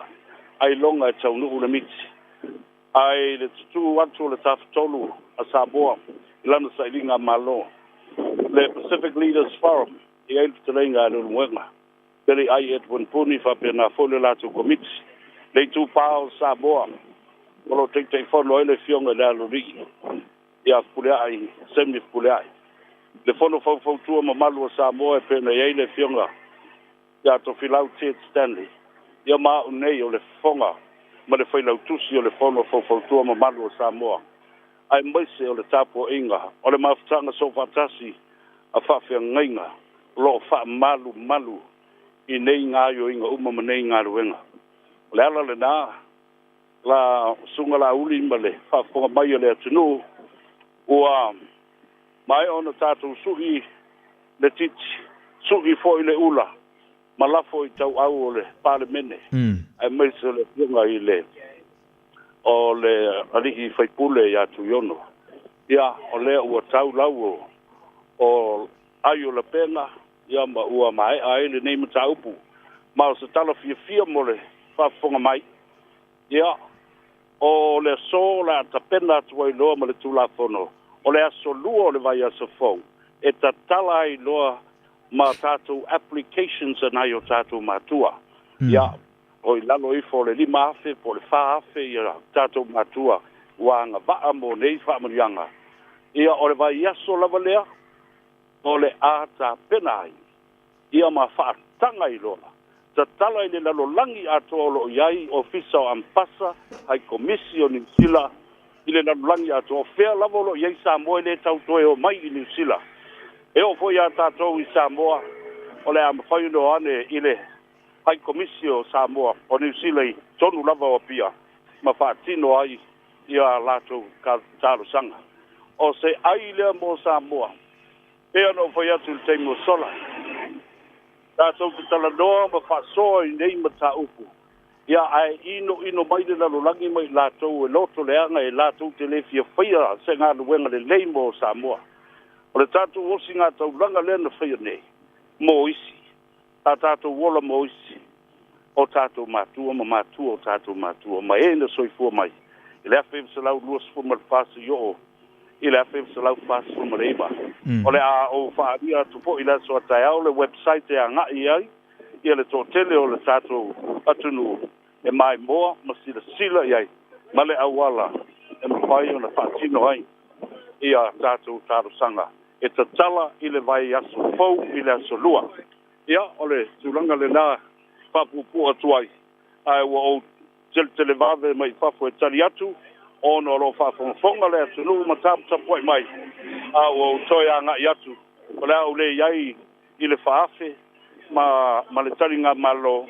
ailoga e taunuu le miti. Ae i le tutū atu o le Tafatolu a Samoa i lana sailiga Malo, le Pacific Leaders Forum, e i ai le fetalaiga a Leulumoega, Billy Ai Edwin Puni faapena foi le latou Komiti, le Itupa o Samoa o lo o Taitaifono ai le Afioga i le Aloalii. ia Fepuleai, Sammy Fepuleai. Le Fono Faufautua mamalu a Samoa e pei ona i ai le Afioga ia Tofilau Ted Stanley, ia ma a'u nei o le Fofoga ma le Failautusi o le Fono Faufautua mamalu a Samoa, aemaise o le tapuaiga o le mafutaga soofaatasi a faafeagaiga o lo o faamalumalu i nei gaoioiga uma ma nei galuega. O le ala lena, la Susuga Laauli ma le faafofoga mai a le atunuu, ua maea ona tatou su'i le titi, su'i foi le ula ma lafo i tauau o le Palemene, aemaise o le Afioga i le o le Alii Faipule ia Tuiono. Ia, o lea ua tau lau o ai o lapega, ia ma ua maea ai lenei mataupu. Ma o se tala fiafia mo le faafofoga mai, ia, o le aso o le a tapena atu ai loa ma le Tulafono, o le aso 2 o le vaiaso fou, e tatala ai loa ma tatou applications a nai o tatou matua. Ia, o i lalo ifo o le 5,000 po o le 4,000 ia tatou matua ua agavaa mo nei faamanuiaga. Ia, o le vaiaso lava lea, o le a tapena ai, ia ma faataga ai loa, tatala i le lalolagi atoa o lo o i ai ofisa o Ambasa, Hai Komisi o Niu Sila i le lalolagi atoa. O fea lava o lo o i ai Samoa e le tau toe o mai i Niu Sila. E oo foi iā tatou i Samoa, o le a mafai ona o ane i le Hai Komisi o Samoa o Niu Sila i totonu lava o Apia ma faatino ai ia a latou talosaga. O se ai lea mo Samoa, pei ona ou fai atu i le taimi ua sola, tatou te talanoa ma faasoa i nei mataupu, ia ae inoino mai le lalolagi ma i latou e loto leaga e latou te le fia faia se galuega lelei mo Samoa. O le tatou osigataulaga lea na faia nei mo isi, sa tatou ola mo isi o tatou matua ma matua o tatou matua ma e na soifua mai i le 1924 seia oo i le 1949. O le a ou faaalia atu foi i le aso a taeao le website e agai i ai ia le toatele o le tatou atunuu e maimoa ma silasila i ai ma le auala e mafai ona faatino ai ia tatou talosaga e tatala i le vaiaso fou i le aso Lua. Ia, o le tulaga lena e faapuupuu atu ai, ae ua ou teletelevave mai fafo e tali atu, ona o lo o faafogafoga le atunuu ma taputapuai mai, a ua ou toe agai atu, o le a ou le i ai i le 4,000 ma le taligamalo,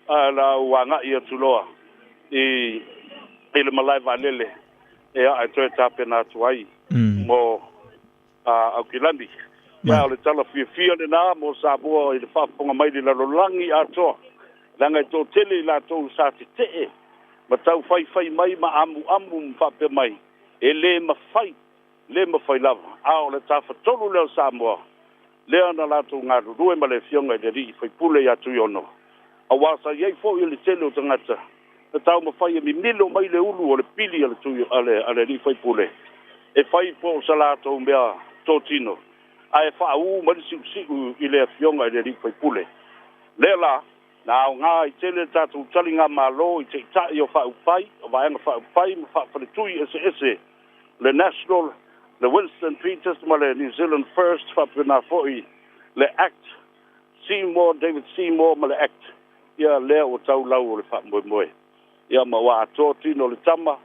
ae o le a ou agai atu loa i le malae vaalele e ae toe tapena atu ai mo Aukilani. Ia, o le tala fiafia lena mo Samoa i le faafofoga mai i le lalolagi atoa, leaga e toatele i latou sa tetee ma tau faifai mai ma amuamu ma faapea mai, e le mafai, le mafai lava. A o le Tafatolu lea o Samoa, lea na latou galulue ma le Afioga i le Alii Faipule ia Tuiono, aua sa i ai foi le tele o tagata na taumafai e mimilo mai le ulu o le pili a le Alii Faipule e fai po o sa latou mea totino, ae faaū mai le siusiu i le Afioga i le Alii Faipule. Lea la, na aoga ai tele le tatou taligamalo i taitai o faaupufai, o vaega faaupufai ma faafaletui eseese, le National, le Winston Peters ma le New Zealand First, faapena foi le act Seymour, David Seymour ma le act, ia lea ua tau lau o le faamoemoe. Ia ma ua atoa tino o le tama,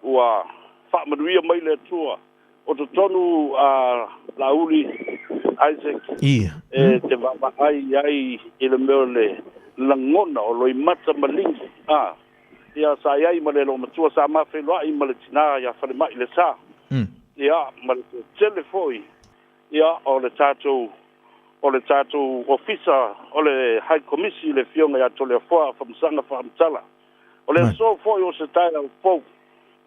ua faamanuia mai le Atua. O totonu a Laauli Isaac e te vaavaai ai i le mea o le lagona o loimata maligi. A, ia sa i ai ma le loomatua sa ma feiloai ma le tinā ia Falemai le Sa. Ia ma le toatele foi ia o le tatou o le tatou ofisa o le High Komisi le Afioga ia Toleafoa Afamasaga Faamatala. O le aso foi o se taeao fou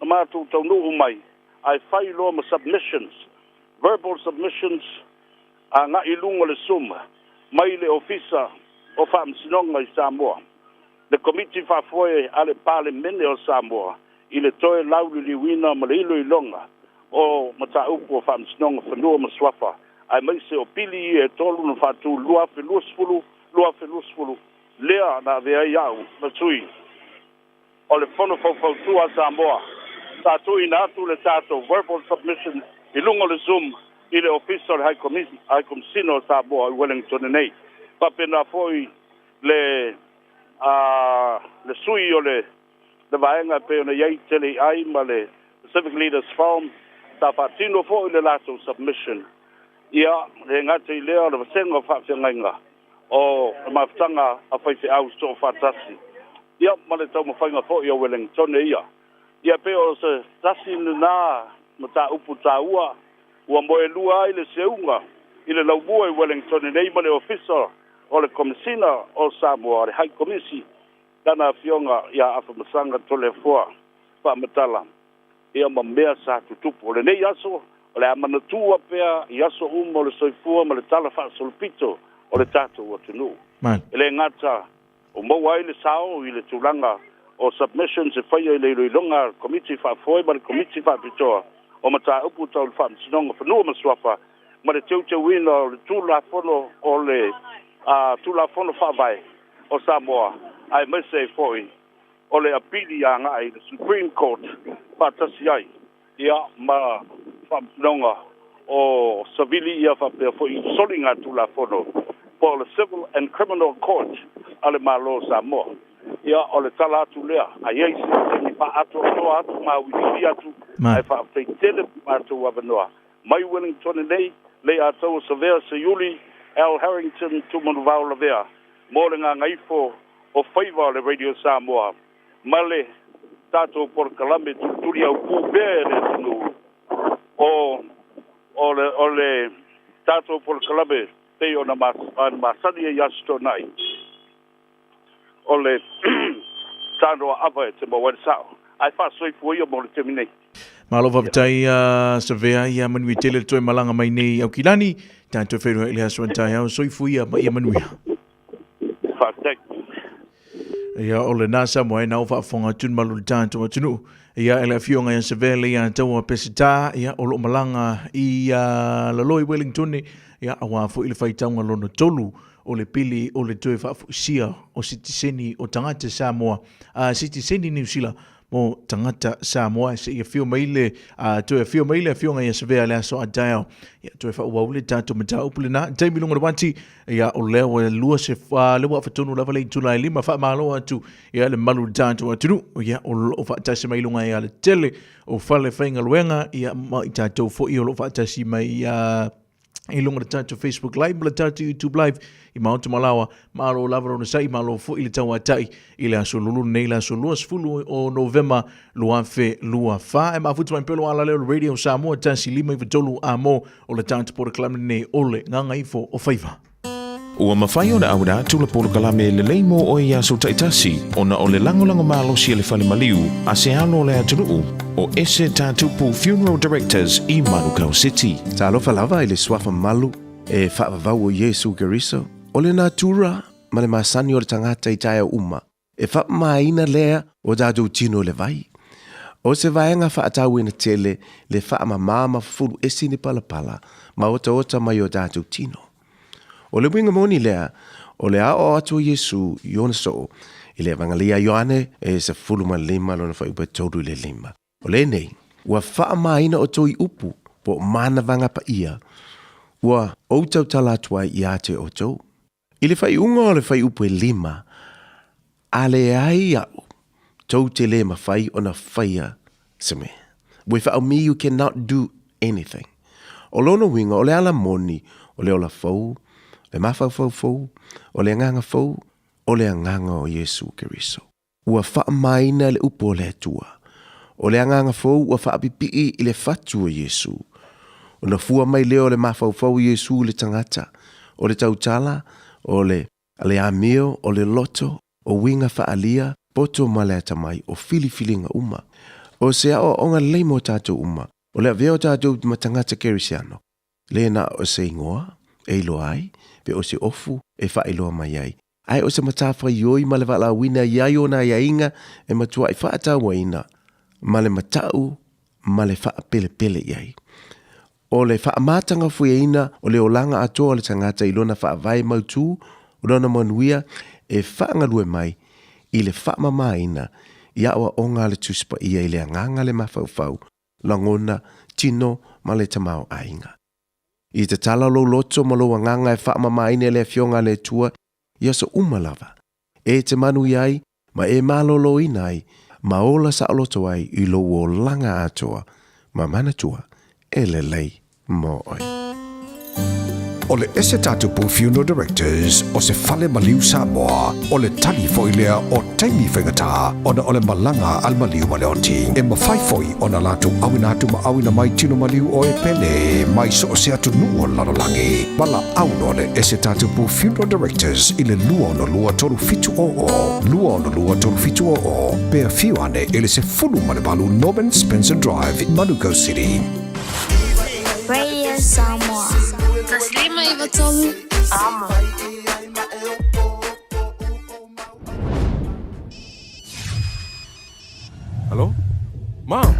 na matou taunuu mai ae fai loa ma submissions, verbal submissions agai i luga o le Zoom mai le Ofisa o Faamasinoga i Samoa, le Komiti Faafoe a le Palemene o Samoa i le toe lauliliuina ma le iloiloga o mataupu o Faamasinoga Fanua ma Suafa aemaise o pili ia e tolu na faatu 2020, 2020, lea na avea ai au ma sui o le Fono Faufautua a Samoa, sa tuuina atu le tatou verbal submission i luga o le Zoom i le Ofisa o le High Komisina o Samoa i Wellington nei. Faapena foi le a le sui o le le vaega e pei ona i ai Tele i ma le Pacific Leaders Forum sa faatino foi le latou submission. Ia, le gata i lea o le vasega o faafeagaiga o le mafutaga a faifeau soofaatasi, ia ma le taumafaiga foi a Wellington ia. Ia pei o se tasi lena mataupu taua ua moelua ai le seuga i le laumua i Wellington nei ma le Ofisa o le Komesina o Samoa, le High Komisi, lana afioga ia Afamasaga Toleafoa Faamatala, ia ma mea sa tutupu. O lenei aso, o le a manatua pea i aso uma o le soifua ma le tala faasolopito o le tatou atunuu. E le gata o maua ai le sao i le tulaga o submissions e faia i le iloiloga a le Komiti Faafoe ma le Komiti Faapitoa o Mataupu Tau le Faamasinoga Fanua ma Suafa ma le teuteuina o le Tulafono o le Tulafono Faavae o Samoa, aemaise ai foi o le apili agai i le Supreme Court faatasi ai ia ma Faamasinoga o Savili ia faapea foi soligatulafono po o le Civil and Criminal Court a le Malo o Samoa. Ia, o le tala atu lea, a i ai se taimi faaatoatoa atu ma auiliili atu, ae faafetai tele mo matou avanoa. Mai Wellington nei, Leiataua Savea Seiuli, Al Harrington Tumanuvao Lavea, mo le gagaifo o faiva o le Radio Samoa ma le tatou polokalame tulituli aupū pea e le atunuu o o le o le tatou polokalame pei ona masani ai i Aso Toonai o le tanoa ava e te maua ai le sao ae faasoifua ia mo le taimi nei. Malo faafetai Savea ia manuia tele le toe malaga mai nei i Aukilani. Tatou feiloai i le aso a taeao. Soifua ia ma ia manuia. Faafetai. Ia o lena Samoa e nao faafofoga atu ni malu le tatou atunuu. Ia e le afioga ia Savea le ia taua Peseta ia o loo malaga i lalo i Wellington ia aua foi le faitauga lona tolu o le pili o le toe faafoisia o sitiseni o tagata Samoa a sitiseni Niu Sila mo tagata Samoa se i afio mai le toe afio mai le afioga ia Savea le aso a taeao ia toe faaauau le tatou mataupu lena taimi luga o le uati ia o lea ua lua se lea ua afatonu lava le itula e lima faamalo atu ia le malu le tatou atunuu ia o loo faatasi mai luga ia le tele o fale faigaluega ia ma i tatou foi o loo faatasi mai ia i luga o le tatou Facebook Live ma le tatou YouTube Live i Maota Malawa. Malo lava lona sai, malo foi le tauatai i le aso lulu nei, le aso 20 o Novema 2024. E mafuta mai pelo ala leo le Radio Samoa 153 a mo o le tatou polokalame nei o le Gagaifo o Faiva. Ua mafai ona auina atu le polokalame lelei mo oe i aso taitasi ona o le lagolago malosi a le Fale Maliu a se alo o le atunuu, o Ese Tatupu Funeral Directors i Manukau City. Talofa lava i le suafa malu e faavavau o Iesu Keriso, o le natura ma le masani o le tagata i taeao uma, e faamamaina lea o tatou tino i le vai. O se vaega faatauina tele le faamama ma fufulu esi ni palapala ma otaota mai o tatou tino. O le uiga moni lea, o le aoao atu o Iesu i ona soo i le Evangelia a Ioane e 15 lona fuaiupu e 3 i le 5. O lenei, ua faamamaina outou i upu po o manavaga paia ua ou tautala atu ai ia te outou. I le faaiuga o le fuaiupu e 5, a leai au, tou te le mafai ona faia se mea. Without me you cannot do anything. O lona uiga, o le ala moni, o le ola fou, le mafaufau fou, o le agaga fou, o le agaga o Iesu Keriso. Ua faamamaina le upu o le Atua. O le agaga fou ua faapipii i le fatu o Iesu. Ona fua mai lea o le mafaufau o Iesu i le tagata, o le tautala, o le le amio, o le loto, o uiga faaalia, poto ma le atamai, o filifiliga uma. O se aoaoga lelei mo tatou uma, o le avea o tatou ma tagata Kerisiano, le na o se igoa e iloa ai, pe o se ofu e faailoa mai ai, ae o se matafaioi ma le valaauina i ai ona aiaiga e matuai faatauaina ma le matau ma le faapelepele i ai. O le faamatagafuiaina o le olaga atoa o le tagata i lona faavae mautū o lona manuia e faagalue mai i le faamamaina i aoaoga a le Tusi Paia i le agaga le mafaufau, lagona, tino ma le tamaoaiga. I tatala lou loto ma lou agaga e faamamaina i le Afioga a le Atua i aso uma lava, e te manuia ai ma e maloloina ai ma ola saoloto ai i lou olaga atoa ma manatua e lelei mo oe. O le Ese Tatupu Funeral Directors o se fale maliu Samoa, o le tali foi lea o taimi faigata ona o le malaga a le maliu ma le oti. E mafai foi ona latou auina atu ma auina mai tino maliu o e pele mai so o se atunuu o le lalolagi. Valaau loa le Ese Tatupu Funeral Directors i le 262 3700, 262 3700, pe afio ane i le 18 Norman Spencer Drive, Manukau City. Radio Samoa. Taslima Ivatolu. Amo. Hello? Mom?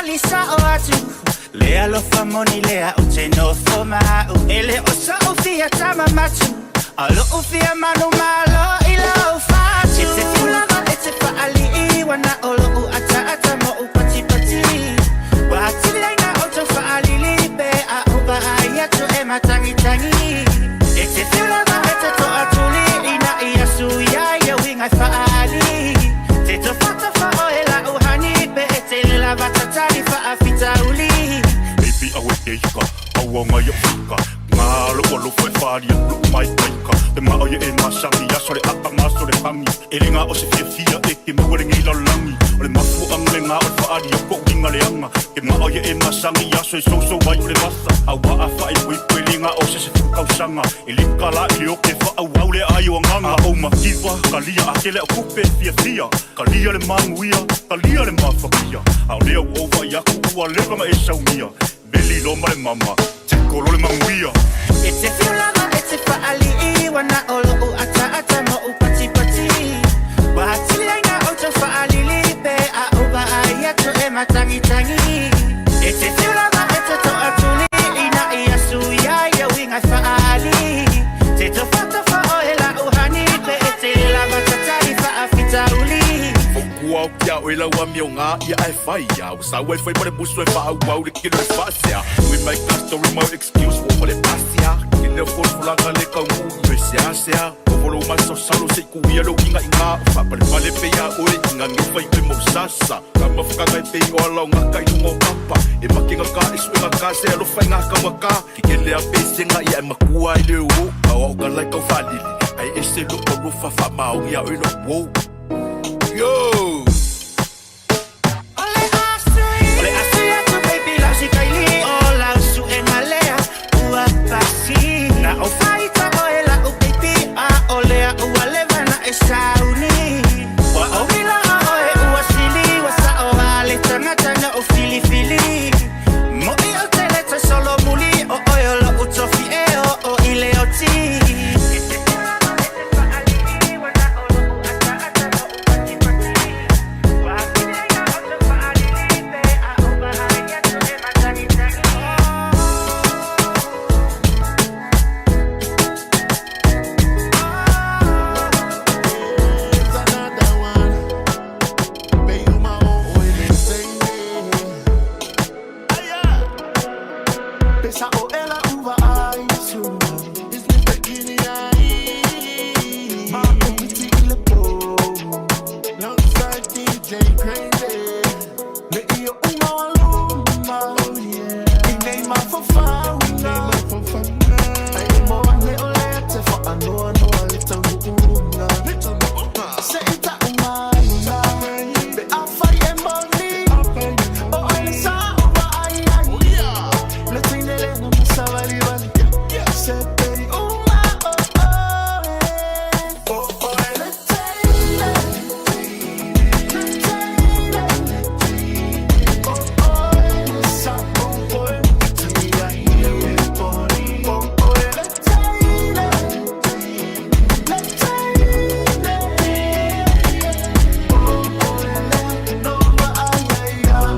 faali sa'o atu Le alofa moni lea o te nofo ma'u E le o sa'u fia tamamatu A lo'u fia manu malo i lau fatu E te fiu lava e te fa'ali'i Ua na o lo'u ata'ata mo'u patipati Ua atili ai na outou fa'alili Pe a ou va'ai atu e matagitagi E te fiu lava e te to'atuli Ina ia suia ia uiga e fa'aali Te tofatofa oe la'u hani Pe e te le lava tatali fa'afitauli Baby awe keika, aua ngai o fika Ngā lo ua lofo e whalia, lu mai kaika Te mao ye e masangi, aso le aka maso le hangi E le ngā o se fia fia e ke maua le ngei lalagi O le mafu anga le ngā o le whaalia ko uinga le anga Ke mao ye e masangi, aso e soso vai o le vasa A wa a wha e pui pui le ngā o se se fukau E le kala i le o ke wha au le ai o anganga A o makiwa, kalia a kele o kupe fia fia Kalia le manguia, kalia le mafakia A o lea ua ova i aku ua leva ma e saumia Veli lo ma le mama, te kolo le manguia E te fiu lava e te fa'ali'i Ua na o lo'u ata'ata mo'u patipati Ua atili ai na outou fa'alili Pe a ou va'ai atu e matagitagi E te fiu lava e te to'atuli Ina ia suia ia uiga e fa'aali Te tofatofa oe la'u hani Pe e te lava tatali fa'afitauli Kua o kia o ela ua mio ngā ia e whai ia O sa ua e whai ma le musu e wha au le kilo e whaasea We make a story mo excuse wo le pasia Ke leo fol le kau ngu i sea sea O volo maso salo se ku ia lo inga inga O whapale pale pe ia oe inga nge whai pe mo sasa Ka mawhakanga e pe o ala o ngā kai lunga o papa E makenga ka e suenga ka se alo whai ngā kawa ka Ke kele a pe senga ia e makua i le o Ka o ka lai kau whalili Ai e se lo o lo whawha maongi a oe lo wo Yo! O le asu atu baby lau si kaili O lau su'ega lea ua pasi Na ou faita oe la'u baby A o lea ua leva na e sauni Ua ou ila'a oe ua sili Ua sa'o a le tagata na ou filifili Mo'i ou te le toe solomuli O oe o lo'u tofi e o o i le oti Pesa o ela uva ai tu Is Mr. Guinea Ma umiti ile po Alongside DJ Crazy Le iyo uma waluma Oh yeah Inei mafafauga Ai mo ane o le te fa anoa noa le taunuunga Se ita umaina Be a fai e moni O ai sa o va ai ai Le teine le na masavali vali Se pei uma oh oh eh. Oh oh eh. Le teine Le teine Oh oh eh. Sa oh oh eh. Tia ie poni Oh oh eh. Le teine Le teine Oh oh eh. No ma ai ai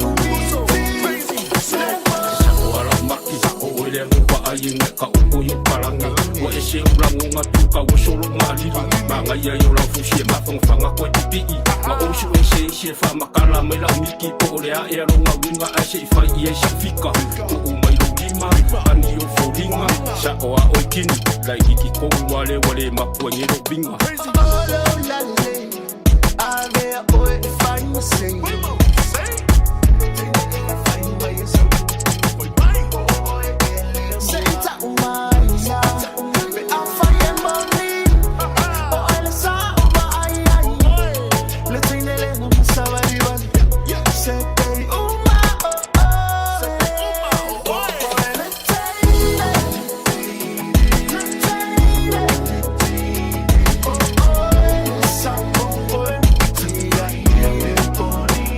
O ala maki o oe le ngo pa ai ngai ka uku i o palangi Ua e se ulango ngā tūka ua solo ngā lili Ma ngai ai o lau fusi e mawhangawhanga koe pipii Ma o su e se se wha makala mai lau miki Po o le a e alo ngā winga ai se i whai i e sa fika Ko o mai lo lima, ani o fōringa Sa o a oi kini, lai hiki kou wale wale mapua nge lo binga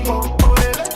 Oh, oh,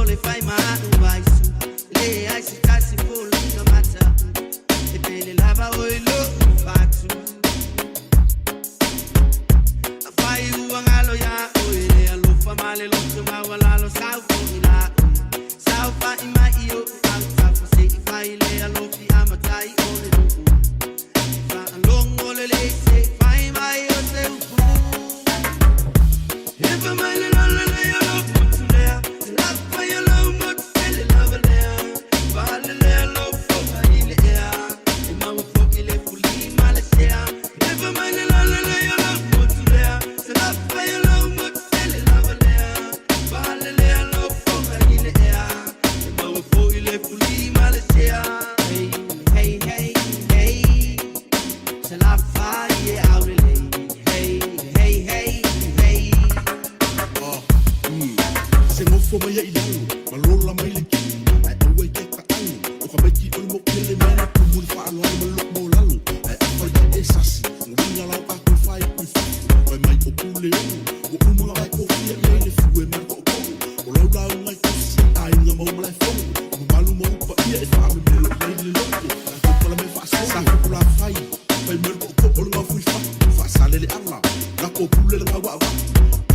o le fai ma a'u ai su'a leai se tasi foliga mata'u e pele lava oe lo'u fatu afai ua galo iā oe le alofa ma le loto maualalo sau fo'i la oe saofa'i mai i o'u autafa se'i fai le alofi amatai o le nu'u faalogo lelei se'i fai mai o se upu e fai mai le lalelei o lou motu lea se lafai o lou motu tele lava lea faalelea lou foga i le ea e maua fo'i le fulima le sea e fai mai le lalelei o lou motu lea se lafai o lou motu tele lava lea faalelea lou foga i le ea e maua fo'i le fulima le sea. Hey, hey, hey, hey, se lafai e aulelei. Hey, hey, hey, hey. Se gofo mai ai lalo ma lola mai le kini ae aua i ke taʻalo o ka maiki o le mokele mea na kumu le faaloalo ma loko maulalo ae afai e sasi uiga lau a fai i fafo fai mai o pule ono ua uma vai kofia i ai le fue ma le toʻotoʻo o laulauga i tusi aiga mau malae fono o mamalu ma upa ia e faamemelo i ai le loko tatou palame faasolo sa fai fai mai le toʻotoʻo o le gafu i fatu faasale le ala lako pule le gauaavatu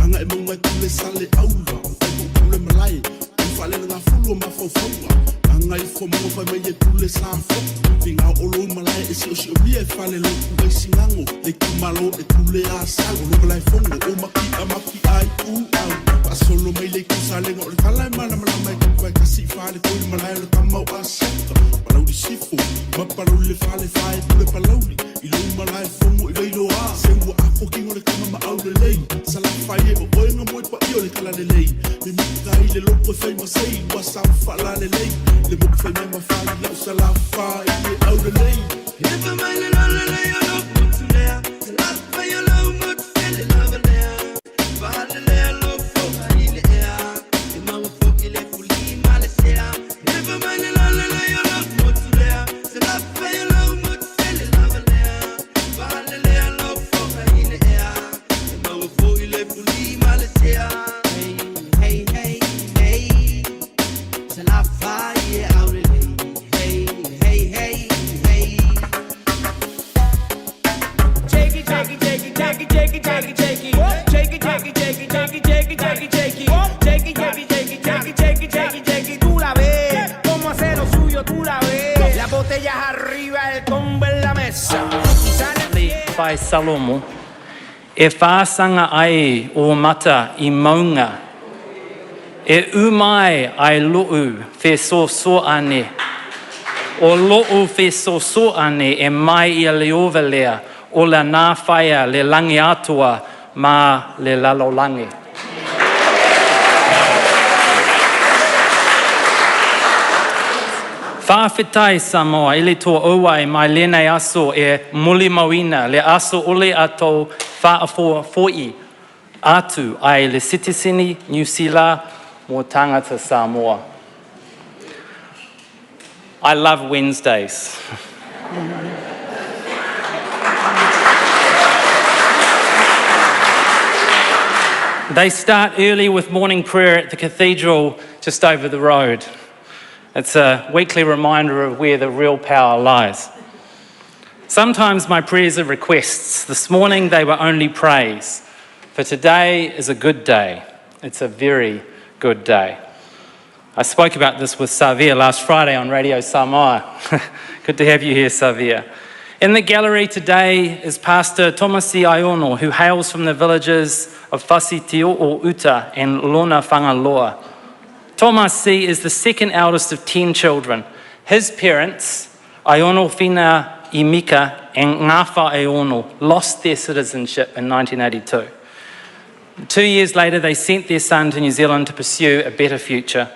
aga e mauga e pule sale aula o tai pule malae ai faalele gafulu o mafaufauga aga i fomoga fai mai e pule sa fotu figao o lou malae e siosiomia e fale lotu ai sigago le itumalo e pule asau o lo malae fono o maki'a maki'a ai uau faasolo mai le itusalega o le tala e malamalama e tupa e kasi i fale toi le malae o le tama o asiata palauli sifo ma palauli le fale fae pule palauli i lou malae fono i vailoa se ua afokiga o le kama ma aulelei salafai e o oega mo e paia o le talalelei mimita i le loko e fai masei ua saofaalalelei le moku fai mai mafai lau salafai e aulelei. E fai mai le lalelei o lou motu lea se lafai o lou motu tele lava lea faalelea lou foga i le ea e maua fo'i le fulima le sea e fai mai le lalelei o lou motu lea se lafai o lou motu tele lava lea faalelea lou foga i le ea e maua fo'i le fulima le sea. Hey, hey, hey, hey, se lafai e aulelei. Hey, hey, hey, hey. Shaky, shaky, shaky, shaky, shaky, shaky, shaky. Shaky, shaky, shaky, shaky, shaky, shaky, shaky. Shaky, shaky, shaky, shaky, shaky, shaky, shaky. Tú la ves, cómo hace lo suyo, tú la ves. Las botellas arriba, el combo en la mesa. Y sale Le whai Salomo, e whāsanga ai o mata i maunga, e umai ai lo'u fesoasoani. O lo'u fesoasoani e mai ia Leova lea, o le nā whaia le langi atoa ma le lalolagi. Whawhetai Samoa i le toa ouai mai lenei aso e muli mauina le aso ole a tō whaafoa foi atu ai le sitiseni Niu Sila mō tangata Samoa. I love Wednesdays. They start early with morning prayer at the cathedral just over the road. It's a weekly reminder of where the real power lies. Sometimes my prayers are requests. This morning they were only praise. For today is a good day. It's a very good day. I spoke about this with Savia last Friday on Radio Samoa. Good to have you here, Savia. In the gallery today is Pastor Tomasi Iono, who hails from the villages of Fasitio Uta and Lona Fangaloa. Tomasi is the second eldest of 10 children. His parents, Iono Fina Imika and Ngafa Iono, lost their citizenship in 1982. 2 years later, they sent their son to New Zealand to pursue a better future.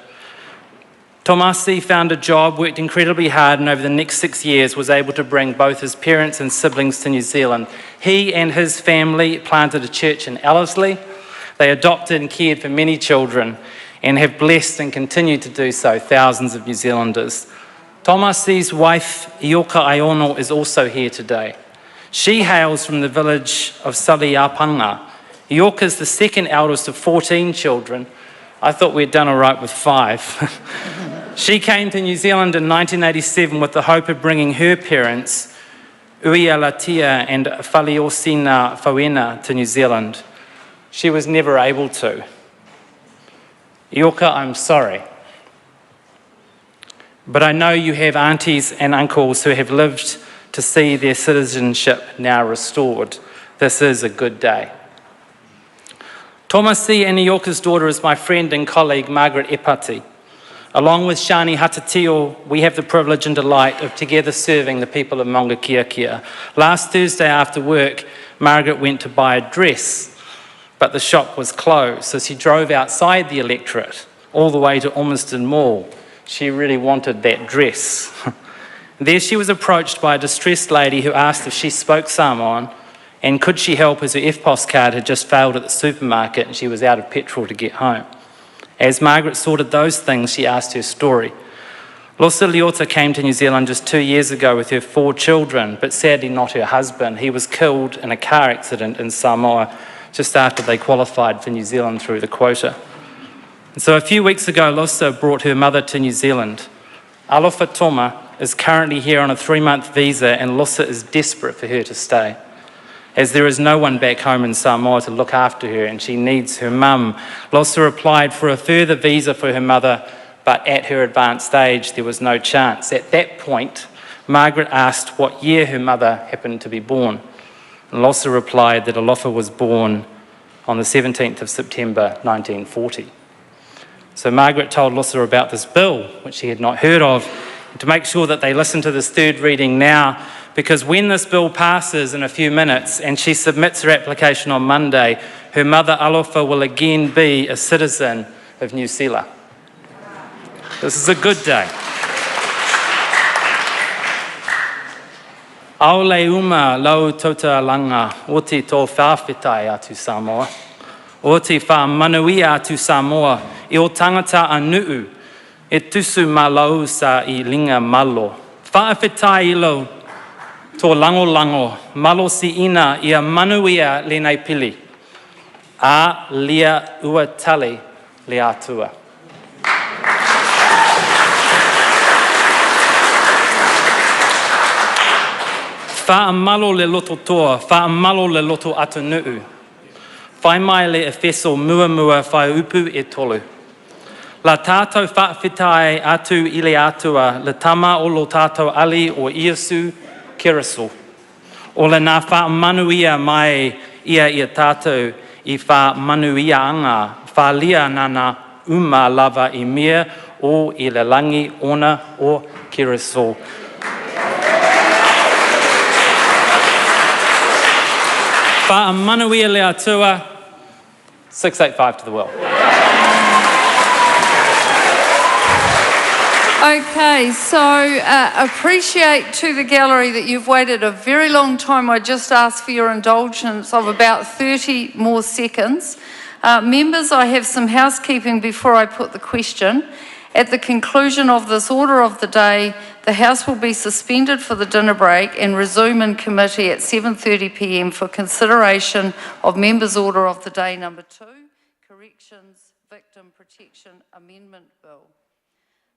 Tomasi found a job, worked incredibly hard, and over the next 6 years was able to bring both his parents and siblings to New Zealand. He and his family planted a church in Ellerslie. They adopted and cared for many children and have blessed and continue to do so thousands of New Zealanders. Tomasi's wife, Ioka Iono, is also here today. She hails from the village of Saliapanga. Ioka is the second eldest of 14 children. I thought we'd done all right with five. she came to New Zealand in 1987 with the hope of bringing her parents, Uialatia and Faliosina Fawena, to New Zealand. She was never able to. Ioka, I'm sorry. But I know you have aunties and uncles who have lived to see their citizenship now restored. This is a good day. Tomasi and Ioka's daughter is my friend and colleague, Margaret Epati. Along with Shani Hatatio, we have the privilege and delight of together serving the people of Maungakiekie. Last Thursday after work, Margaret went to buy a dress, but the shop was closed, so she drove outside the electorate all the way to Ormiston Mall. She really wanted that dress. there she was approached by a distressed lady who asked if she spoke Samoan and could she help as her EFTPOS card had just failed at the supermarket and she was out of petrol to get home. As Margaret sorted those things, she asked her story. Losa Leota came to New Zealand just two years ago with her four children, but sadly not her husband. He was killed in a car accident in Samoa just after they qualified for New Zealand through the quota. And so a few weeks ago, Losa brought her mother to New Zealand. Alofa Toma is currently here on a three month visa, and Losa is desperate for her to stay as there is no one back home in Samoa to look after her and she needs her mum. Losa applied for a further visa for her mother, but at her advanced age, there was no chance. At that point, Margaret asked what year her mother happened to be born. And Losa replied that Alofa was born on the 17th of September 1940. So Margaret told Losa about this bill, which she had not heard of, to make sure that they listen to this third reading now, because when this bill passes in a few minutes and she submits her application on Monday, her mother Alofa will again be a citizen of New Zealand. This is a good day. Aole uma lau tota langa o te tō whawhetai atu Samoa. O te wha manuia atu Samoa i o tangata a nuu e tusu ma lau sa i linga malo. Whaawhetai i lau tō lango lango, malo si ina ia manuia le nei pili. A lia ua tali le atua. Whaamalo le loto toa, whaamalo le loto atunuu. Whai mai le efeso mua mua whai upu e tolu. La tātou whaawhitai atu i le atua, le tama o lo tātou ali o Iesu Keriso. O le nā whaamanuia mai ia ia tātou i whaamanuia anga, whalia nana uma lava i mea o i le langi ona o Keriso. Whaamanuia le atua, 685 to the world. Okay, so uh, appreciate to the gallery that you've waited a very long time. I just ask for your indulgence of about 30 more seconds. Uh, members, I have some housekeeping before I put the question. At the conclusion of this order of the day, the House will be suspended for the dinner break and resume in committee at 7:30 p.m. for consideration of members' order of the day number 2, Corrections Victim Protection Amendment Bill.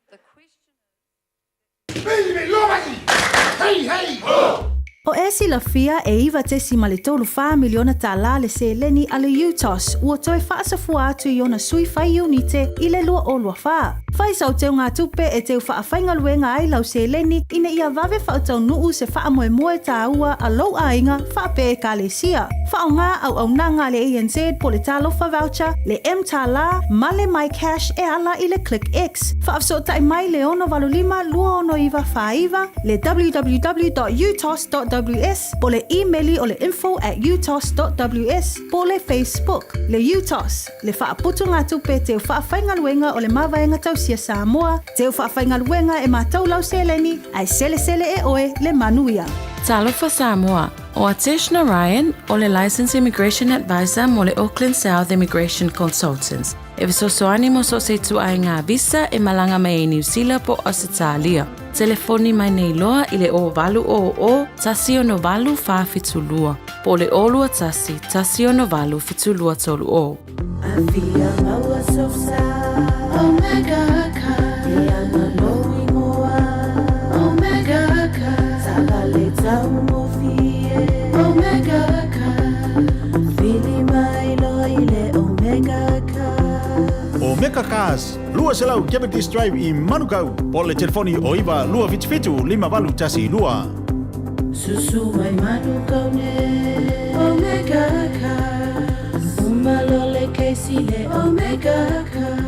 The question Hey, hey, ho! O e silafia e $9.34 miliona tālā le seleni a le UTOS ua toe faasafua atu i ona sui fai iunite i le 2024. Fai sau teugatupe e teu faafaigaluega ai lau seleni ina ia vave faataunuu se faamoemoe tāua a lou aiga faapea ekalesia. Faaaoga auaunaga a le ANZ po le Talofa Voucher, le M-Tālā ma le MyCash e ala i le ClickX. Faafesootai mai le 685 269 49, le www.utos.ws po le imeli o le info at utos.ws po le Facebook, le UTOS, le faaputugatupe teu faafaigaluega o le Mavaega Tausia Samoa, teu faafaigaluega e matou lau seleni, ae selesele e oe le manuia. Talofa Samoa, o Atesh Narayan, o le Licensed Immigration Advisor mo le Auckland South Immigration Consultants. E fesoasoani mo so se ituaiga visa e malaga mai ai Niu Sila po o Ausetalia. Telefoni mai nei loa i le 0800 168 472 po o le 021 168 7230. Afia maua sosa Omega ka Ianga lou ingoa Omega ka Tavale tau ngofie Omega ka Vili mai loa i le Omega ka Omega Cars, 200 Cavendish Drive i Manukau. Po le telefoni o 9 277 5812. Susu mai Manukau ne Omega Cars Uma lo le keisi le Omega Cars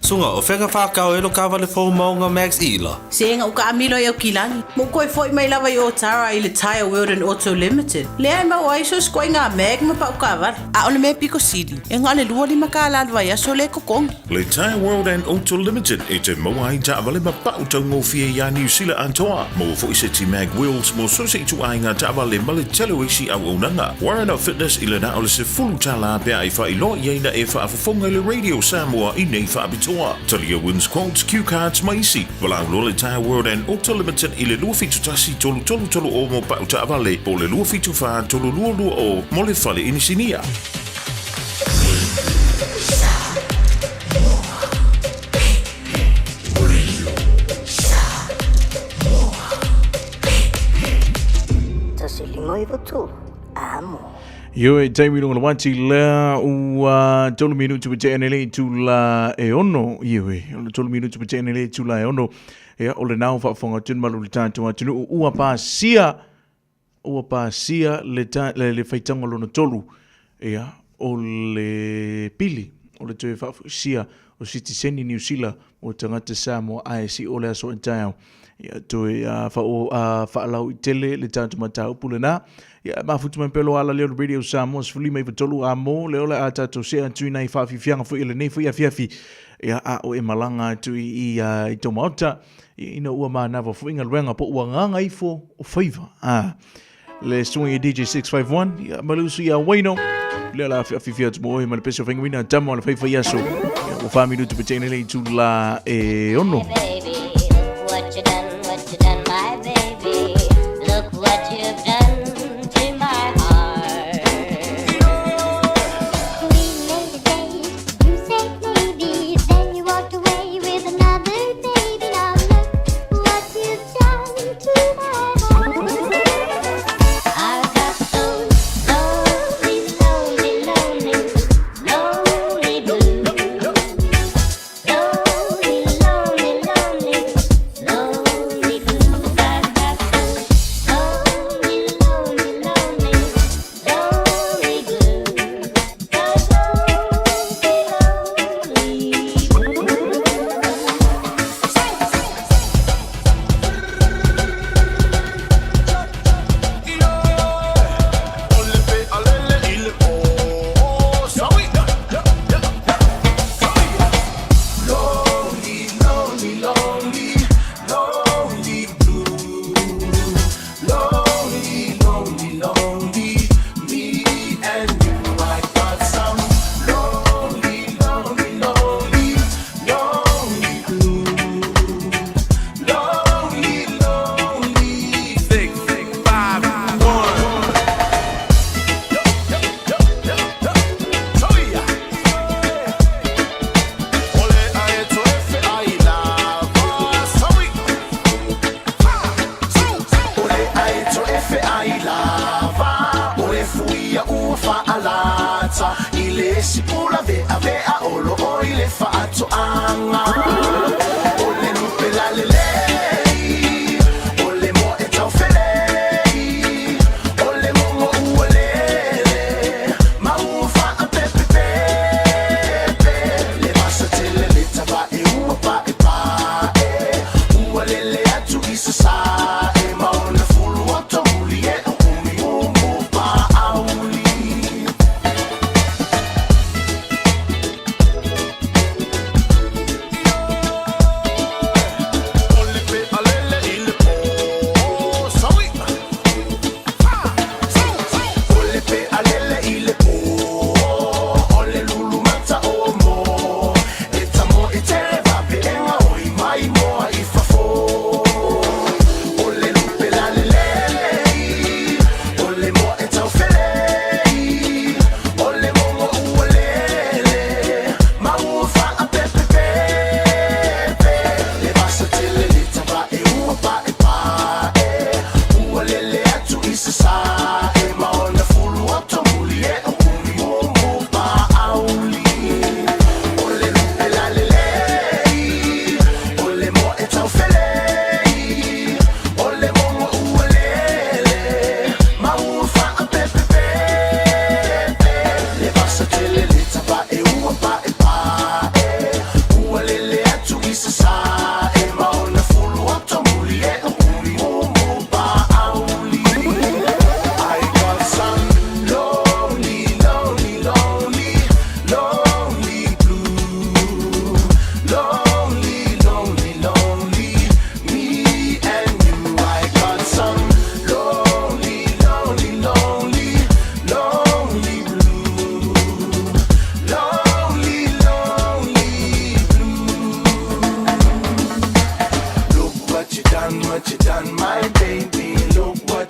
Sunga, o fega whakao e lo kawale fō maunga Max Ila. Se nga uka amilo i au kilani. Mo koe foi mai lava i o tara i le Tire World and Auto Limited. Lea e mau ai so skoe ngā mag ma pau kawara. A ole me piko sili. E ngā le lua lima ka la vai aso le kokongi. Le Tire World and Auto Limited e te maua ai taavale ma pau taugofie iā Niu Sila atoa. Maua foi seti mag wheels mo so se ituaiga taavale ma le tele o isi auaunaga. Warren of Fitness i le na o le sefulu tālā pe a e faailoa i ai na e faafofoga i le Radio Samoa i nei faapitoa. Talia wins quotes, cue cards ma isi. Valaau loa le Tire World and Auto Limited i le 271 3330 mo pau taavale po o le 274 3220 mo le fale inisinia. Ioe, taimi lunga le wati lea ua tolu minutu pa tea nei le itula e ono. Ioe, o le tolu minutu pa tea nei le itula e ono. Ia, o le nao faafofoga atu ni malu le tātou atunuu ua pasia, ua pasia le, ta, le, le faitauga lona tolu. Ia, o le pili, o le toe faafuisia o sitiseni Niu Sila mo tagata Samoa ae si o le aso e taeao. Ia, toe uh, wha, uh, whaalau i tele le tātou mataupu lena. Ia, mafutu mai pelo ala leo le Radio Samoa, sefulu lima iva tolu a mō, le ola a tātou se atu i nei whaafifianga foi le nei foi afiafi. Ia, a o e malanga atu i, i, uh, i tō maota, ia, ina ua mānawa foi ngaluenga po ua nganga ifo o faiva. Ah. Le suinga i DJ 651, ia, malusu ia Waino, le la afiafi atu mo oe ma le pese o whainga tama o le whaiwhai aso. Ia, ua wha minutu pe tēnei le itu la e ono. Baby, look what you done, what you done, my baby. Look what you've done to my heart. We made a date, you said maybe, then you walked away with another baby. Now look what you've done to my heart. I got those lonely, lonely, lonely, lonely blues. Lonely, lonely, lonely, lonely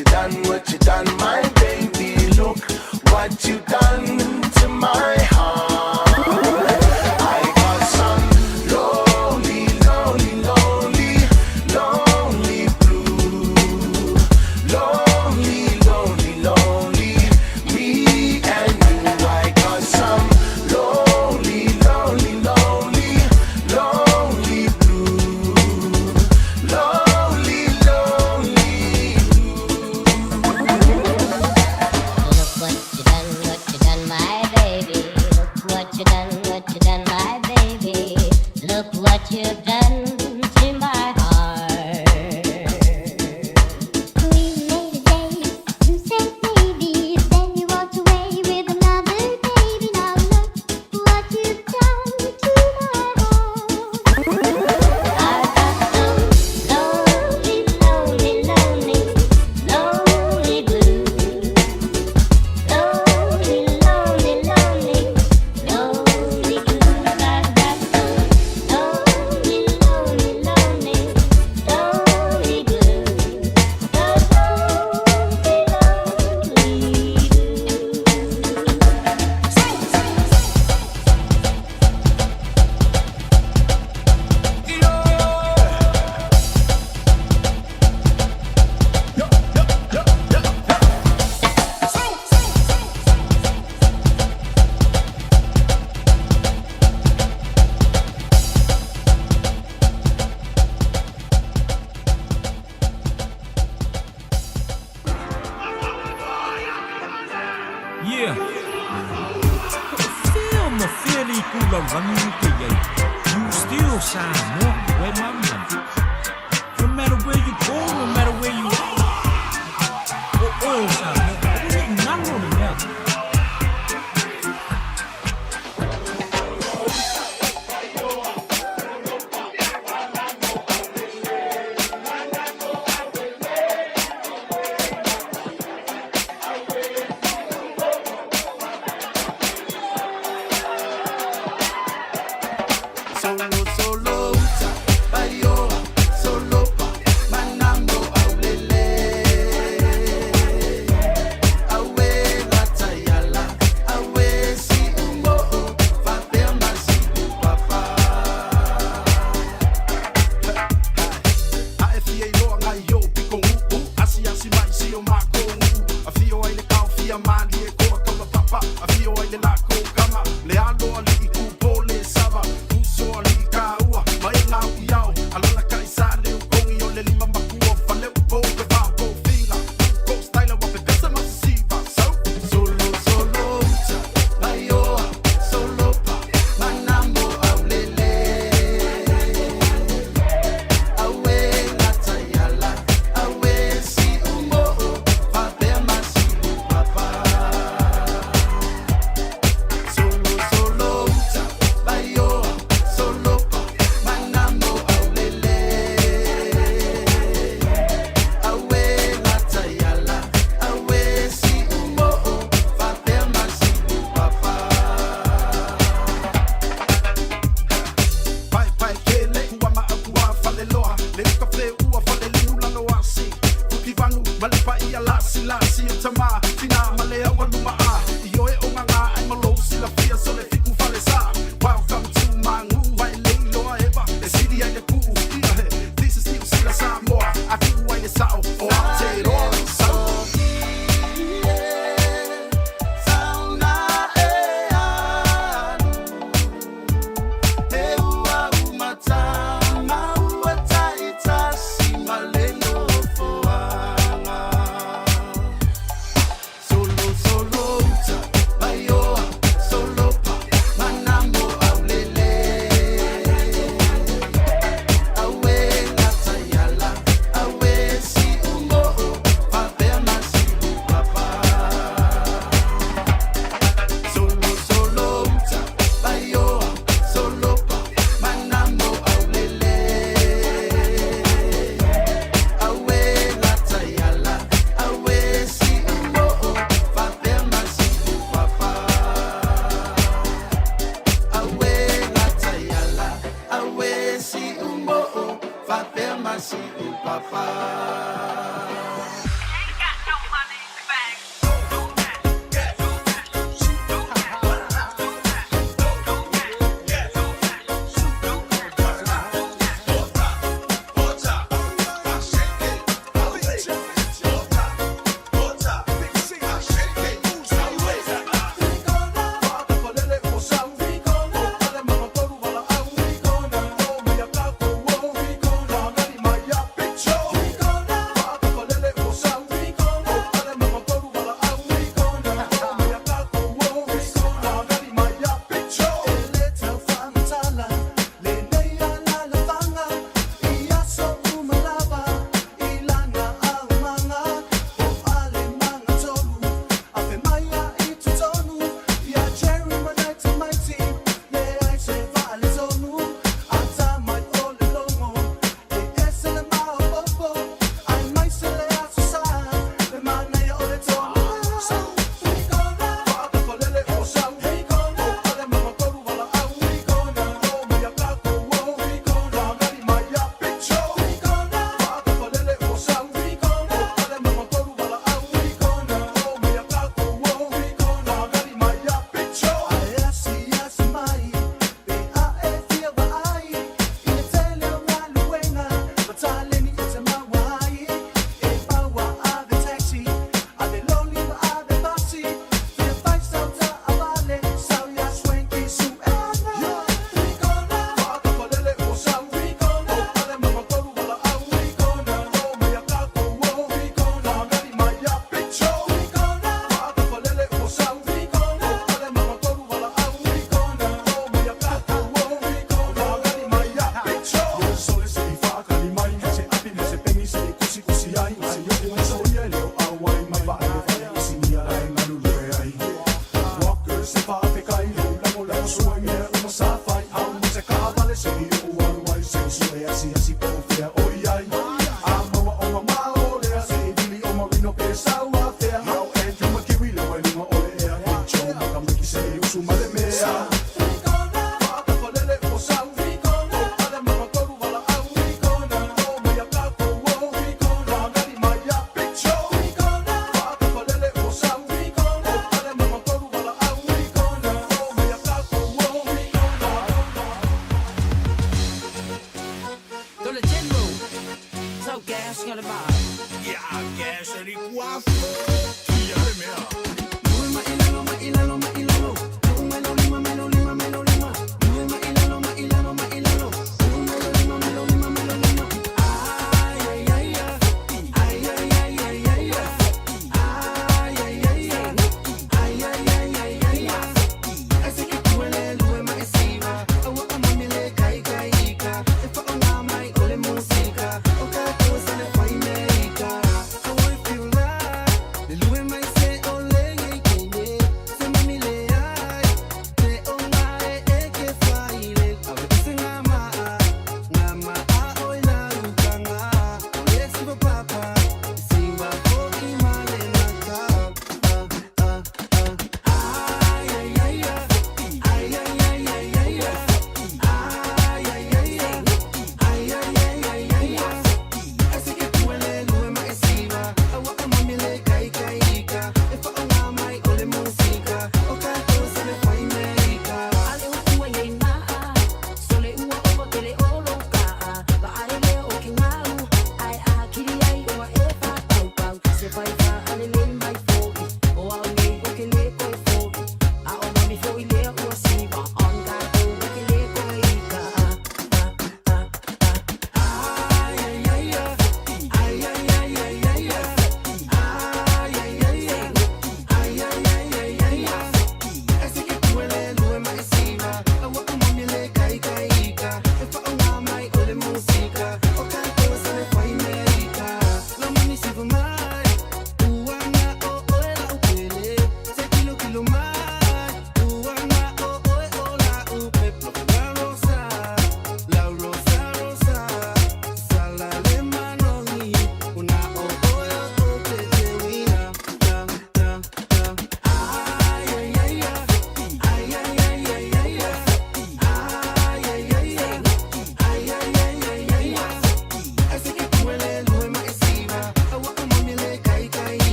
you done, what you done, my baby. Look what you done to my heart. I got some lonely, lonely, lonely, lonely blue. Lonely, lonely, lonely, me and you. I got some lonely, lonely, lonely, lonely blue. Lonely, lonely Look what you done, what you done, my baby. Look what you done, what you done, my baby. Look what you've done to my heart. We made a day, you said maybe, then you walked away with another baby. Now look what you've done to my heart. I've got some lonely, lonely, lonely, lonely blues. Lonely, lonely, lonely, lonely blues. I've got some lonely, lonely, lonely, lonely blues. The lonely, lonely Yeah. Feel my feely kula running You still Samoa, where my money. No matter where you go, no matter where you are. Oh, oh, Samoa. Ngalo le mea. Solo, solo, uta, baioa, solo pa, manambo aulele. Awe latayala, awe si umbo, fapea masi papa. A e fia i loa ngai o piko nguu Asi asi mai si o mako nguu A fio ai le kao fia mali e koa kaula papa A fio ai le lako kama Le alo ali i kupo le sava Uso ali i ka ua Ma e ngau i ao Alala ka i sa le ukongi o le lima makua Fale upo pe vao ko finga Ko styla wa pe pesa masisiva So Solo, solo, uta, baioa, solo pa, manambo aulele. Awe latayala, awe si umbo, fapea masi papa. Solo, solo, uta, baioa, solo pa, manambo aulele. Awe latayala, awe si umbo, fapea masi papa. Pai pai kele Kua maa kua fale loa Le uka fe ua fale linu lalo asi Kuki vanu male pa ia lasi lasi O tama tina male awa luma a I oe o ngā ai malo sila fia sole fiku fale sa Welcome to mangu vai leiloa eva E siri ai le puu ia he This is New Zealand Samoa A ku ai le sao o Aotearoa Sau Sauna e alu, e ua umatama ua taitasi ma le nofoaga. Solo, solo uta, baioa, solo pa, manambo aulele. Awe latayala, awe si umbo'o, fapea masi upapa. Solo, solo, uta, baioa, solo pa, manambo aulele. Awe latayala, awe si umbo'o, fapea masi upapa. Awe latayala, awe si umbo'o, fapea masi upapa. e asiasi po o fea o iai. A maua o mamao lea, se i vili o Marino pe sau a fea. Yo, Andrew McKiwi le wai lunga o le ea. Big Joe makamiki se i usu ma le mea. Fa'atafalele ua sau. O ale magatolu valaau. O mai a kākou o. Fagali mai a Big Joe. Fa'atafalele ua sau. O ale magatolu valaau. O mai a kākou o. Dole General. So gas got a Ia gas e riku a Tia le mea.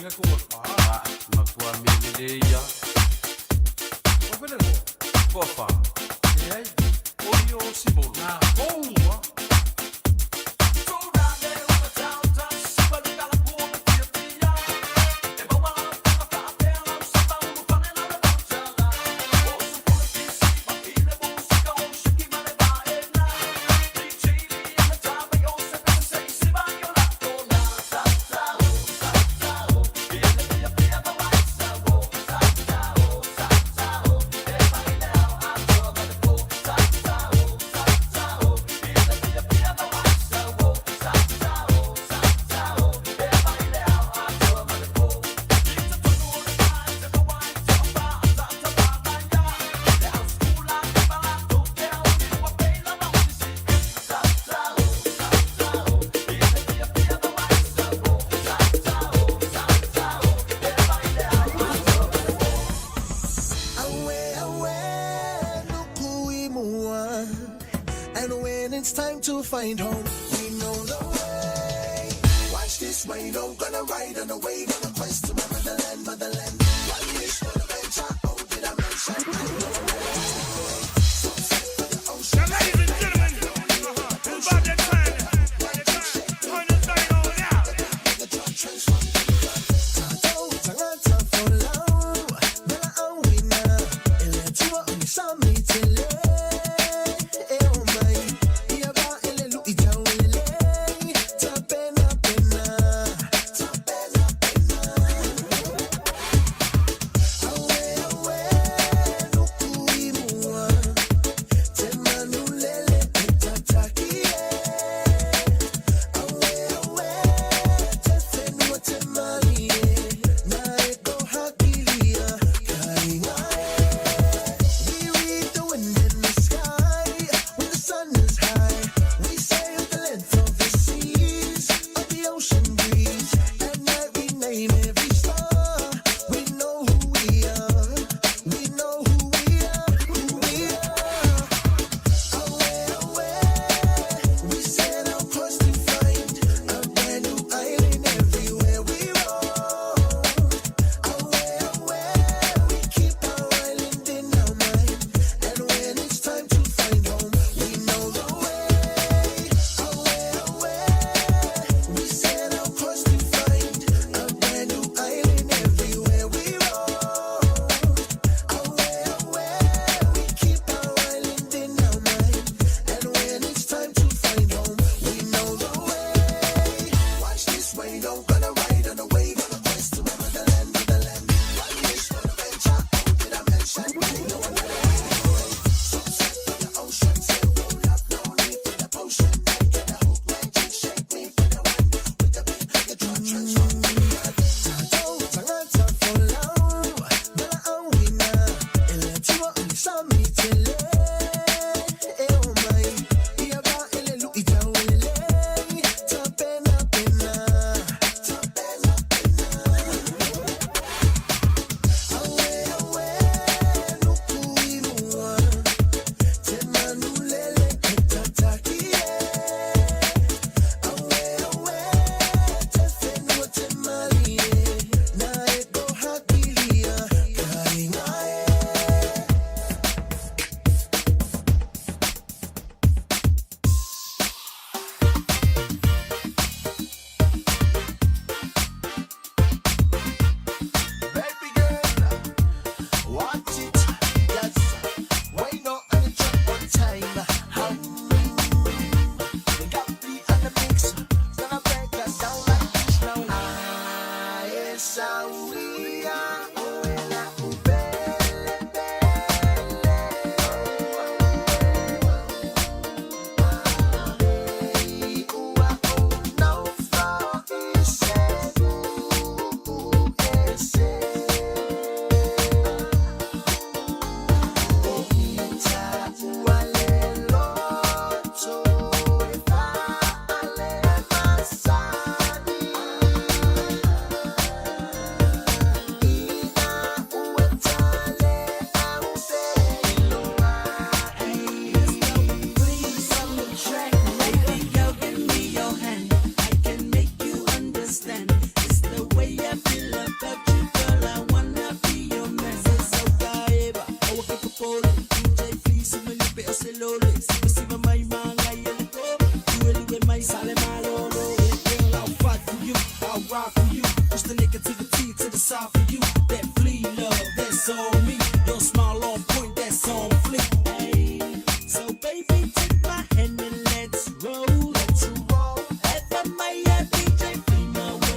Matua mea lelei ia. Toafa. O ia o Simolo. Awe, awe, nuku i mua. And when it's time to find home, we know the way. Watch this way, I'm gonna ride on the wave on the quest to my motherland, motherland. One wish for the venture, oh, did I mention? I know I'm ready to take the way. Sunset for the ocean. Now, ladies and gentlemen, it's about that time. Turn this thing on out. We read the wind in the sky when the sun is high. We sail the length of the seas, of the ocean breeze. At night we name every star. We know who we are. We know who we are. Who we are. Away, away. We set our course to find a brand new island everywhere we roam. Away, away. We keep our island in our mind. And when it's time to find home, we know the way. Away, away. We set our course to find a brand new island everywhere we roam. Away, away. We keep our island in our mind. And when it's time to find home, we know the way. Watch this way, I'm gonna ride on the wave on the quest to my motherland, motherland. One wish for the venture, oh, did I mention? I know I'm ready to take the way. Sunset for the ocean, sail roll up, no need for the potion. I get a hook, magic, shake me for the one. With the beat, the drum transform me. Tagata folau, bala awina, ele tua o sami tele. E o mai, ia va ele lu i tau ele ta pena pena, ta pena pena. Awe awe, nuku i mua, te manu lele e tataki e. Awe awe, te whenua te mali e, na e kohakilia kainga e. Baby girl, watch it. Yes, why not on the track one time? We got me on the mix. Gonna break us down like this now. Ah, yes, we are. Oh, ela, ubele, bele. Ua, oh, no, for ise, ese. ride for you. Push the negativity to the side for you. That flea love, that's on me. Your smile on point, that's on fleek. Hey, so baby, take my hand and let's roll. Let's roll. FMI, DJ, flee my way.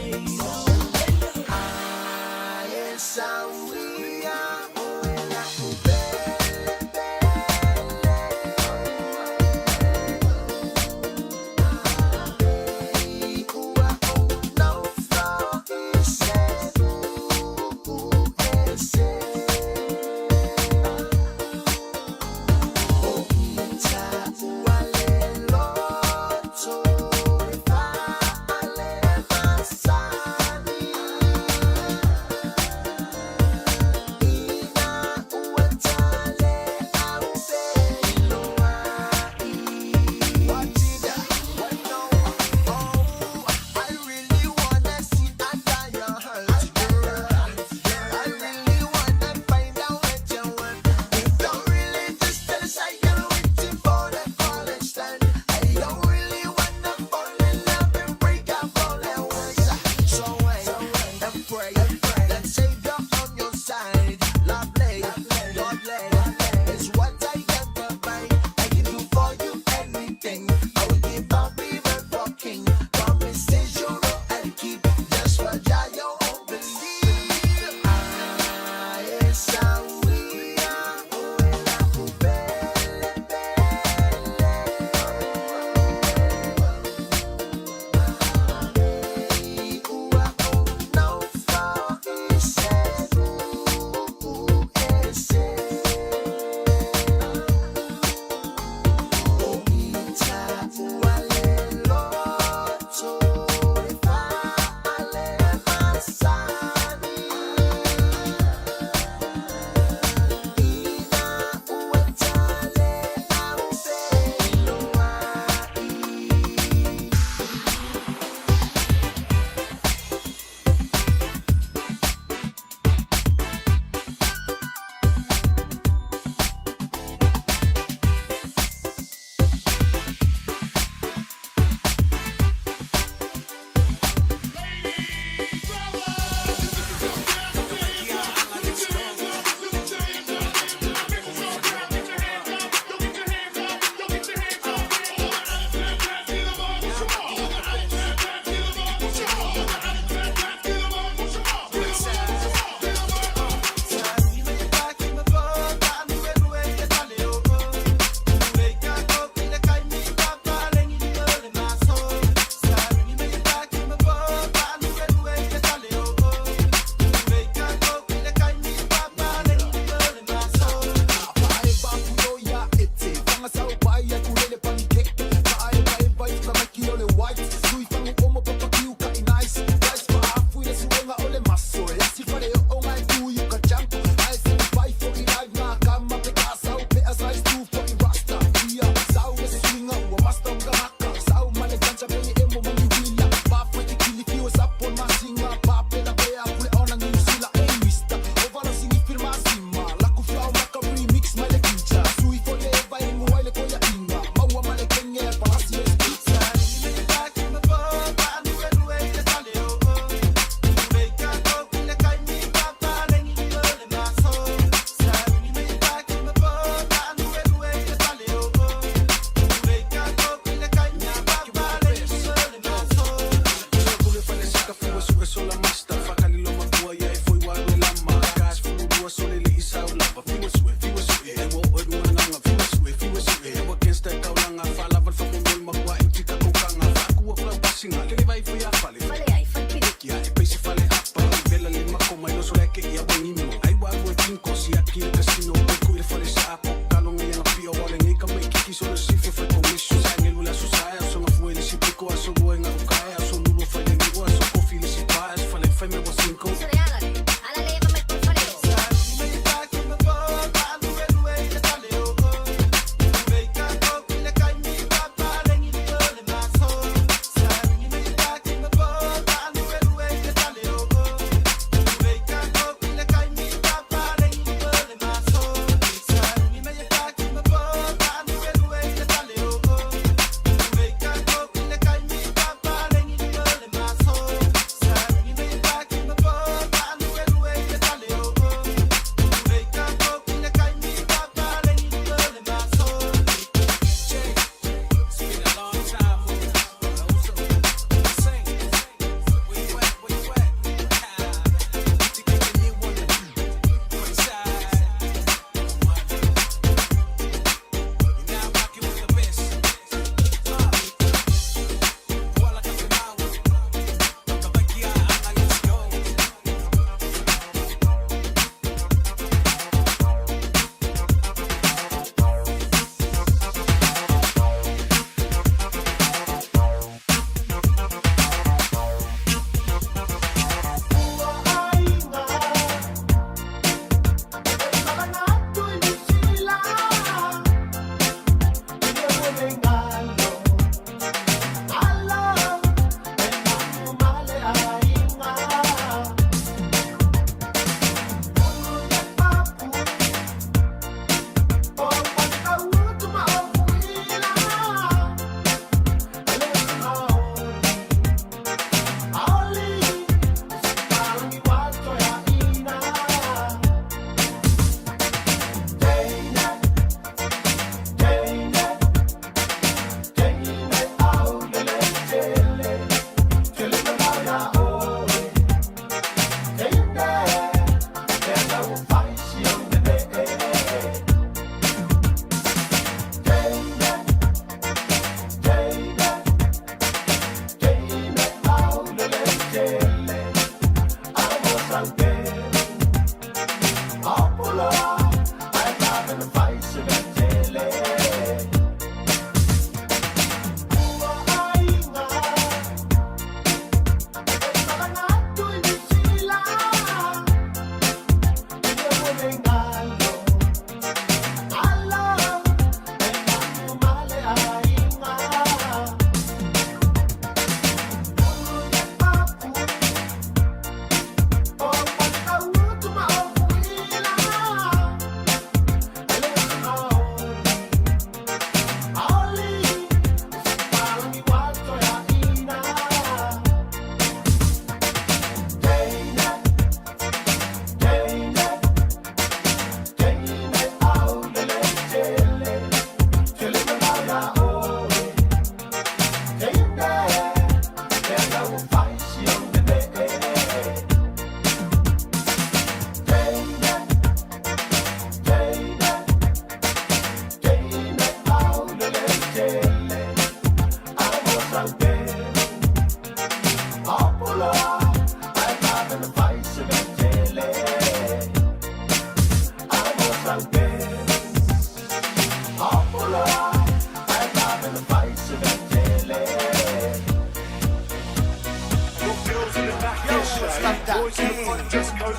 Boys in the front dress code.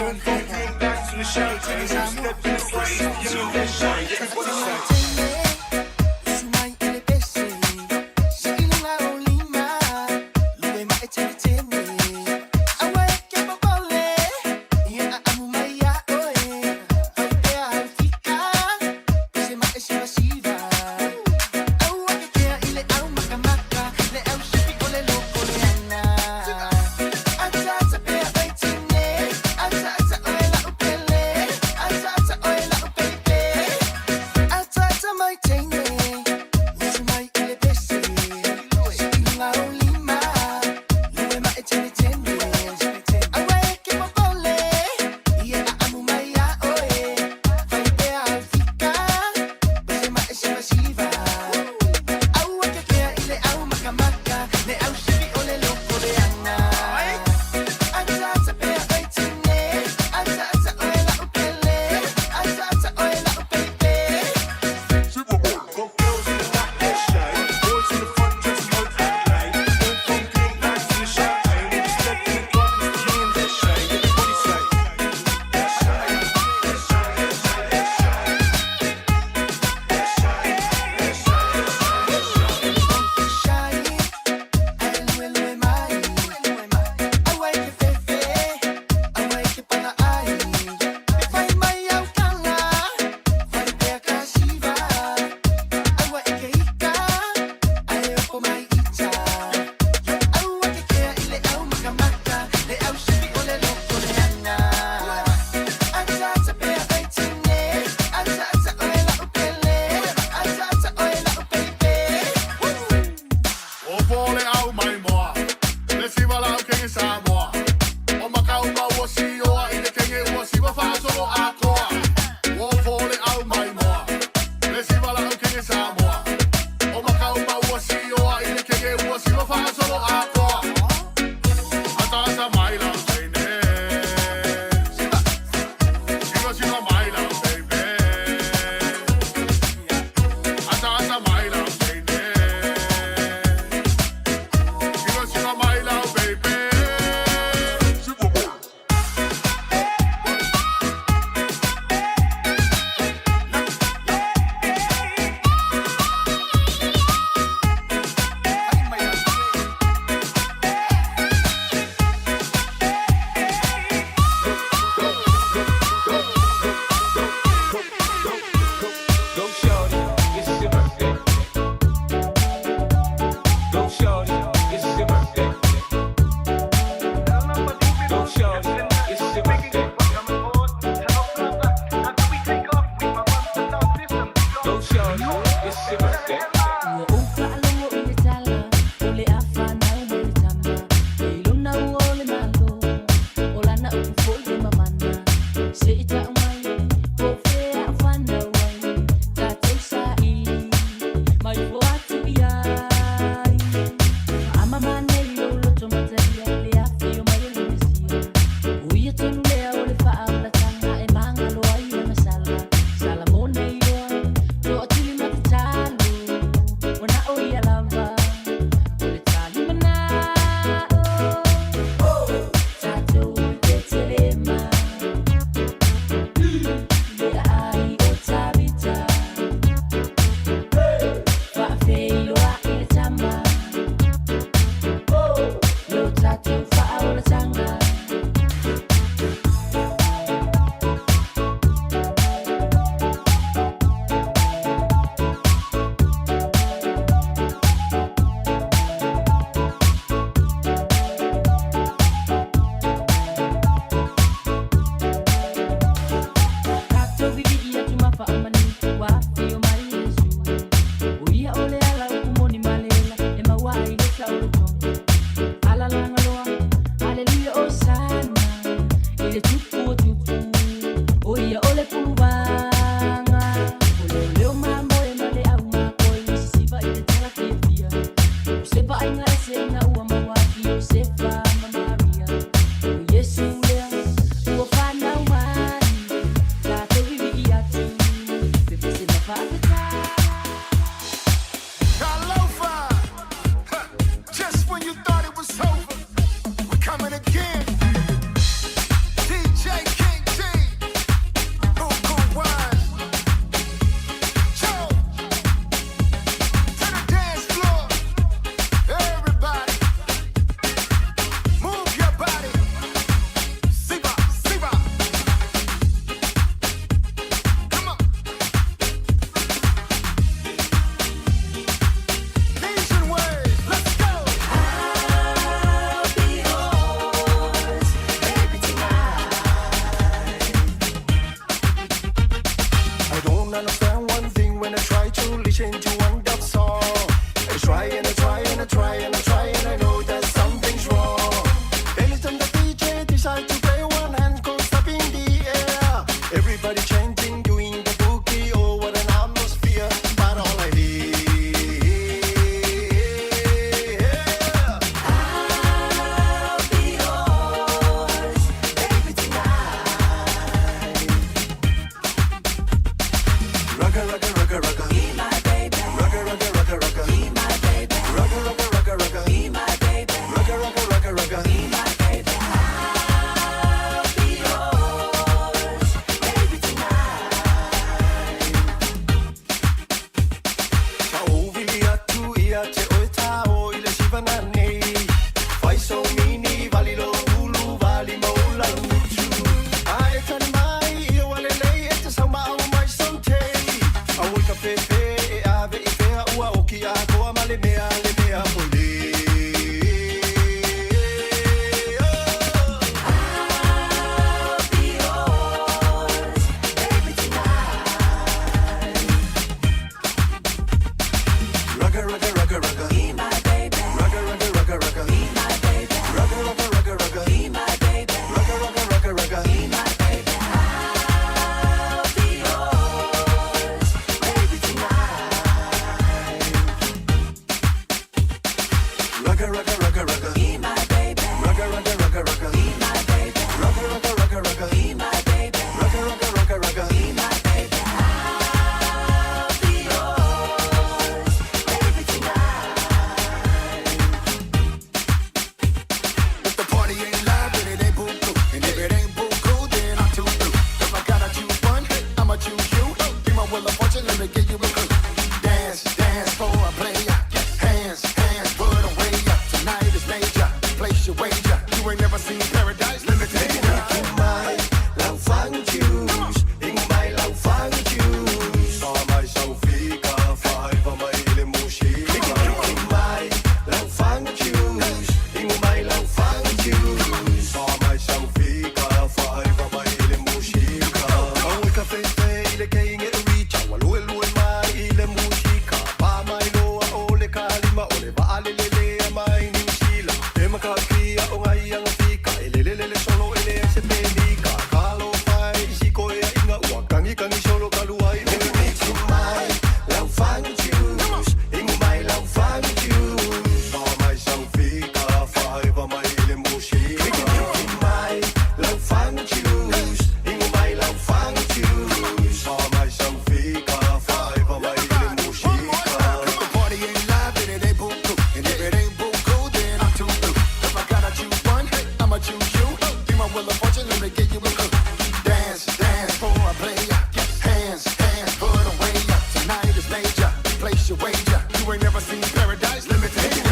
Don't go back to the show. Step in the frame, you know that shine. Everybody say. never seen paradise. Let me take you. Mai lau fanu juice, ingo mai lau fanu juice. Fa mai sau fika, fa iva mai le mushika. Mai lau fanu juice, ingo mai lau fanu juice. Fa mai sau fika, fa iva mai le mushika. Au e ka fefe i le keinge e richa, wa lue lue mai i le mushika. Pa mai loa o le kalima, o le va'a le lele a mai New Zealand. E makakia o ngai anga fika, e lele lele solo e le se penika. Kalo fai i siko e a inga ua, kangi kangi solo kaluai o le Ingo mai lau fanu juice, ingo mai lau fanu juice. Fa mai sau fika, fa iva mai i le mushika. Mai lau fanu juice, ingo mai lau fanu juice. Fa mai sau fika, fa iva mai i le mushika. If the party ain't live, then it ain't buku. And if it ain't buku, then I'm too through. If I gotta choose one, I'ma choose you. Be my wheel of fortune, let me give you a clue. Dance, dance for a player. Hands, hands, put away. Tonight is major. Place your wager. You ain't never seen paradise. Let me take you.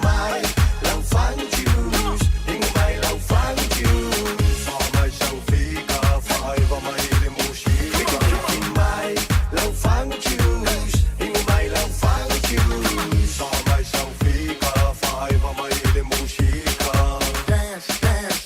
Mai lau fanu juice, ingo mai lau fanu juice. Fa mai sau fika, fa iva mai i le mushika. Mai lau fanu juice, ingo mai lau fanu juice. Fa mai sau fika, fa iva mai i le mushika. Dance, dance.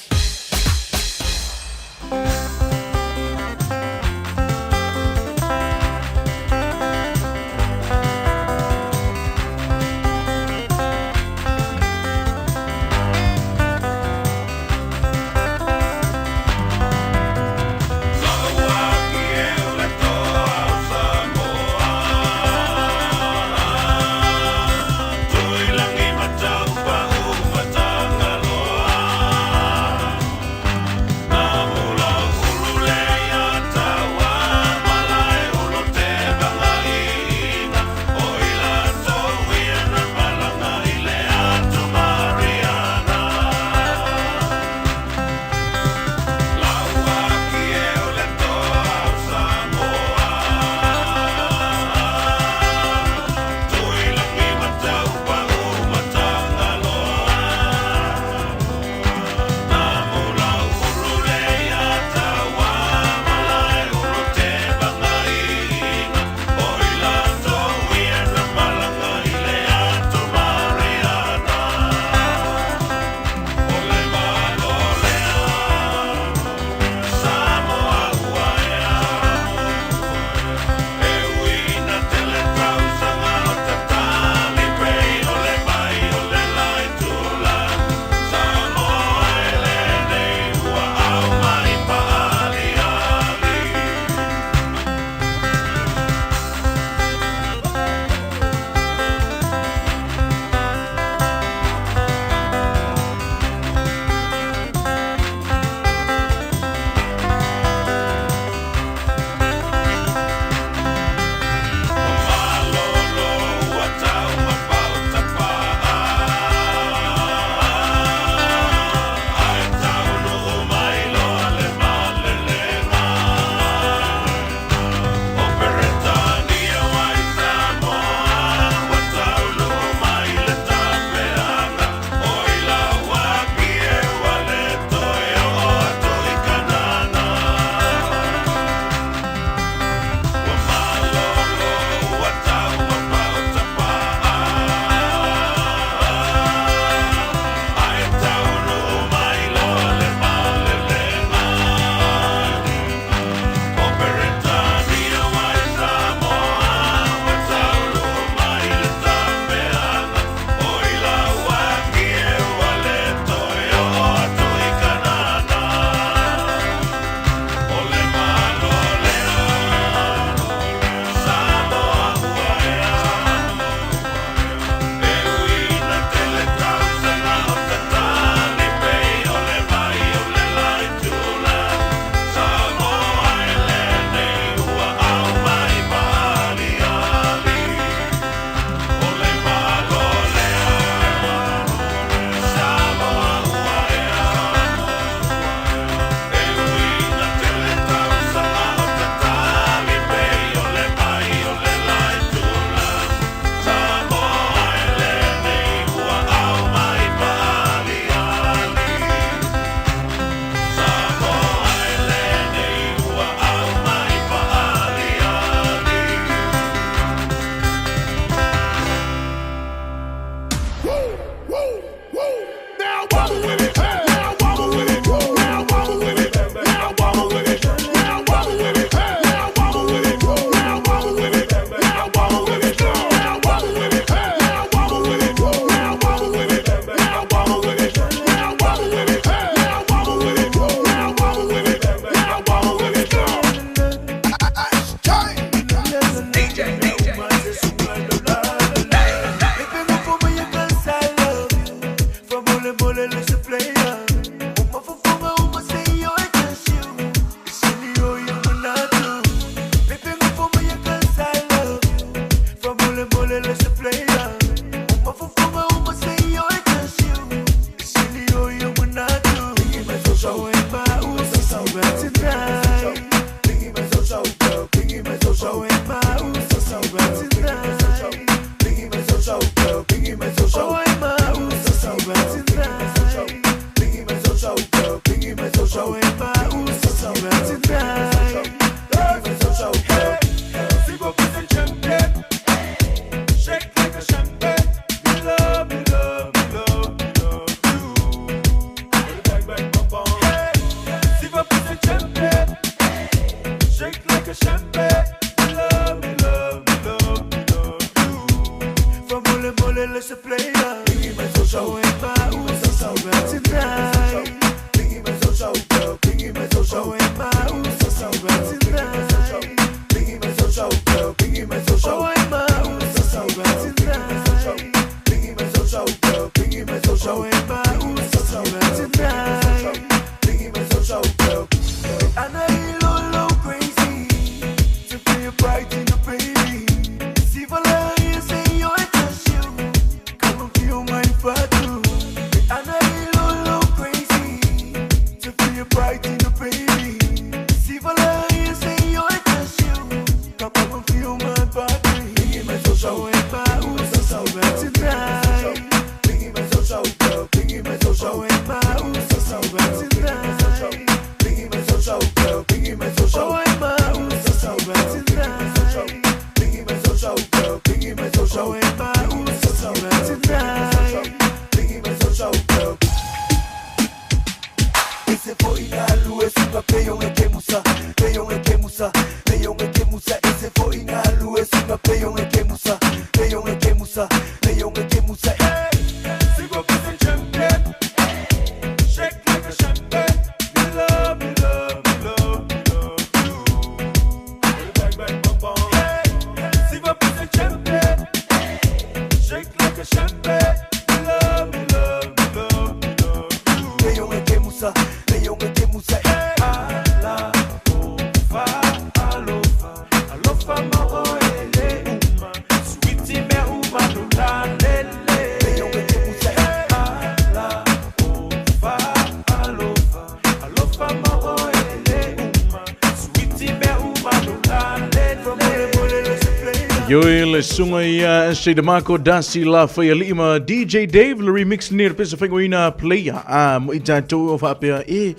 Yoi le sunga ia SJ DeMarco Dasi La Whaialii ma DJ Dave le remix ni le pesa whaingoina player a mo i tātou o whaapea e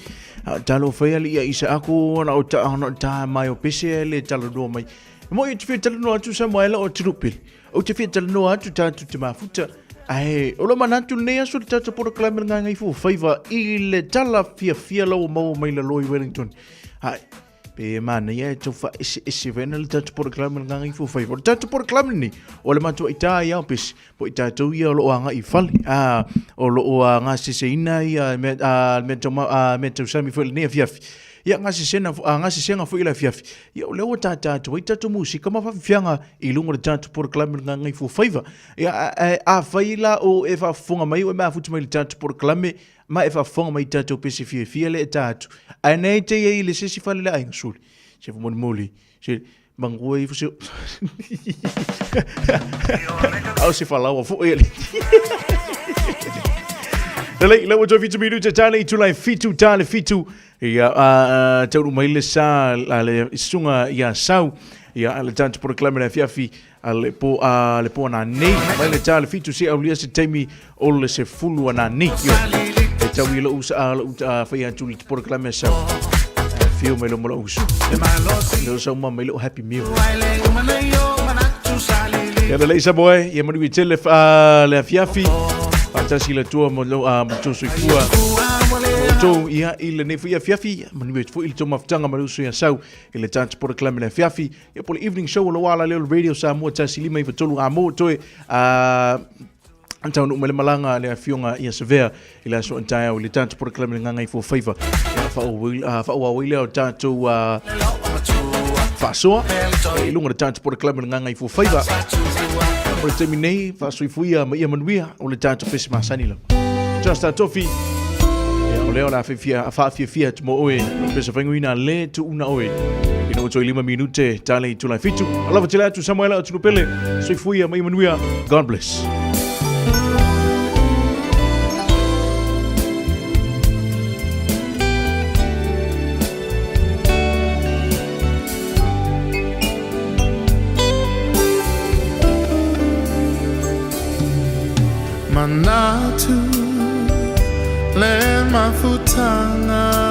talo whaialii a isa ako na o ta ona ta mai o pese le talo noa mai mo i te whia talo noa atu sa moela o tirupili o te whia talo noa atu tātou te mafuta Ae, o lo manatu nei aso le tātou porokalame le ngai fo whaiva i le tala fia fia lau maua mai la loi Wellington. Hai, Pe manaia e tau whaeseese wena le tātou porokalame le ngāngaifo whaiva. O le tātou porokalame ni, o le matua i tā i ao pese, po i tātou ia o loo anga i fale, a, o loo a ngā seseina ia mea, a, mea tau, a, mea tau sami foi le nei afiafi. Ia ngā sesena, a, ngā sesenga foi le afiafi. Ia o lea ua tā tātou ai tātou musika ma whawhiwhianga i lunga o le tātou porokalame le ngāngaifo whaiva. Ia, a, a, a whai la o e whaafofoga mai o e mafuta mai le tātou porokalame, Ma e faafofoga mai i tatou pese fiafia lea e ta atu. Ae nei te ia i le se isi fale le aiga suli. Se molimoli. Se mangua ifo se... Ao se falaua foi ele. Lelei, lau atu fitu minuta tale i tulai fitu tale fitu. Ia, a, tauru mai le sa, a le sunga ia sau. Ia, a le tātu porokalame le afiafi. A le po a le po ana nei mai le tale fitu se aulia se taimi o le se fulu ana nei io e tau i lou sa lou a fai atu le porokalame sau fio mai lo mo lou usu lo sau ma mai lo happy meal Ia le leisa moe, ia manu i tele le afiafi, whātasi le tua mo lo mo tō soifua. Mo tō ia i le nei fui afiafi, manu e fui i le tō mafutanga ma le usu ia sau i le tātu porokalame le afiafi. Ia po le evening show o lo ala leo le Radio Samoa tasi lima iwa tolu a mo toe a taunu mai le malanga le afioga ia Savea i le aso taeao i le tatou porokalame le Gagaifo Faiva. Ia whaoa lea o tatou faasoa i lunga le tatou porokalame le Gagaifo Faiva. O le taimi nei faasoifuia ma ia manuia o le tatou pese masani lava. Just Tofi. Ia, o lea o le a faafiafia atu mo oe, pesa faiguina le tuuna oe. Ina ua toe lima minute tale i tulai fitu. Alofa tele atu Samuela o Tunupele. Soifuia ma ia manuia. God bless. Manatu le mafutanga.